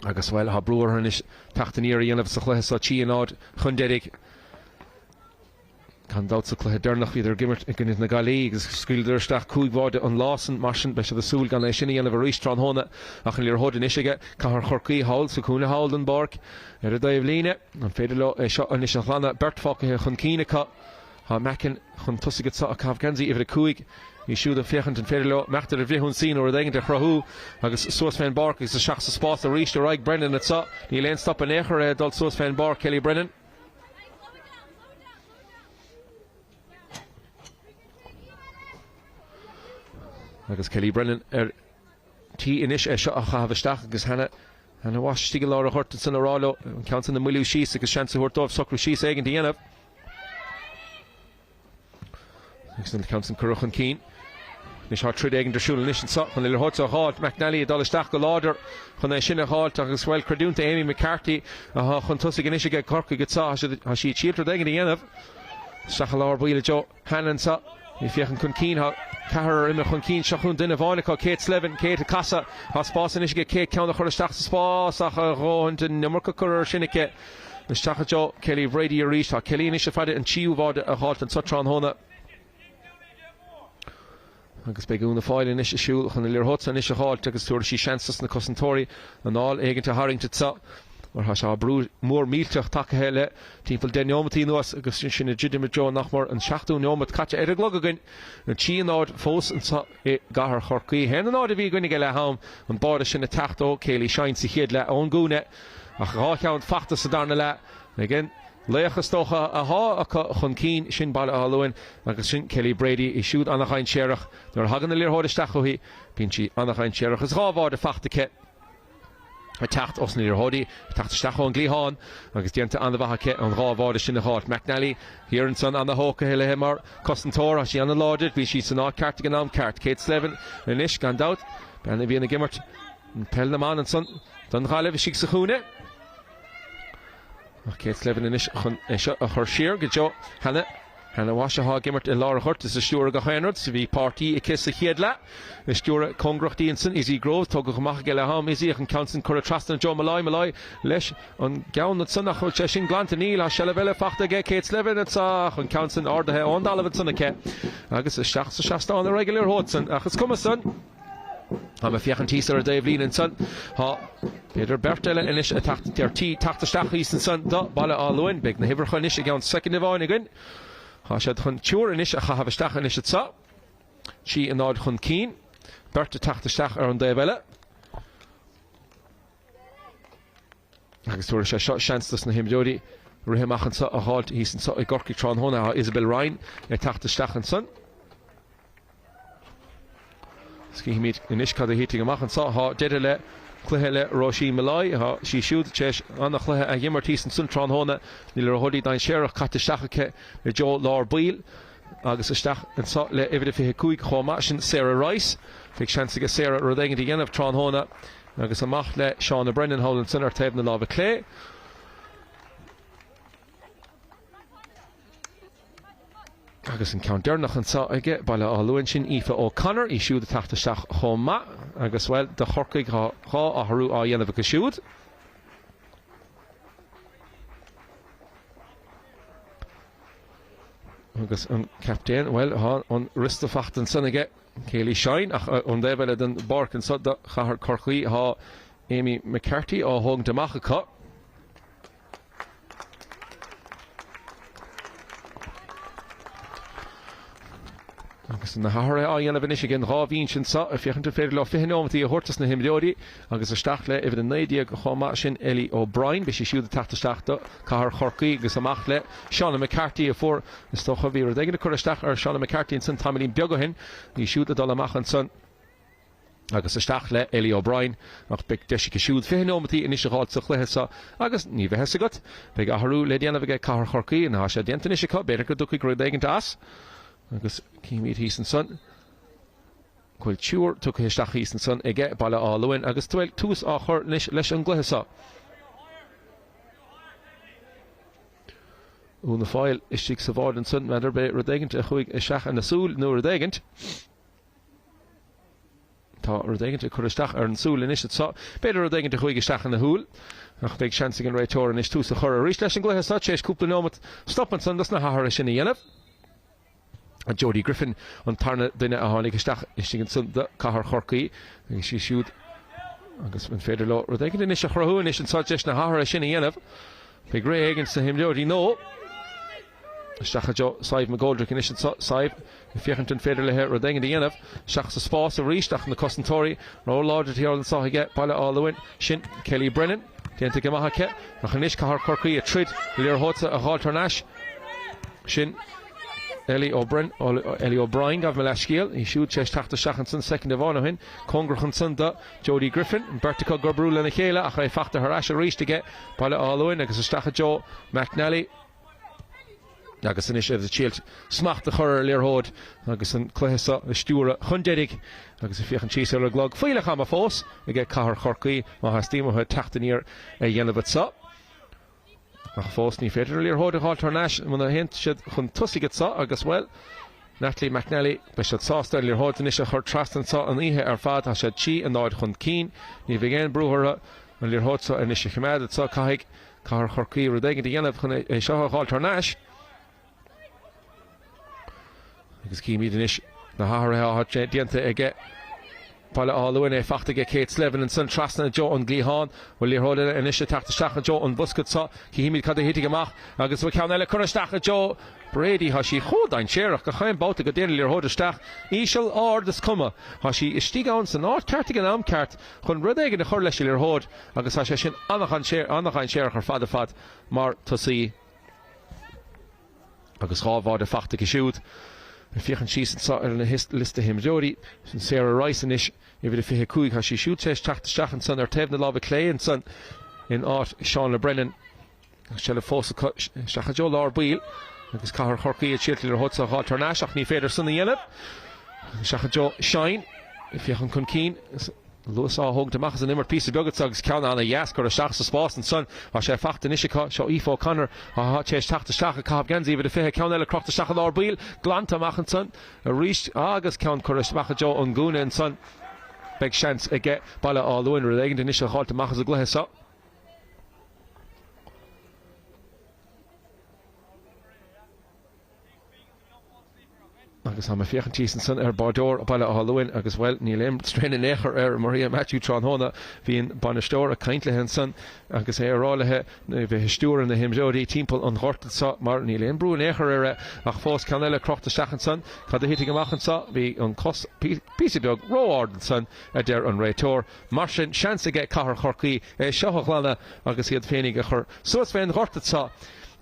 S1: Agus, bhuel, tá brú orthu anois teacht aniar a dhéanamh sa chluiche seo, 3-0 chun deiridh. Gan dabht sa chluiche deireanach bhíodar ag imirt i gcoinne na Gaillimhe agus scaoileadar isteach cúig bháide an lá san, mar sin beidh siad ag súil gan é sin a dhéanamh arís tráthnóna. Ach an liathróid anois aige Cathair Chorcaí thall sa chúinne thall den bpáirc ar an dtaobhlíne. An féidir leo é seo anois a ghlanadh? Beirt fágtha chun cinn acu. Tá Mackin chun tosaigh anseo ag caitheamh geansaí uimhir 5. Í siúd ag féachaint an féidir leo imeacht ar an bhfrithionsaí nó rud éigin a chruthú agus suas fén bpáirc agus isteach sa spás arís ar aghaidh Brennan anseo. Níl aon stop in aon chor é ag dul suas fén bpáirc, Kelly Brennan. Agus Kelly Brennan ar tí anois é seo a chaitheamh isteach agus Hannah Hannah Walsh istigh i lár an ghoirt ansan ag rá leo an ceann san a mhoilliú síos agus seans a thabhairt dóibh socrú síos éigin a dhéanamh. Agus an ceann san curtha chun cinn. Anois tá troid éigin ar siúl anois anseo chun an liathróid a dh'fháilt. McNally ag dul isteach go láidir chun é sin a dh'fháilt agus bhuel creidiúint do Amy McCarthy atá chun tosaigh anois aige Corcaigh anseo. Tá sí ag triail rud éigin a dhéanamh. Isteach i lár baill i dtreo Hanna anseo. Ag féachaint chun cinn. Tá ceathrar imithe chun cinn. Seo chugainn duine amháin acu, Kate Slevin. Kate ag casadh. Tá spás anois aige Kate ceann a chur isteach sa spás ach a dhóthain den iomarca curtha air sin aici. Isteach i dtreo Kelly Brady arís. Tá Kelly anois ag faire an tríú bháide a dh'fháilt anso tráthnóna. Agus beidh Úna Foyle anois ag siúl chun an liathróid anois a dh'fháilt agus tabharfaidh sí seans dos na cosantóirí anáil éigint a tharraingt anso. Mar tá sé brú mór millteach tagtha le timpeall 10 neomataí anuas agus sin ag druidim i dtreo nach mór an seachtú neomat caite ar an gclog againn. 3-0 fós anseo i gcathair Chorcaí. 1-0 a bhí againn ag leath-am, an báide sin ag teacht ó Kayleigh Shine sa chéad leath ón gcúinne ach dhá cheann fachta sa darna leath ag an laoch is dócha athá acu chun cinn, sin Baile Átha Luain agus sin Kelly Brady, í siúd an-dhainséarach nuair a thagann an liathróid isteach chuici, bíonn sí an-dhainséarach is dhá bháide fachta aici. ag teacht ós na liathróidí, ag teacht isteach ón gcliathán agus déanta an-mhaith aici an dhá bháide sin a dh'fháilt. McNally thiar ansan an-thógtha léi mar cosantóir, tá sí an-láidir, bhí sí san áit ceart ag an am ceart. Kate Slevin anois gan dabht, bean a bhíonn ag imirt peil na mban ansan don Ghaillimh istigh sa chúinne. Ach Kate Slevin anois chun é seo a chur siar go deo Hannah. Hannah Walsh atá ag imirt i lár an ghoirt is ag stiúradh gach aon rud. Bhí páirtí aici sa chéad leath. Ag stiúradh cóngarach di ansan Izzy Groves. Tógadh amach ag leath-am Izzy ach an ceann san curtha trasna Joe Molloy. Molloy leis an gceann ansan ach bhfuil sé sin glanta? Níl. Tá seilbh eile fachta aige Kate Slevin anso ach an ceann san ardaithe ón dtalamh ansan aici agus isteach sa seastán ar aghaidh an liathróid san ach is cuma san. Tá mé ag féachaint thíos ar an dtaobhlíne ansan. Tá b'fhéidir beirt eile anois ag teacht ar tí teacht isteach thíos ansan do Bhaile Átha Luain. Beidh na huimhreacha anois i gceann soicind amháin againn. Tá siad chun triúr anois a chaitheamh isteach anois anso. 3-0 chun cinn. Beirt ag teacht isteach ar an dtaobh eile. Agus tabharfaidh sé seo seans dos na himreoirí rith amach anso a dh'fháilt thíos anso i gCorcaigh tráthnóna. Tá Isabel Ryan ag teacht isteach ansan. Cífimid anois cad a thitfidh amach anso. Tá deireadh le cluiche le Róisín Molloy. Tá sí siúd tar éis an-chluiche a dh'imirt thíos ansan tráthnóna. Níl liathróidí dainséarach caite isteach aici i dtreo lár baill agus isteach anso le uimhir a 25 chomh maith sin Sarah Rice. Beidh seans aige Sarah rud éigin a dhéanamh tráthnóna. Agus amach le Shauna Brennan thall ansan ar taobh na láimhe clé. Agus an ceann deireanach anso aige Baile Átha Luain sin Aoife O'Connor, í siúd ag teacht isteach chomh maith. Agus, bhuel, do Chorcaigh tá dhá athrú á dhéanamh acu siúd. Agus an captaen, bhuel, tá an rosta fachta ansan aige. Kayleigh Shine, ach ón dtaobh eile den bpáirc anso do Chathair Chorcaí tá Amy McCarthy á thógaint amach acu. Agus na hathruithe á dhéanamh anois ag an dhá bhinse anso ag féachaint an féidir leo 20 neomataí a thabhairt dos na himreoirí agus isteach le uimhir 19 chomh maith sin Ellie O'Brien. Beidh sí siúd ag teacht isteach do Cathair Chorcaí agus amach le Shauna McCarthy a fuair Is dócha, bhí rud éigin ag cur isteach ar Shauna McCarthy ansan tamaillín beag ó shin. Í siúd ag dul amach ansan agus isteach le Ellie O'Brien ach beidh deis aici siúd 20 neomataí anois a dh'fháilt sa chluiche seo agus ní bheidh fhios agat, beidh athrú le déanamh aige Cathair Chorcaí, nó tá sé déanta anois acu, b'fhéidir go dtiocfaidh rud éigin as agus címid thíos ansan go bhfuil triúr tugtha isteach thíos ansan aige Baile Átha Luain agus bhuel tús á chur anois leis an gcluiche seo. Úna Foyle istigh sa bháide ansan, n'fheadar b'é rud éigint a chuaigh isteach ina súil nó rud éigint. Tá rud éigint ag cur isteach ar an súil anois anso. B'fhéidir rud éigint a chuaigh isteach ina shúil. Ach beidh seans ag an réiteoir anois tús a chur arís leis an gcluiche seo tar éis cúpla neomat stop ansan dos na hathruithe sin a dhéanamh. Jodie Griffin an tarna duine a tháinig isteach istigh ansan do Cathair Chorcaí agus í siúd agus an féidir leo rud éigin anois a chruthú anois anso deis na hathruithe sin a dhéanamh. Beidh ré éigin sna himreoirí nó isteach i dtreo Sadhbh McGoldrick anois anso. Sadhbh ag féachaint an féidir léi rud éigin a dhéanamh. Isteach sa spás arís ach na cosantóirí ró-láidir thiar anso aige Baile Átha Luain. Sin Kelly Brennan. Déanta go maith aici ach anois Cathair Chorcaí ag troid liathróid a dh'fháilt thar n-ais. Sin Ellie O'Brien, Ellie O'Brien, gabh mo leathscéal, í siúd tar éis teacht isteach ansan soicind amháin ó shin. Cóngarach ansan do Jodie Griffin, an beirt acu ag oibriú lena chéile ach é fachta thar ais arís aige Baile Átha Luain agus isteach i dtreo McNally. Agus anois iad ag triail smacht a chur ar an liathróid agus an cluiche seo a stiúradh chun deiridh agus ag féachaint síos ar an gclog. Fuílleach ama fós aige Cathair Chorcaí má theastaíonn uathu teacht aniar a dhéanamh anso. Ach fós ní féidir an liathróid a dh'fháilt thar n-ais muna théann siad chun tosaigh anso agus, bhuel, Natalie McNally, beidh siad sásta an liathróid anois a chur trasna anso an oíche ar fad. Tá siad 3-0 chun cinn. Ní bheidh aon brú orthu an liathróid seo anois a choimeád anso. Caithfidh Cathair Chorcaí rud éigin a dhéanamh chun é seo a dh'fháilt thar n-ais. Agus címid anois na hathruithe atá déanta aige. Baile Átha Luain é fachta aige Kate Slevin ansan trasna i dtreo an gcliatháin. Bhfuil liathróid eile anois ag teacht isteach i dtreo an bhosca seo. Cífimid cad a thitfidh amach agus bhfuil ceann eile curtha isteach i dtreo Brady. Tá sí chomh dainséarach gach aon babhta go dtéann an liathróid isteach. Íseal, ard, is cuma. Tá sí istigh ann san áit ceart ag an am ceart chun rud éigin a chur leis an liathróid agus tá sé sin an-dhainséarach ar fad ar fad mar tosaí. Agus 2 bháide fachta aici siúd. Ag féachaint síos anseo ar an liosta himreoirí, sin Sarah Rice anois, uimhir a 25. Tá sí siúd tar éis teacht isteach ansan ar taobh na láimhe clé ansan in áit Shauna Brennan. Agus seilbh fós acu isteach i dtreo lár baill agus Cathair Chorcaí ag triail an liathróid seo a dh'fháilt thar n-ais ach ní féidir san a dhéanamh. Isteach i dtreo Shine ag féachaint chun cinn. Luas á thógaint amach as an imirt píosa beag anso agus ceann ana-dheas curtha isteach sa spás ansan. Tá sé fachta anois acu. Seo Aoife O'Connor atá tar éis teacht isteach ag caitheamh geansaí uimhir a 20. Ceann eile crochta isteach i lár baill. Glanta amach ansan arís agus ceann curtha amach i dtreo an gcúinne ansan. Beidh seans aige Baile Átha Luain rud éigin anois a dh'fháilt amach as an gcluiche seo. Agus tá mé ag féachaint síos ansan ar báideoir Bhaile Átha Luain agus, bhuel, níl aon strain in aon chor ar Maria Maitiú tráthnóna. Bhí an bainisteoir ag caint léi ansan agus é ag rá léi bheith ag stiúradh na himreoirí timpeall an ghoirt anso mar níl aon brú in aon chor uirthi ach fós ceann eile crochta isteach ansan. Cad a thitfidh amach anso? Bhí an cos píosa beag ró-ard ansan, a deir an réiteoir. Mar sin, seans aige Cathair Chorcaí é seo a ghlanadh agus iad féinig a chur suas fén ghort anso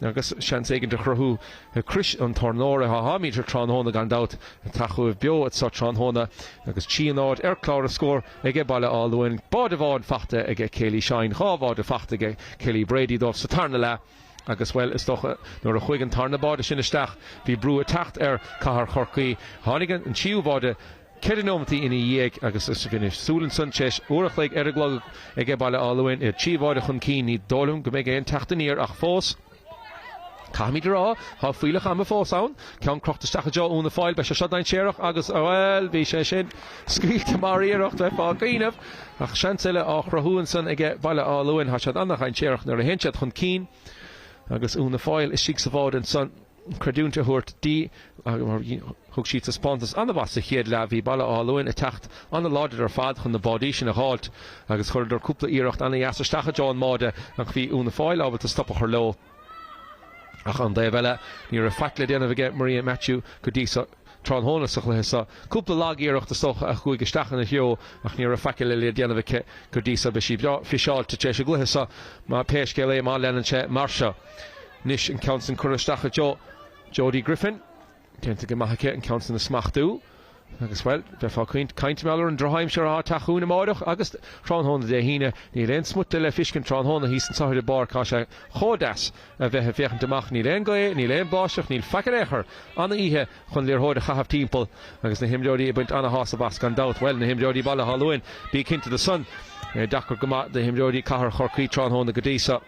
S1: agus seans éigint a chruthú. Crois an Tornóra atáimid tráthnóna gan dabht. Ag teacht chugaibh beo anso tráthnóna agus 3-0 ar chlár na scór aige Baile Átha Luain. Báide amháin fachta aige Kayleigh Shine, 2 bháide fachta aige Kayleigh Brady dóibh sa tarna leath agus, bhuel, is dócha nuair a chuaigh an tarna báide sin isteach bhí brú ag teacht ar Cathair Chorcaí. Tháinig an tríú báide 4 nóimeataí ina dhiaidh agus bhí na súil ansan tar éis uair a chloig ar an gclog aige Baile Átha Luain, iad 3 bháide chun cinn. Ní dóigh liom go mbeidh aon teacht aniar ach fós. Caithfimid a rá, tá fuílleach ama fós ann. Ceann crochta isteach i dtreo Úna Foyle, beidh sé seo dainséarach agus, bhuel, bhí sé sin scaoilte mar iarracht, bheifeá ag cuimhneamh. Ach seans eile á chruthú ansan aige Baile Átha Luain. Tá siad an-dhainséarach nuair a théann siad chun cinn agus Úna Foyle istigh sa bhád ansan. Creidiúint a thabhairt di. Thug sí taispeántas an-mhaith sa chéad leath. Bhí Baile Átha Luain ag teacht an-láidir ar fad chun na báidí sin a dh'fháilt agus chuireadar cúpla iarracht an-dheas isteach i dtreo an mbáide ach bhí Úna Foyle ábalta stop a chur leo. Ach an taobh eile, ní raibh faic le déanamh aige Maria Maitiú go dtí seo tráthnóna sa chluiche seo. Cúpla lag-iarracht is dócha a chuaigh isteach ina threo ach ní raibh faic eile le déanamh aici go dtí seo. Beidh sí breá fiseáilte tar éis an gcluiche seo má pé scéal é má leanann sé mar seo. Anois an ceann san curtha isteach i dtreo Jodie Griffin. Déanta go maith aici an ceann san a smachtú. Agus, bhuel, bheifeá ag caint mar gheall ar an drochaimsir atá ag teacht chugainn amáireach agus tráthnóna Dé hAoine. Níl aon smut de le fiscint tráthnóna thíos anso ar an bpáirc. Tá sé chomh deas a bheith ag féachaint amach. Níl aon ghaoth, níl aon bháisteach, níl faic in aon chor. Ana-oíche chun liathróid a chaitheamh timpeall agus na himreoirí ag baint ana-shásamh as gan dabht. Bhuel, na himreoirí Baile Átha Luain, bí cinnte de san. Deacair go maith do himreoirí Cathair Chorcaí tráthnóna go dtí so.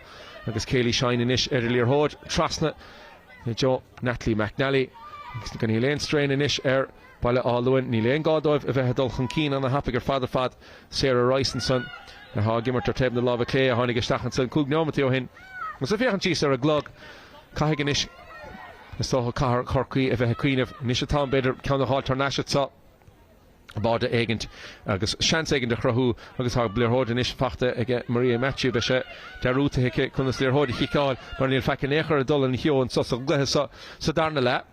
S1: Agus Kayleigh Shine anois ar an liathróid trasna i dtreo Natalie McNally. Agus níl aon strain anois ar Bhaile Átha Luain. Níl aon gá dóibh a bheith ag dul chun cinn ana-thapaidh ar fad ar fad. Sarah Rice ansan atá ag imirt ar taobh na láimhe clé a tháinig isteach ansan 5 neomataí ó shin. Agus ag féachaint síos ar an gclog, caithfidh anois is dócha Cathair Chorcaí a bheith ag cuimhneamh. Anois an t-am b'fhéidir ceann a dh'fháilt thar n-ais anso. báide éigint agus seans éigint a chruthú agus tá liathróid anois fachta aige Maria Maitiú. Beidh sé dearúdta aici conas liathróid a chiceáil mar níl faic in aon chor ag dul ina threo anso sa gcluiche seo sa darna leath.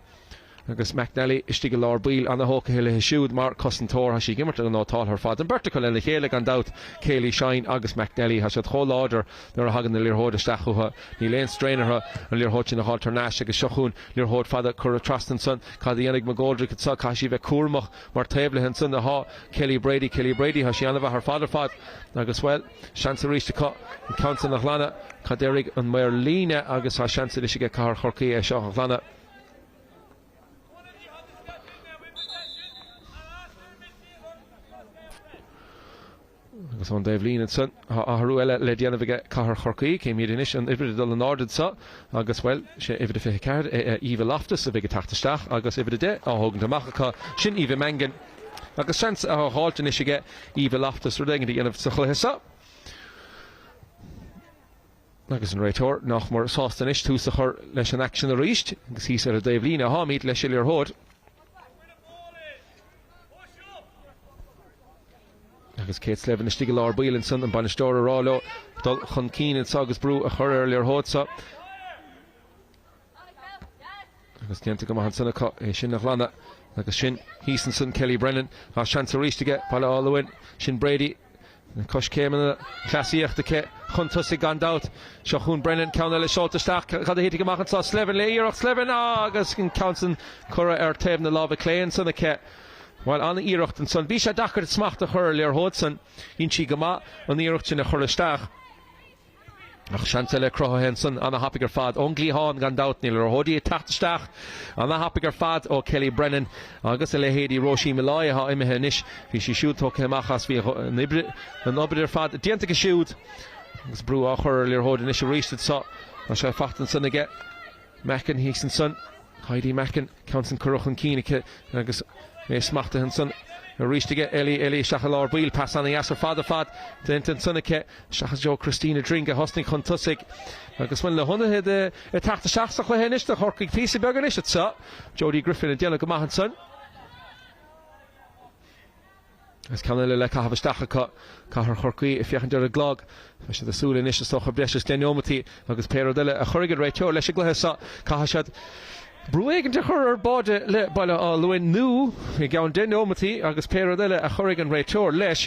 S1: Agus McNally istigh i lár baill, ana-thógtha léi siúd mar cosantóir. Tá sí ag imirt an nótáil ar fad. An bheirt acu lena chéile gan dabht, Kayleigh Shine agus McNally. Tá siad chomh láidir nuair a thagann an liathróid isteach chucu. Níl aon strain orthu an liathróid sin a dh'fháilt thar n-ais agus seo chugainn Liathróid fada curtha trasna ansan. Cad a dhéanfaidh McGoldrick anso? Caithfidh sí a bheith cúramach mar taobh léi ansan atá Kelly Brady. Kelly Brady, tá sí an-mhaith ar fad ar fad agus, bhuel, seans arís acu an ceann san a ghlanadh. Cad déarfaidh an maor líne agus tá seans anois aige Cathair Chorcaí é seo a ghlanadh. Agus ón dtaobh líne ansan, tá athrú eile le déanamh aige Cathair Chorcaí. Címid anois an uimhir ag dul in airde anso agus, bhuel, sé uimhir a 24 é Eva Loftus a bheidh ag teacht isteach agus uimhir a 10 á thógaint amach acu, sin Eva Mangan. Agus seans á dh'fháilt anois aige Eva Loftus rud éigin a dhéanamh sa chluiche seo. Agus an réiteoir nach mór sásta anois tús a chur leis an aicsean arís agus thíos ar an dtaobh líne atáimid leis an liathróid. Agus Kate Slevin istigh i lár baill ansan, an bainisteoir ag rá leo dul chun cinn anso agus brú a chur ar an liathróid so. Agus déanta go maith ansan acu é sin a ghlanadh. Agus sin thíos ansan Kelly Brennan. Tá seans arís aige Baile Átha Luain. Sin Brady. Na coiscéimeanna cleasaíocht aici chun tosaigh gan dabht. Seo chugainn Brennan, ceann eile seolta isteach. Cad a thitfidh amach anso? Slevin le iarracht. Slevin agus an ceann san curtha ar taobh na láimhe clé ansan aici. Bhuel, an-iarracht ansan. Bhí sé deacair smacht a chur ar liathróid san. Dhein sí go maith an iarracht sin a chur isteach. Ach seans eile cruthaithe ansan, ana-thapaidh ar fad ón gcliathán gan dabht, na liathróidí ag teacht isteach, ana-thapaidh ar fad ó Kelly Brennan agus a leithéidí Róisín Molloy atá imithe anois, bhí sí siúd tógtha amach as, bhí an oibre, an obair ar fad déanta aici siúd agus brú á chur ar an liathróid anois arís anso, tá sé faighte ansan aige Mackin thíos ansan. Heidi Mackin, ceann san curtha chun cinn aici agus é smachtaithe ansan arís aige Ellie, Ellie isteach i lár baill, pas ana-dheas ar fad ar fad déanta ansan aici isteach i dtreo Christina Dring a thosnaigh chun tosaigh agus bhuel na hionadaithe ag teacht isteach sa chluiche anois do Chorcaigh píosa beag anois anso. Jodie Griffin ag déanamh go maith ansan. Agus ceann eile le caitheamh isteach acu, Cathair Chorcaí ag féachaint ar an gclog. Tá siad ag súil anois is dócha breis is deich neomataí agus pé rud eile a chuirfidh an réiteoir leis an gcluiche seo, caithfidh siad brú éigin a chur ar bháide le Baile Átha Luain nó i gceann deich neomataí agus pé rud eile a chuirfidh an réiteoir leis.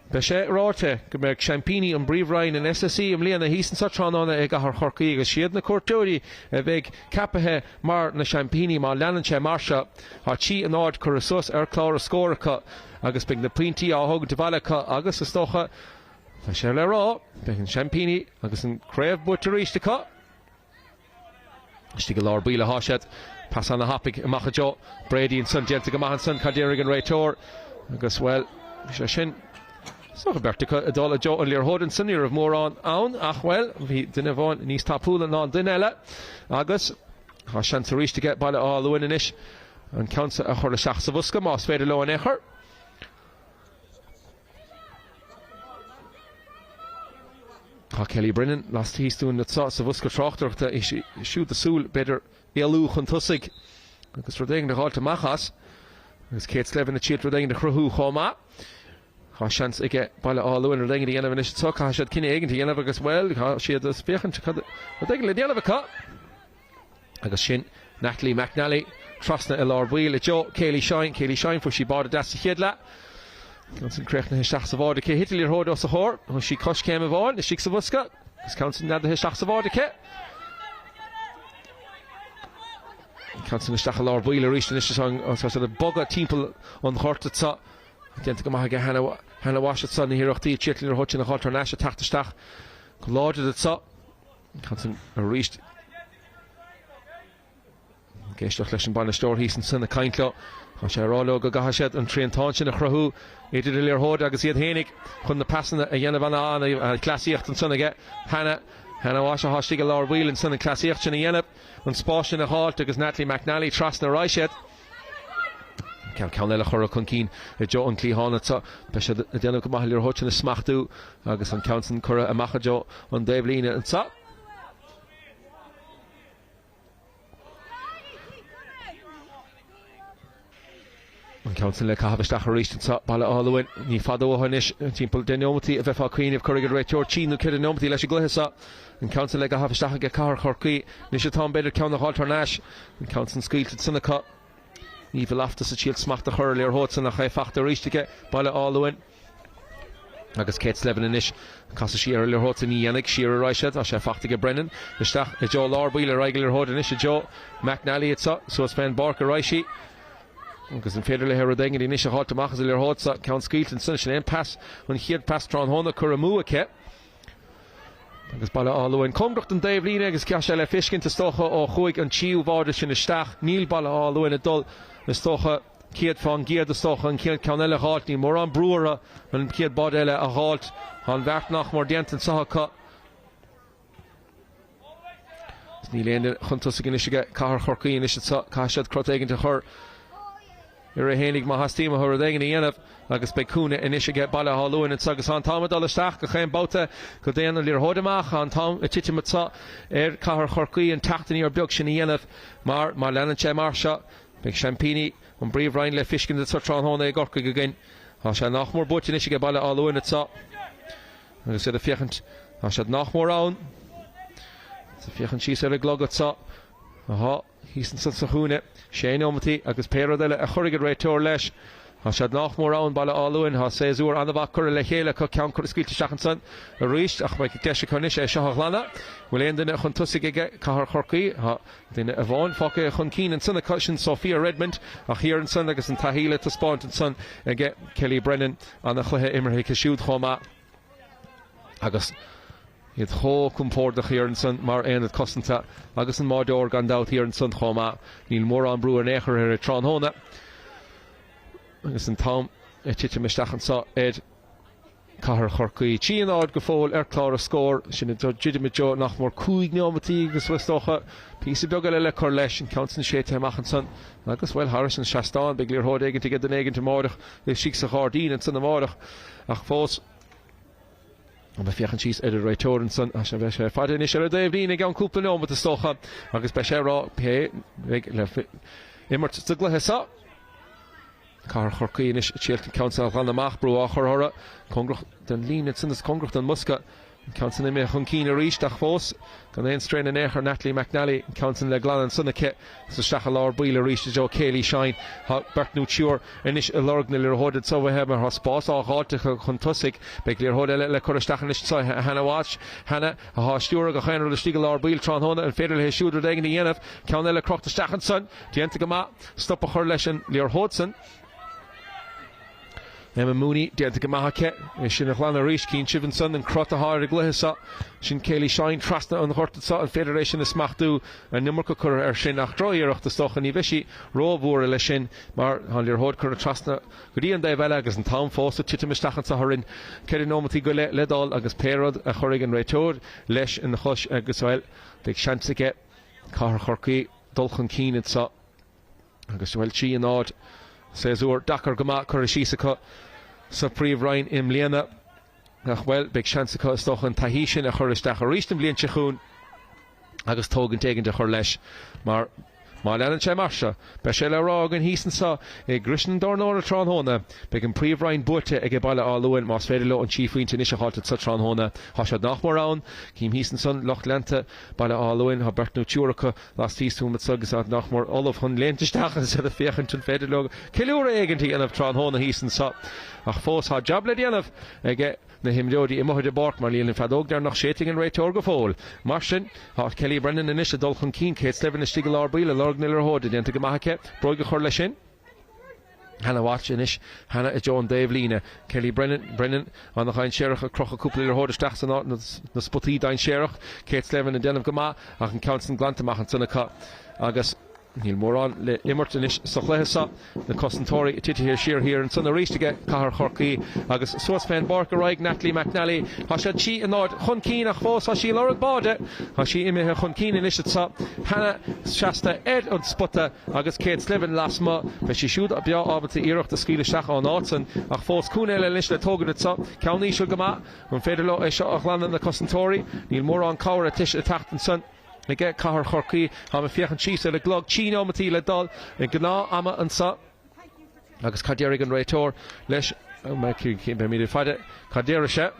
S1: Beidh sé ráite go mbeidh seaimpíní an bPríomhroinn an SSE i mbliana thíos anseo tráthnóna i gCathair Chorcaí agus siad na cuairteoirí a bheidh ceapaithe mar na seaimpíní má leanann sé mar seo. Tá 3-0 curtha suas ar chlár a scóir acu agus beidh na pointí á thógaint abhaile acu agus is dócha, tá sé le rá, beidh an seaimpíní agus an craobh buaite arís acu. Istigh i lár baill atá siad. Pas ana-thapaidh amach i dtreo Brady ansan. Déanta go maith ansan. Cad déarfaidh an réiteoir? Agus, bhuel, bhí sé sin is dócha beirt acu ag dul i dtreo an liathróid ansan. Ní raibh mórán ann ach, bhuel, bhí duine amháin níos tapúla ná an duine eile. Agus tá seans arís aige Baile Átha Luain anois an ceann seo a chur isteach sa bhosca más féidir leo in aon chor. Tá Kelly Brennan laistíos dúinn anso sa bhosca tráchtaireachta, í siúd ag súil, b'fhéidir, éalú chun tosaigh agus rud éigin a dh'fháilt amach as. Agus Kate Slevin ag triail rud éigin a chruthú chomh maith. Tá seans aige Baile Átha Luain rud éigin a dhéanamh anois anso. Caithfidh siad cinneadh éigin a dhéanamh agus, bhuel, tá siad ag féachaint cad rud éigin le déanamh acu. Agus sin Natalie McNally trasna i lár baill i dtreo Kayleigh Shine. Kayleigh Shine, fuair sí báide deas sa chéad leath. Ceann san críochnaithe isteach sa bháide aici. Thit an liathróid os a chomhair. Thug sí coiscéim amháin istigh sa bhosca. Agus ceann san neadaithe isteach sa bháide aici. Ceann san isteach i lár baill arís anois tá siad ag bogadh timpeall an ghoirt anso. Déanta go maith aige Hannah Hannah Walsh anso na hiarrachtaí ag triail an liathróid sin a dh'fháilt thar n-ais ag teacht isteach go láidir anso. Ceann san arís. Ag éisteacht leis an bainisteoir thíos ansin ag caint leo. Tá sé ag rá leo go gcaithfidh siad an triantán sin a chruthú idir an liathróid agus iad fhéinig chun na pasanna a dhéanamh. Ana-chleasaíocht ansan aige Hannah. Hannah Walsh atá istigh i lár baill ansan an cleasaíocht sin a dhéanamh, an spás sin a dh'fháilt agus Natalie McNally trasna ar aghaidh siad. Ceann ceann eile curtha chun cinn i dtreo an chliatháin anso. Beidh siad ag déanamh go maith an liathróid sin a smachtú agus an ceann sin curtha amach i dtreo an dtaobhlíne anso. An ceann sin le caitheamh isteach arís anso, Baile Átha Luain. Ní fada uathu anois, timpeall 10 neomataí a bheifeá ag cuimhneamh, cuirfidh an réiteoir trí nó ceithre neomataí leis an gcluiche seo. An ceann sin le caitheamh isteach aige Cathair Chorcaí. Anois atá an b'fhéidir ceann a dh'fháilt thar n-ais. An ceann sin scaoilte ansan acu. Aoife Loftus ag triail smacht a chur ar liathróid san ach é faighte arís aige Baile Átha Luain. Agus Kate Slevin anois, casfaidh sí ar an liathróid san, ní dhéanfaidh, siar ar aghaidh siad, tá sé faighte aige Brennan, isteach i dtreo lár baill ar aghaidh an liathróid anois i dtreo McNally anso, suas fén bpáirc ar aghaidh sí. Agus an féidir léi rud éigin anois a dh'fháilt amach as an liathróid seo, ceann scaoilte ansan, sin é an pas, an chéad pas tráthnóna curtha amú aici. Agus Baile Átha Luain cóngarach don dtaobhlíne agus tá sé le feiscint is dócha ó chuaigh an tríú bháide sin isteach. Níl Baile Átha Luain ag dul is dócha 100% is dócha an chéad ceann eile a dh'fháilt. Níl mórán brú orthu an chéad báide eile a dh'fháilt. Tá an bheart nach mór déanta anseo acu. Níl aon duine chun tosaigh anois aige Cathair Chorcaí anois anseo. Caithfidh siad crot éigin a chur orthu fhéinig má theastaíonn uathu rud éigin a dhéanamh agus beidh cúnamh anois aige Baile Átha Luain anseo agus tá an t-am ag dul isteach gach aon babhta go dtéann an liathróid amach. Tá an t-am ag titim anseo ar Cathair Chorcaí an teacht aniar beag sin a dhéanamh mar má leanann sé mar seo beidh seaimpíní an bPríomhroinn le feiscint anseo tráthnóna i gCorcaigh againn. Tá sé nach mór buaite anois aige Baile Átha Luain anseo agus iad ag féachaint. Tá siad nach mór ann. Is ag féachaint síos ar an gclog anseo. Tá thíos ansan sa chúinne. Sé neomataí agus pé rud eile a chuirfidh an réiteoir leis. Tá siad nach mór ann, Baile Átha Luain. Tá séasúr an-mhaith curtha le chéile acu. Ceann curtha scaoilte isteach ansan arís ach beidh deis acu anois é seo a ghlanadh. Bhfuil aon duine chun tosaigh aige Cathair Chorcaí? Tá duine amháin fágtha chun cinn ansan acu, sin Sophia Redmond ach thiar ansan agus an taithí le taispeáint ansan aige Kelly Brennan. An-chluiche imeartha aici siúd chomh maith agus iad chomh compordach thiar ansan mar aonad cosanta agus an mbáireoir gan dabht thiar ansan chomh maith. Níl mórán brú in aon chor uirthi tráthnóna agus an t-am ag titim isteach anso ar Cathair Chorcaí. 3-0 go fóill ar chlár na scór. Sin ag druidim i dtreo nach mór 5 neomataí agus is dócha píosa beag eile le cur leis. An ceann san séidte amach ansan agus, bhuel, thairis an seastán beidh liathróid éigint aige duine éigint amáireach istigh sa ghairdín ansan amáireach ach fós Ag féachaint síos ar an réiteoir ansan, sea beidh sé faighte anois ar an dtaobhlíne i gceann cúpla neomat is dócha agus beidh sé ag rá cé bheidh le imirt sa gcluiche seo. Cathair Chorcaí anois ag triail an ceann seo a ghlanadh amach, brú á chur orthu, cóngarach don líne ansan is cóngarach don mbosca. An ceann san imithe chun cinn arís ach fós gan aon strain in aon chor Natalie McNally, an ceann san le glanadh ansan aici is isteach i lár baill arís i dtreo Kayleigh Shine. Tá beirt nó triúr anois ag lorg na liathróide anseo uathu mar tá spás á dh'fháilt acu chun tosaigh. Beidh liathróid eile le cur isteach anois anseo ag Hannah Walsh. Hannah atá ag stiúradh gach aon rud istigh i lár baill tráthnóna. An féidir léi siúd rud éigin a dhéanamh? Ceann eile crochta isteach ansan. Déanta go maith. Stop a chur leis an liathróid san. Emma Mooney déanta go maith aici. É sin a ghlanadh arís. Cíonn sibh ansan an crot atá ar an gcluiche seo. Sin Kayleigh Shine trasna an ghoirt anseo. An féidir é sin a smachtú? An iomarca curtha air sin ach droch-iarracht is dócha. Ní bheidh sí róbhuartha leis sin mar tá an liathróid curtha trasna go dtí an dtaobh eile agus an t-am fós ag titim isteach anseo orainn. 4 nóimeataí go leith le dul agus pé rud a chuirfidh an réiteoir leis ina chois agus, bhuel, beidh seans aige Cathair Chorcaí dul chun cinn anseo. Agus bhuel 3-0, séasúr deacair go maith curtha síos acu sa Phríomhroinn i mbliana. Ach bhuel, beidh seans acu is dócha an taithí sin a chur isteach arís an bhliain seo chugainn agus tógaint éigin a chur leis mar má leanann sé mar seo, beidh sé le rá againn thíos anseo i gCrois an Dornóra tráthnóna, beidh an Phríomhroinn buaite ag Baile Átha Luain más féidir leo an trí phointe anois a dh'fháilt anseo tráthnóna. Tá siad nach mór ann. Cím thíos ansan lucht leanta Baile Átha Luain, tá beirt nó triúr acu Laistíos uaim anseo agus iad nach mór ullamh chun léimt isteach agus iad ag féachaint an féidir leo ceiliúradh éigint a dhéanamh tráthnóna thíos anseo. Ach fós tá jab le déanamh ag na himreoirí amuigh ar an bpáirc mar níl an feadóg deireanach séidte ag an réiteoir go fóill. Mar sin, tá Kelly Brennan anois ag dul chun cinn, Kate Slevin istigh i lár baill ag lorg na liathróide, déanta go maith aici bróig a chur leis sin. Hannah Walsh anois, Hannah i dtreo an dtaobhlíne. Kelly Brennan, Brennan an-dhainséarach ag crochadh cúpla liathróid isteach san áit, na spotaí dainséarach. Kate Slevin ag déanamh go maith ach an ceann san glanta amach ansan acu agus níl mórán le imirt anois sa chluiche seo. Na cosantóirí titithe siar thiar ansan arís aige Cathair Chorcaí agus suas fén bpáirc ar aghaidh Natalie McNally. Tá siad 3-0 chun cinn ach fós tá sí ag lorg báide. Tá sí imithe chun cinn anois anseo. Hannah seasta ar an spota. Agus Kate Slevin lasmuigh, beidh sí siúd breá ábalta iarracht a scaoileadh isteach ón áit san, ach fós cúinne eile anois le tógaint anseo. Ceann íseal go maith. An féidir leo é seo a ghlanadh, na cosantóirí? Níl mórán cabhair ag teacht ansan aige Cathair Chorcaí. Táim ag féachaint síos ar an gclog, 3 neomataí le dul i ngnáth ama anseo. Agus cad déarfaidh an réiteoir leis? Beimid ag faire cad déarfaidh sé.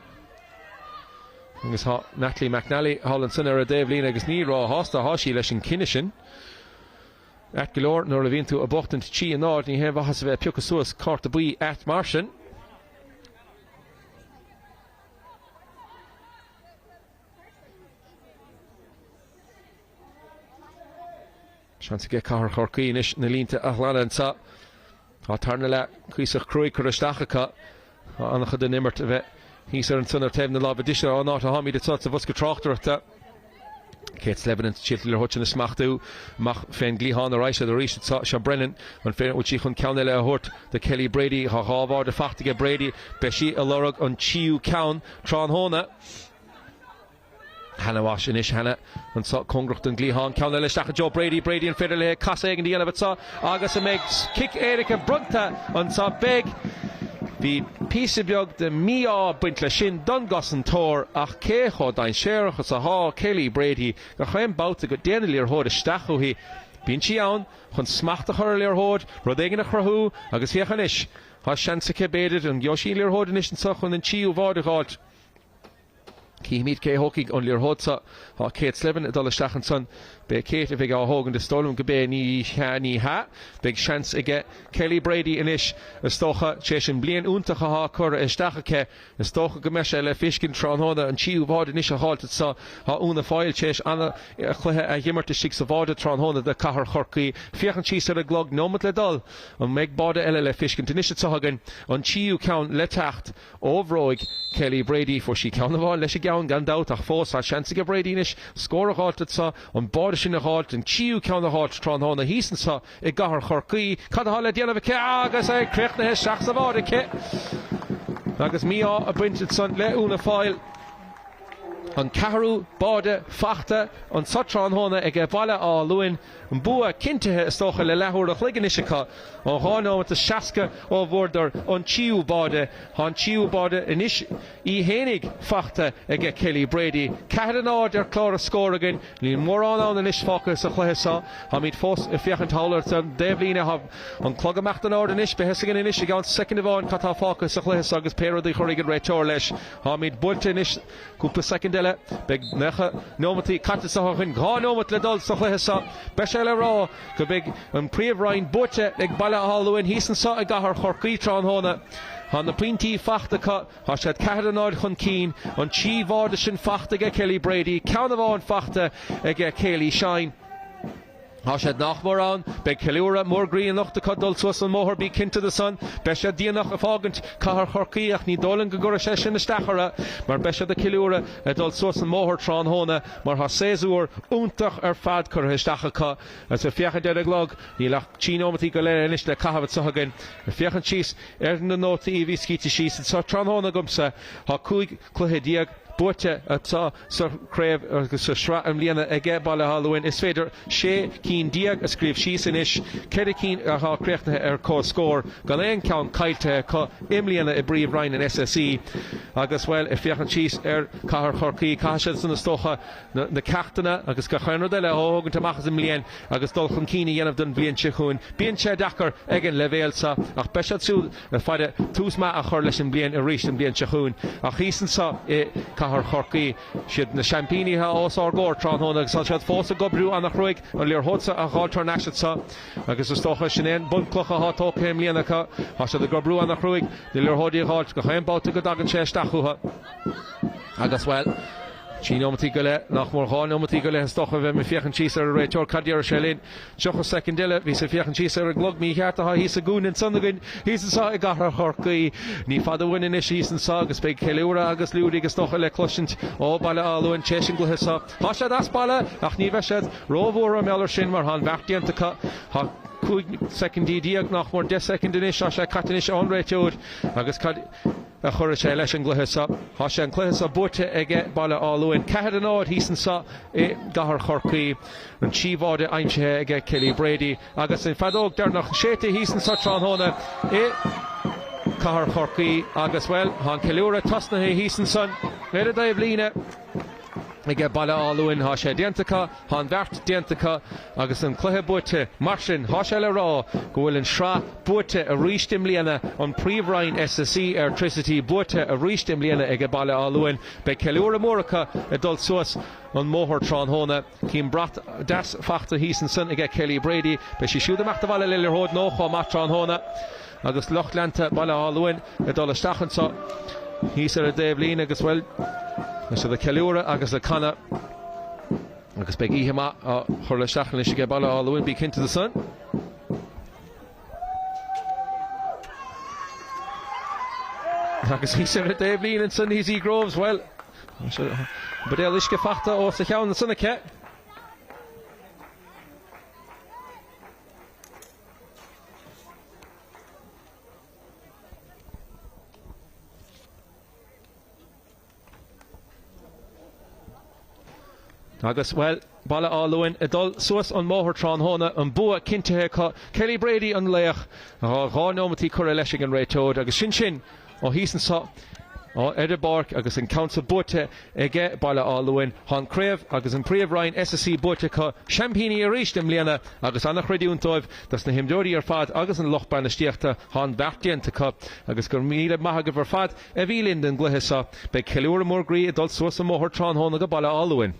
S1: Agus tá Natalie McNally thall ansan ar an dtaobhlíne agus ní róshásta atá sí leis an cinneadh sin. Ait go leor, nuair a bhíonn tú ag buachtaint 3-0, ní haon mhaitheas a bheith ag piocadh suas cárta buí ait mar sin. Seans aige Cathair Chorcaí anois na línte a ghlanadh anseo. Tá tarna leath cuíosach cruaidh curtha isteach acu. Tá an-chuid den imirt a bheith thíos ar ansan ar taobh na láimhe deise ón áit a tháimid anseo sa bhosca tráchtaireachta. Kate Slevin ag triail an liathróid sin a smachtú amach fén gcliathán ar aghaidh siad arís anseo. Seo Brennan. An féidir bhfuil sí chun ceann eile a thabhairt do Kelly Brady? Tá dhá bháide faighte aige Brady. Beidh sí ag lorg an tríú ceann tráthnóna. Hannah Walsh anois, Hannah anseo cóngarach don gcliathán, ceann eile isteach i dtreo Brady, Brady an féidir léi casadh éigin a dhéanamh anseo agus an mbeidh cic éirice bronnta anseo? Beidh. Bhí píosa beag de mhí-ádh ag baint leis sin don gcosantóir ach cé chomh dainséarach is atá Kelly Brady gach aon babhta go dtéann an liathróid isteach uaithi. Bíonn sí ann chun smacht a chur ar liathróid, rud éigin a chruthú agus féach anois, tá seans aici b'fhéidir, an gheobhaidh sí an liathróid anois anseo chun an tríú bháide a dh'fháilt. Cífimid cé a thógfaidh an liathróid seo. Tá Kate Slevin ag dul isteach ansan. B'é Kate a bheidh á thógaint is dóigh liom go b'é ní hea ní hea. Beidh seans aige Kelly Brady anois is dócha. Tar éis an bliain iontach athá curtha isteach aici is dócha go mbeidh sé le feiscint tráthnóna an tríú bháide anois a dh'fháilt anso. Tá Úna Foyle tar éis ana-chluiche a dh'imirt istigh sa bháide tráthnóna do Cathair Chorcaí. Féachaint síos ar an gclog, nóimeat le dul. An mbeidh báide eile le feiscint anois anso againn? An tríú ceann le teacht. Ó bhróig Kelly Brady, fuair sí ceann amháin leis an gceann gan dabht ach fós tá seans aige Brady anois scór a dh'fháilt anso, an báide sin a dh'fháilt, an tríú ceann a dh'fháilt tráthnóna thíos anso i gcathair Chorcaí. Cad atá le déanamh aici agus é críochnaithe isteach sa bháide aici agus mí-ádh ag baint ansan le Úna Foyle. An ceathrú báide fachta anso tráthnóna aige Baile Átha Luain. An bua cinntithe is dócha le leathuair a chloig anois acu, ó 2 nóimeat is 60 ó bhfuaireadar an tríú báide. Tá an tríú báide anois í fhéinig fachta aige Kelly Brady. 4 0 ar chlár an scóir againn. Níl mórán ann anois fágtha sa chluiche seo. Táimid fós ag féachaint thall ar an dtaobhlíne. Tá an clog ag imeacht in airde anois. Beidh fhios againn anois i gceann soicind amháin cad tá fágtha sa chluiche seo agus pé rud a chuirfidh an réiteoir leis. Táimid buailte anois. Cúpla soicind eile, beidh 90 neomataí caite anseo againn, 2 neomat le dul sa chluiche seo. Beidh sé le rá go mbeidh an Príomhroinn buaite ag Baile Átha Luain thíos anseo i gcathair Chorcaí tráthnóna. Tá na pointí fachta acu, tá siad 4 0 chun cinn, an trí bháide sin fachta aige Kelly Brady, ceann amháin fachta aige Kaylee Shine. Tá siad nach mór ann. Beidh ceiliúradh mór groí anocht acu dul suas an mbóthar, bí cinnte de san. Beidh siad déanach ag fágaint cathair Chorcaí ach ní dóigh liom go gcuirfidh sé sin isteach orthu mar beidh siad ag ceiliúradh ag dul suas an mbóthar tráthnóna mar tá séasúr iontach ar fad curtha isteach acu. Agus ag féachaint ar an gclog, níl ach 3 nóimeataí go leith anois le caitheamh anseo againn. Ag féachaint síos ar na nótaí a bhí scríte síos anseo tráthnóna agamsa, tá 15 cluiche buaite anseo sa chraobh agus sa sraith i mbliana aige Baile Átha Luain. Is féidir 16 cinn a scríobh síos anois, 4 cinn atá críochnaithe ar comhscór, gan aon cheann caillte acu i mbliana i bPríomh-Roinn an SSE. Agus, bhuel, ag féachaint síos ar Cathair Chorcaí, caithfidh siadsan, is dócha, na ceachtanna agus gach aon rud eile a thógaint amach as an mbliain agus dul chun cinn a dhéanamh don bhliain seo chugainn. Bíonn sé deacair ag an leibhéal seo ach beidh siad siúd le faire tús maith a chur leis an mbliain arís an bhliain seo chugainn. Ach thíos anseo i gcathair Chorcaí, siad na seaimpíní atá os ár gcomhair tráthnóna agus tá siad fós ag oibriú ana-chruaidh an liathróid seo a dh'fháilt thar n-ais anseo agus is dócha sin é an bunchloch atá tógtha i mbliana acu. Tá siad ag oibriú ana-chruaidh na liathróidí a dh'fháilt gach aon babhta go dtagann sé isteach chucu. Agus, bhuel, 3 nóimeataí go leith, nach mór 2 nóimeataí go leith is dócha, bheith ag féachaint síos ar an réiteoir, cad déarfadh sé linn? 30 soicind eile, bhíos ag féachaint síos ar an gclog mícheart atá thíos i gcúinne ansan againn, thíos anseo i gcathair Chorcaí. Ní fada uainn anois thíos anseo agus beidh ceiliúradh agus liúidigh is dócha le cloisint ó Bhaile Átha Luain tar éis an gcluiche seo. Tá siad as baile ach ní bheidh siad róbhuartha mar gheall air sin mar tá an bheart déanta acu. Tá 15 soicindí, nach mór 10 soicind anois, tá sé caite anois ón réiteoir agus cad. a chuirfidh sé leis an gcluiche seo. Tá sé an cluiche seo buaite aige Baile Átha Luain. 4 0 thíos anseo i gcathair Chorcaí. An trí bháide aimsithe aige Kelly Brady agus an feadóg deireanach séidte thíos anseo tráthnóna i gcathair Chorcaí agus, bhuel, tá an ceiliúradh tosnaithe thíos ansan ar an dtaobhlíne. Aige Baile Átha Luain, tá sé déanta acu, tá an bheart déanta acu agus an cluiche buaite. Mar sin, tá sé le rá go bhfuil an sraith buaite arís i mbliana, an Príomhroinn SSE Airtricity buaite arís i mbliana aige Baile Átha Luain. Beidh ceiliúradh mór acu ag dul suas an mbóthar tráthnóna. Cím brat deas fachta thíos ansan aige Kelly Brady. Beidh sí siúd ag imeacht abhaile le liathróid nó chomh maith tráthnóna agus lucht leanta Baile Átha Luain ag dul isteach anseo thíos ar an dtaobhlíne agus, bhuel, tá siad ag ceiliúradh agus ag canadh agus beidh oíche maith á chur isteach anois aige Baile Átha Luain, bí cinnte de san. Agus thíos ar an dtaobhlíne ansan Izzy Groves, bhuel, buidéal uisce fachta os a cheann ansan aici. Agus, bhuel, Baile Átha Luain ag dul suas an mbóthar tráthnóna, an bua cinntithe acu. Kelly Brady an laoch. Tá 2 neomataí curtha leis ag an réiteoir agus sin sin ó thíos anseo. Ar an bpáirc agus an ceann seo buaite aige Baile Átha Luain. Tá an craobh agus an Príomhroinn SSE buaite acu, seaimpíní arís i mbliana agus an-chreidiúint dóibh, dos na himreoirí ar fad agus an lucht bainistíochta. Tá an beart déanta acu agus go raibh míle maith agaibh ar fad a bhí linn don gcluiche seo. Beidh ceiliúradh mór groí ag dul suas an mbóthar tráthnóna go Baile Átha Luain.